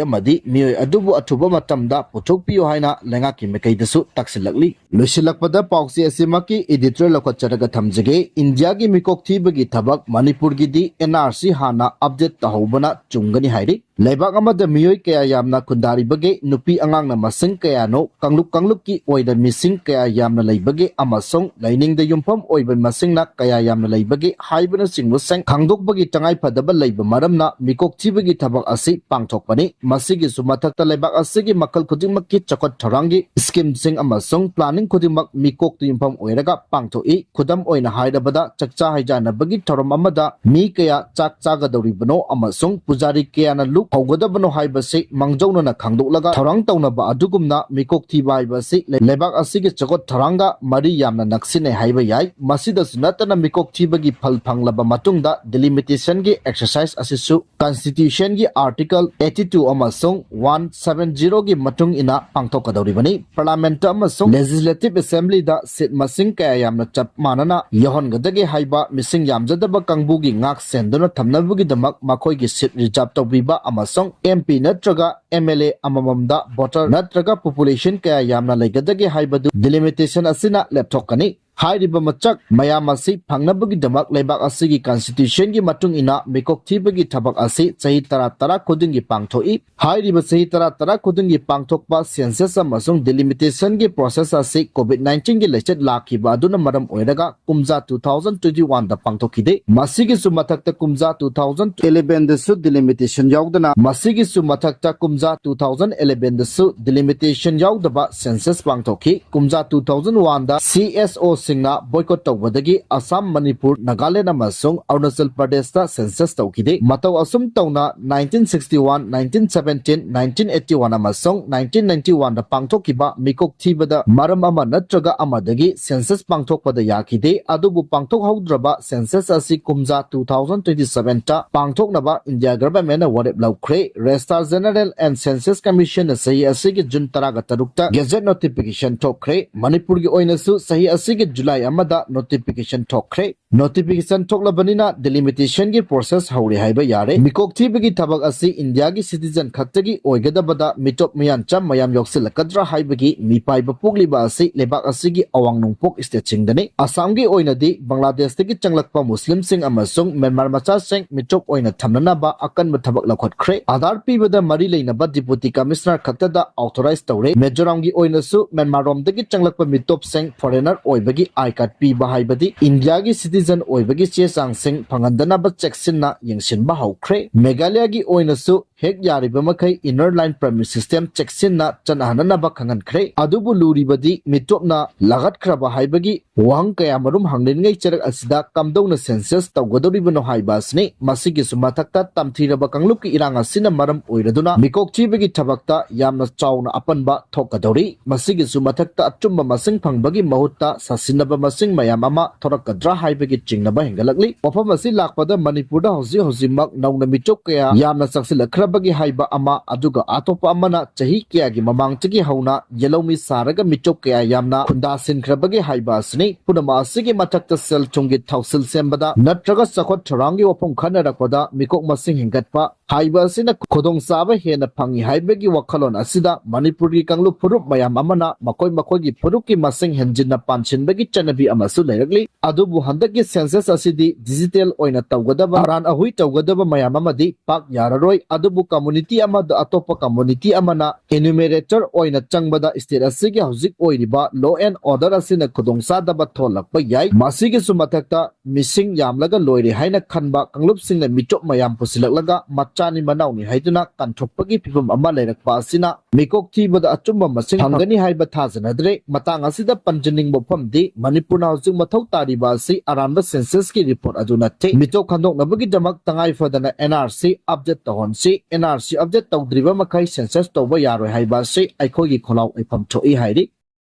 ꯑꯃꯗꯤ ꯃꯤꯑꯣꯏ ꯑꯗꯨꯕꯨ ꯑꯊꯨꯕ ꯃꯇꯝꯗ ꯄꯨꯊꯣꯛꯄꯤꯌꯨ ꯍꯥꯏꯅ ꯂꯩꯉꯥꯛꯀꯤ ꯃꯥꯏꯀꯩꯗꯁꯨ ꯇꯥꯛꯁꯤꯜꯂꯛꯂꯤ꯫ ꯂꯣꯏꯁꯤꯜꯂꯛꯄꯗ ꯄꯥꯎꯆꯦ ꯑꯁꯤꯃꯛꯀꯤ editorial ꯂꯧꯈꯠꯆꯔꯒ ꯊꯝꯖꯒꯦ꯫ ꯏꯟꯗꯤꯌꯥꯒꯤ ꯃꯤꯀꯣꯛ ꯊꯤꯕꯒꯤ ꯊꯕꯛ ꯃꯅꯤꯄꯨꯔꯒꯤꯗꯤ N R C ꯍꯥꯟꯅ update ꯇꯧꯍꯧꯕꯅ ꯆꯨꯝꯒꯅꯤ ꯍꯥꯏꯔꯤ꯫ ꯂꯩꯕꯥꯛ ꯑꯃꯗ ꯃꯤꯑꯣꯏ ꯀꯌꯥ ꯌꯥꯝꯅ ꯈꯨꯟꯗꯥꯔꯤꯕꯒꯦ, ꯅꯨꯄꯤ ꯑꯉꯥꯡꯅ ꯃꯁꯤꯡ ꯀꯌꯥꯅꯣ, ꯀꯥꯡꯂꯨꯞ ꯀꯥꯡꯂꯨꯞꯀꯤ ꯑꯣꯏꯅ ꯃꯤꯁꯤꯡ ꯀꯌꯥ ꯌꯥꯝꯅ ꯂꯩꯕꯒꯦ ꯑꯃꯁꯨꯡ ꯂꯥꯏꯅꯤꯡꯗ ꯌꯨꯝꯐꯝ ꯑꯣꯏꯕ ꯃꯁꯤꯡꯅ ꯀꯌꯥ ꯌꯥꯝꯅ ꯂꯩꯕꯒꯦ ꯍꯥꯏꯕꯅꯆꯤꯡꯕꯁꯤꯡ ꯈꯪꯗꯣꯛꯄꯒꯤ ꯇꯉꯥꯏꯐꯗꯕ ꯂꯩꯕ ꯃꯔꯝꯅ ꯃꯤꯀꯣꯛ ꯊꯤꯕꯒꯤ ꯊꯕꯛ ꯑꯁꯤ ꯄꯥꯡꯊꯣꯛꯄꯅꯤ꯫ ꯃꯁꯤꯒꯤꯁꯨ ꯃꯊꯛꯇ ꯂꯩꯕꯥꯛ ꯑꯁꯤꯒꯤ ꯃꯈꯜ ꯈꯨꯗꯤꯡꯃꯛꯀꯤ ꯆꯥꯎꯈꯠ ꯊꯧꯔꯥꯡꯒꯤ scheme ꯁꯤꯡ ꯑꯃꯁꯨꯡ planning ꯈꯨꯗꯤꯡꯃꯛ ꯃꯤꯀꯣꯛꯇ ꯌꯨꯝꯐꯝ ꯑꯣꯏꯔꯒ ꯄꯥꯡꯊꯣꯛꯏ꯫ ꯈꯨꯗꯝ ꯑꯣꯏꯅ ꯍꯥꯏꯔꯕꯗ, ꯆꯥꯛꯆꯥ ꯍꯩꯖꯥꯟꯅꯕꯒꯤ ꯊꯧꯔꯝ ꯑꯃꯗ ꯃꯤ ꯀꯌꯥ ꯆꯥꯛ ꯆꯥꯒꯗꯧꯔꯤꯕꯅꯣ ꯑꯃꯁꯨꯡ ꯄꯨꯖꯥꯔꯤ ꯀꯌꯥꯅ ꯂꯨꯞ ꯍꯧꯒꯗꯕꯅꯣ ꯍꯥꯏꯕꯁꯤ ꯃꯥꯡꯖꯧꯅꯅ ꯈꯪꯗꯣꯛꯂꯒ ꯊꯧꯔꯥꯡ ꯇꯧꯅꯕ ꯑꯗꯨꯒꯨꯝꯅ ꯃꯤꯀꯣꯛ ꯊꯤꯕ ꯍꯥꯏꯕ ꯑꯁꯤ ꯂꯩ-, ꯂꯩꯕꯥꯛ ꯑꯁꯤꯒꯤ ꯆꯥꯎꯈꯠ ꯊꯧꯔꯥꯡꯒ ꯃꯔꯤ ꯌꯥꯝꯅ ꯅꯛꯁꯤꯟꯅꯩ ꯍꯥꯏꯕ ꯌꯥꯏ꯫ ꯃꯁꯤꯗꯁꯨ ꯅꯠꯇꯅ ꯃꯤꯀꯣꯛ ꯊꯤꯕꯒꯤ ꯐꯜ ꯐꯪꯂꯕ ꯃꯇꯨꯡꯗ delimitation ꯒꯤ exercise ꯑꯁꯤꯁꯨ Constitution ꯒꯤ Article eighty two ꯑꯃꯁꯨꯡ one seven zero ꯒꯤ ꯃꯇꯨꯡ ꯏꯟꯅ ꯄꯥꯡꯊꯣꯛꯀꯗꯧꯔꯤꯕꯅꯤ꯫ Parliament ꯑꯃꯁꯨꯡ Legislative Assembly ꯗ seat ꯃꯁꯤꯡ ꯀꯌꯥ ꯌꯥꯝꯅ ꯆꯞ ꯃꯥꯟꯅꯅ ꯌꯧꯍꯟꯒꯗꯒꯦ ꯍꯥꯏꯕ ꯃꯤꯁꯤꯡ ꯌꯥꯝꯖꯗꯕ ꯀꯥꯡꯕꯨꯒꯤ ꯉꯥꯛ ꯁꯦꯟꯗꯨꯅ ꯊꯝꯅꯕꯒꯤꯗꯃꯛ ꯃꯈꯣꯏꯒꯤ seat reserve ꯇꯧꯕꯤꯕ ꯑꯃꯁꯨꯡ M P ꯅꯠꯇ꯭ꯔꯒ M L A ꯑꯃꯃꯝꯗ voter ꯅꯠꯇ꯭ꯔꯒ population ꯀꯌꯥ ꯌꯥꯝꯅ ꯂꯩꯒꯗꯒꯦ ꯍꯥꯏꯕꯗꯨ delimitation ꯑꯁꯤꯅ ꯂꯦꯞꯊꯣꯛꯀꯅꯤ꯫ ꯍꯥꯏꯔꯤꯕ ꯃꯆꯥꯛ ꯃꯌꯥꯝ ꯑꯁꯤ ꯐꯪꯅꯕꯒꯤꯗꯃꯛ ꯂꯩꯕꯥꯛ ꯑꯁꯤꯒꯤ constitution ꯒꯤ ꯃꯇꯨꯡ ꯏꯟꯅ ꯃꯤꯀꯣꯛ ꯊꯤꯕꯒꯤ ꯊꯕꯛ ꯑꯁꯤ ꯆꯍꯤ ꯇꯔꯥ ꯇꯔꯥ ꯈꯨꯗꯤꯡꯒꯤ ꯄꯥꯡꯊꯣꯛꯏ꯫ ꯍꯥꯏꯔꯤꯕ ꯆꯍꯤ ꯇꯔꯥ ꯇꯔꯥ ꯈꯨꯗꯤꯡꯒꯤ ꯄꯥꯡꯊꯣꯛꯄ census ꯑꯃꯁꯨꯡ delimitation ꯒꯤ process ꯑꯁꯤ COVID nineteen ꯒꯤ ꯂꯩꯆꯠ ꯂꯥꯛꯈꯤꯕ ꯑꯗꯨꯅ ꯃꯔꯝ ꯑꯣꯏꯔꯒ ꯀꯨꯝꯖꯥ two thousand twenty one ꯗ ꯄꯥꯡꯊꯣꯛꯈꯤꯗꯦ꯫ ꯃꯁꯤꯒꯤꯁꯨ ꯃꯊꯛꯇ ꯀꯨꯝꯖꯥ two thousand eleven ꯗꯁꯨ delimitation ꯌꯥꯎꯗꯅ, ꯃꯁꯤꯒꯤꯁꯨ ꯃꯊꯛꯇ ꯀꯨꯝꯖꯥ two thousand eleven ꯗꯁꯨ delimitation ꯌꯥꯎꯗꯕ census ꯄꯥꯡꯊꯣꯛꯈꯤ꯫ ꯀꯨꯝꯖꯥ two thousand one ꯗ C S O ꯁꯤꯡꯅ boycott ꯇꯧꯕꯗꯒꯤ ꯑꯁꯥꯝ, ꯃꯅꯤꯄꯨꯔ, ꯅꯥꯒꯥꯂꯦꯟꯗ ꯑꯃꯁꯨꯡ ꯑꯔꯨꯅꯥꯆꯜ ꯄ꯭ꯔꯗꯦꯁꯇ census ꯇꯧꯈꯤꯗꯦ꯫ ꯃꯇꯧ ꯑꯁꯨꯝ ꯇꯧꯅ nineteen sixty one, nineteen seventeen, nineteen eighty one ꯑꯃꯁꯨꯡ nineteen ninety one ꯗ ꯄꯥꯡꯊꯣꯛꯈꯤꯕ ꯃꯤꯀꯣꯛ ꯊꯤꯕꯗ ꯃꯔꯝ ꯑꯃ ꯅꯠꯇ꯭ꯔꯒ ꯑꯃꯗꯒꯤ census ꯄꯥꯡꯊꯣꯛꯄꯗ ꯌꯥꯈꯤꯗꯦ꯫ ꯑꯗꯨꯕꯨ ꯄꯥꯡꯊꯣꯛꯍꯧꯗ꯭ꯔꯕ census ꯑꯁꯤ ꯀꯨꯝꯖꯥ two thousand twenty seven ꯇ ꯄꯥꯡꯊꯣꯛꯅꯕ India government ꯅ ꯋꯥꯔꯦꯞ ꯂꯧꯈ꯭ꯔꯦ꯫ Registrar General and Census Commission ꯅ ꯆꯍꯤ ꯑꯁꯤꯒꯤ ꯖꯨꯟ ꯇꯔꯥꯒ ꯇꯔꯨꯛꯇ gazette notification ꯊꯣꯛꯈ꯭ꯔꯦ꯫ ꯃꯅꯤꯄꯨꯔꯒꯤ ꯑꯣꯏꯅꯁꯨ ꯆꯍꯤ ꯑꯁꯤꯒꯤ ꯖꯨꯂꯥꯏ ꯑꯃꯗ notification ꯊꯣꯛꯈ꯭ꯔꯦ꯫ Notification ꯊꯣꯛꯂꯕꯅꯤꯅ delimitation ꯒꯤ process ꯍꯧꯔꯦ ꯍꯥꯏꯕ ꯌꯥꯔꯦ꯫ ꯃꯤꯀꯣꯛ ꯊꯤꯕꯒꯤ ꯊꯕꯛ ꯑꯁꯤ ꯏꯟꯗꯤꯌꯥꯒꯤ citizen ꯈꯛꯇꯒꯤ ꯑꯣꯏꯒꯗꯕꯗ ꯃꯤꯇꯣꯞ ꯃꯤꯌꯥꯟꯆꯥ ꯃꯌꯥꯝ ꯌꯥꯎꯁꯤꯜꯂꯛꯀꯗ꯭ꯔꯥ ꯍꯥꯏꯕꯒꯤ ꯃꯤꯄꯥꯏꯕ ꯄꯣꯛꯂꯤꯕ ꯑꯁꯤ ꯂꯩꯕꯥꯛ ꯑꯁꯤꯒꯤ ꯑꯋꯥꯡ ꯅꯣꯡꯄꯣꯛ state ꯁꯤꯡꯗꯅꯤ꯫ ꯑꯁꯥꯝꯒꯤ ꯑꯣꯏꯅꯗꯤ ꯕꯪꯒ꯭ꯂꯥꯗꯦꯁꯇꯒꯤ ꯆꯪꯂꯛꯄ ꯃꯨꯁꯂꯤꯝꯁꯤꯡ ꯑꯃꯁꯨꯡ ꯃ꯭ꯌꯥꯟꯃꯥꯔ ꯃꯆꯥꯁꯤꯡ ꯃꯤꯇꯣꯞ ꯑꯣꯏꯅ ꯊꯝꯅꯅꯕ ꯑꯀꯟꯕ ꯊꯕꯛ ꯂꯧꯈꯠꯈ꯭ꯔꯦ꯫ ꯑꯥꯙꯥꯔ ꯄꯤꯕꯗ ꯃꯔꯤ ꯂꯩꯅꯕ deputy commissioner ꯈꯛꯇꯗ authorize ꯇꯧꯔꯦ꯫ ꯃꯤꯖꯣꯔꯥꯝꯒꯤ ꯑꯣꯏꯅꯁꯨ ꯃ꯭ꯌꯥꯟꯃꯥꯔꯔꯣꯝꯗꯒꯤ ꯆꯪꯂꯛꯄ ꯃꯤꯇꯣꯞꯁꯤꯡ foreigner ꯑꯣꯏꯕꯒꯤ I card ꯄꯤꯕ ꯍꯥꯏꯕꯗꯤ ꯏꯟꯗꯤꯌꯥꯒꯤ citizen ꯑꯣꯏꯕꯒꯤ ꯆꯦ ꯆꯥꯡꯁꯤꯡ ꯐꯪꯍꯟꯗꯅꯕ ꯆꯦꯛꯁꯤꯟꯅ ꯌꯦꯡꯁꯤꯟꯕ ꯍꯧꯈ꯭ꯔꯦ꯫ ꯃꯦꯘꯥꯂꯌꯒꯤ ꯑꯣꯏꯅꯁꯨ ꯍꯦꯛ ꯌꯥꯔꯤꯕ ꯃꯈꯩ inner line permit system ꯆꯦꯛꯁꯤꯟꯅ ꯆꯠꯅꯍꯟꯅꯅꯕ ꯈꯪꯍꯟꯈ꯭ꯔꯦ꯫ ꯑꯗꯨꯕꯨ ꯂꯨꯔꯤꯕꯗꯤ ꯃꯤꯇꯣꯞꯅ ꯂꯥꯒꯠꯈ꯭ꯔꯕ ꯍꯥꯏꯕꯒꯤ ꯋꯥꯍꯪ ꯀꯌꯥꯃꯔꯨꯝ ꯍꯪꯅꯔꯤꯉꯩ ꯆꯔꯛ ꯑꯁꯤꯗ ꯀꯝꯗꯧꯅ census ꯇꯧꯒꯗꯧꯔꯤꯕꯅꯣ ꯍꯥꯏꯕ ꯑꯁꯤꯅꯤ꯫ ꯃꯁꯤꯒꯤꯁꯨ ꯃꯊꯛꯇ ꯇꯝꯊꯤꯔꯕ ꯀꯥꯡꯂꯨꯞꯀꯤ ꯏꯔꯥꯡ ꯑꯁꯤꯅ ꯃꯔꯝ ꯑꯣꯏꯔꯗꯨꯅ ꯃꯤꯀꯣꯛ ꯊꯤꯕꯒꯤ ꯊꯕꯛꯇ ꯌꯥꯝꯅ ꯆꯥꯎꯅ ꯑꯄꯟꯕ ꯊꯣꯛꯀꯗꯧꯔꯤ꯫ ꯃꯁꯤꯒꯤꯁꯨ ꯃꯊꯛꯇ ꯑꯆꯨꯝꯕ ꯃꯁꯤꯡ ꯐꯪꯕꯒꯤ ꯃꯍꯨꯠꯇ ꯁꯥꯁꯤꯟꯅꯕ ꯃꯁꯤꯡ ꯃꯌꯥꯝ ꯑꯃ ꯊꯣꯔꯛꯀꯗ꯭ꯔꯥ ꯍꯥꯏꯕꯒꯤ ꯆꯤꯡꯅꯕ ꯍꯦꯟꯒꯠꯂꯛꯂꯤ꯫ ꯋꯥꯐꯝ ꯑꯁꯤ ꯂꯥꯛꯄꯗ ꯃꯅꯤꯄꯨꯔꯗ ꯍꯧꯖꯤꯛ ꯍꯧꯖꯤꯛꯃꯛ ꯅꯧꯅ ꯃꯤꯇꯣꯞ ꯀꯌꯥ ꯌꯥꯝꯅ ꯆꯪꯁꯤꯜꯂꯛꯈ꯭ꯔꯕ ꯍꯦꯟꯒꯠꯄꯒꯤ ꯍꯥꯏꯕ ꯑꯃ, ꯑꯗꯨꯒ ꯑꯇꯣꯞꯄ ꯑꯃꯅ ꯆꯍꯤ ꯀꯌꯥꯒꯤ ꯃꯃꯥꯡꯗꯒꯤ ꯍꯧꯅ ꯌꯦꯜꯍꯧꯃꯤ ꯁꯥꯔꯒ ꯃꯤꯇꯣꯞ ꯀꯌꯥ ꯌꯥꯝꯅ ꯈꯨꯟꯗꯥꯁꯤꯟꯈ꯭ꯔꯕꯒꯤ ꯍꯥꯏꯕ ꯑꯁꯤꯅꯤ꯫ ꯄꯨꯝꯅꯃꯛ ꯑꯁꯤꯒꯤ ꯃꯊꯛꯇ ꯁꯦꯜ ꯊꯨꯝꯒꯤ ꯊꯧꯁꯤꯜ ꯁꯦꯝꯕꯗ ꯅꯠꯇ꯭ꯔꯒ ꯆꯥꯎꯈꯠ ꯊꯧꯔꯥꯡꯒꯤ ꯋꯥꯐꯝ ꯈꯟꯅꯔꯛꯄꯗ ꯃꯤꯀꯣꯛ ꯃꯁꯤꯡ ꯍꯦꯟꯒꯠꯄ ꯍꯥꯏꯕ ꯑꯁꯤꯅ ꯈꯨꯗꯣꯡꯆꯥꯕ ꯍꯦꯟꯅ ꯐꯪꯏ ꯍꯥꯏꯕꯒꯤ ꯋꯥꯈꯜꯂꯣꯟ ꯑꯁꯤꯗ ꯃꯅꯤꯄꯨꯔꯒꯤ ꯀꯥꯡꯂꯨꯞ ꯐꯨꯔꯨꯞ ꯃꯌꯥꯝ ꯑꯃꯅ ꯃꯈꯣꯏ ꯃꯈꯣꯏꯒꯤ ꯐꯨꯔꯨꯞꯀꯤ ꯃꯁꯤꯡ ꯍꯦꯟꯖꯤꯟꯅ ꯄꯥꯟꯁꯤꯟꯕꯒꯤ ꯆꯠꯅꯕꯤ ꯑꯃꯁꯨ ꯂꯩꯔꯛꯂꯤ꯫ ꯑꯗꯨꯕꯨ ꯍꯟꯗꯛꯀꯤ ꯁꯦꯟꯁꯁ ꯑꯁꯤꯗꯤ ꯗꯤꯖꯤꯇꯦꯜ ꯑꯣꯏꯅ ꯇꯧꯒꯗꯕ, ꯑꯔꯥꯟ ꯑꯍꯨꯏ ꯇꯧꯒꯗꯕ ꯃꯌꯥꯝ ꯑꯃꯗꯤ ꯄꯥꯛ ꯌꯥꯔꯔꯣꯏ꯫ ꯑꯗꯨꯕꯨ ꯀꯝꯃꯨꯅꯤꯇꯤ ꯑꯃꯗ ꯑꯇꯣꯞꯄ ꯀꯝꯃꯨꯅꯤꯇꯤ ꯑꯃꯅ ꯏꯅ꯭ꯌꯨꯃꯦꯔꯦꯇꯔ ꯑꯣꯏꯅ ꯆꯪꯕꯗ ꯁ꯭ꯇꯦꯠ ꯑꯁꯤꯒꯤ ꯍꯧꯖꯤꯛ ꯑꯣꯏꯔꯤꯕ ꯂꯣ ꯑꯦꯟ ꯑꯣꯔꯗꯔ ꯑꯁꯤꯅ ꯈꯨꯗꯣꯡꯆꯥꯗꯕ ꯊꯣꯛꯂꯛꯄ ꯌꯥꯏ꯫ ꯃꯁꯤꯒꯤꯁꯨ ꯃꯊꯛꯇ ꯃꯤꯁꯤꯡ ꯌꯥꯝꯂꯒ ꯂꯣꯏꯔꯦ ꯍꯥꯏꯅ ꯈꯟꯕ ꯀꯥꯡꯂꯨꯞꯁꯤꯡꯅ ꯃꯤꯇꯣꯞ ꯃꯌꯥꯝ ꯄꯨꯁꯤꯜꯂꯛꯂꯒ ꯃꯆꯥꯅꯤ ꯃꯅꯥꯎꯅꯤ ꯍꯥꯏꯗꯨꯅ ꯀꯟꯊꯣꯛꯄꯒꯤ ꯐꯤꯕꯝ ꯑꯃ ꯂꯩꯔꯛꯄ ꯑꯁꯤꯅ ꯃꯤꯀꯣꯛ ꯊꯤꯕꯗ ꯑꯆꯨꯝꯕ ꯃꯁꯤꯡ ꯐꯪꯒꯅꯤ ꯍꯥꯏꯕ ꯊꯥꯖꯅꯗ꯭ꯔꯦ꯫ ꯃꯇꯥꯡ ꯑꯁꯤꯗ ꯄꯟꯖꯅꯤꯡꯕ ꯋꯥꯐꯝꯗꯤ ꯃꯅꯤꯄꯨꯔꯅ ꯍꯧꯖꯤꯛ ꯃꯊꯧ ꯇꯥꯔꯤꯕ ꯑꯁꯤ ꯑꯔꯥꯟꯕ ꯁꯦꯟꯁꯁꯀꯤ ꯔꯤꯄꯣꯔꯠ ꯑꯗꯨ ꯅꯠꯇꯦ꯫ ꯃꯤꯇꯣꯞ ꯈꯟꯗꯣꯛꯅꯕꯒꯤꯗꯃꯛ ꯇꯉꯥꯏ ꯐꯗꯅ ꯑꯦꯟ ꯑꯥꯔ ꯁꯤ ꯑꯞꯗꯦꯠ ꯇꯧꯍꯟꯁꯤ꯫ ꯑꯦꯟ ꯑꯥꯔ ꯁꯤ ꯑꯞꯗꯦꯠ ꯇꯧꯗ꯭ꯔꯤꯕ ꯃꯈꯩ ꯁꯦꯟꯁꯁ ꯇꯧꯕ ꯌꯥꯔꯣꯏ ꯍꯥꯏꯕ ꯑꯁꯤ ꯑꯩꯈꯣꯏꯒꯤ ꯈꯣꯜꯂꯥꯎ ꯑꯣꯏꯐꯝ ꯊꯣꯛꯏ ꯍꯥꯏꯔꯤ꯫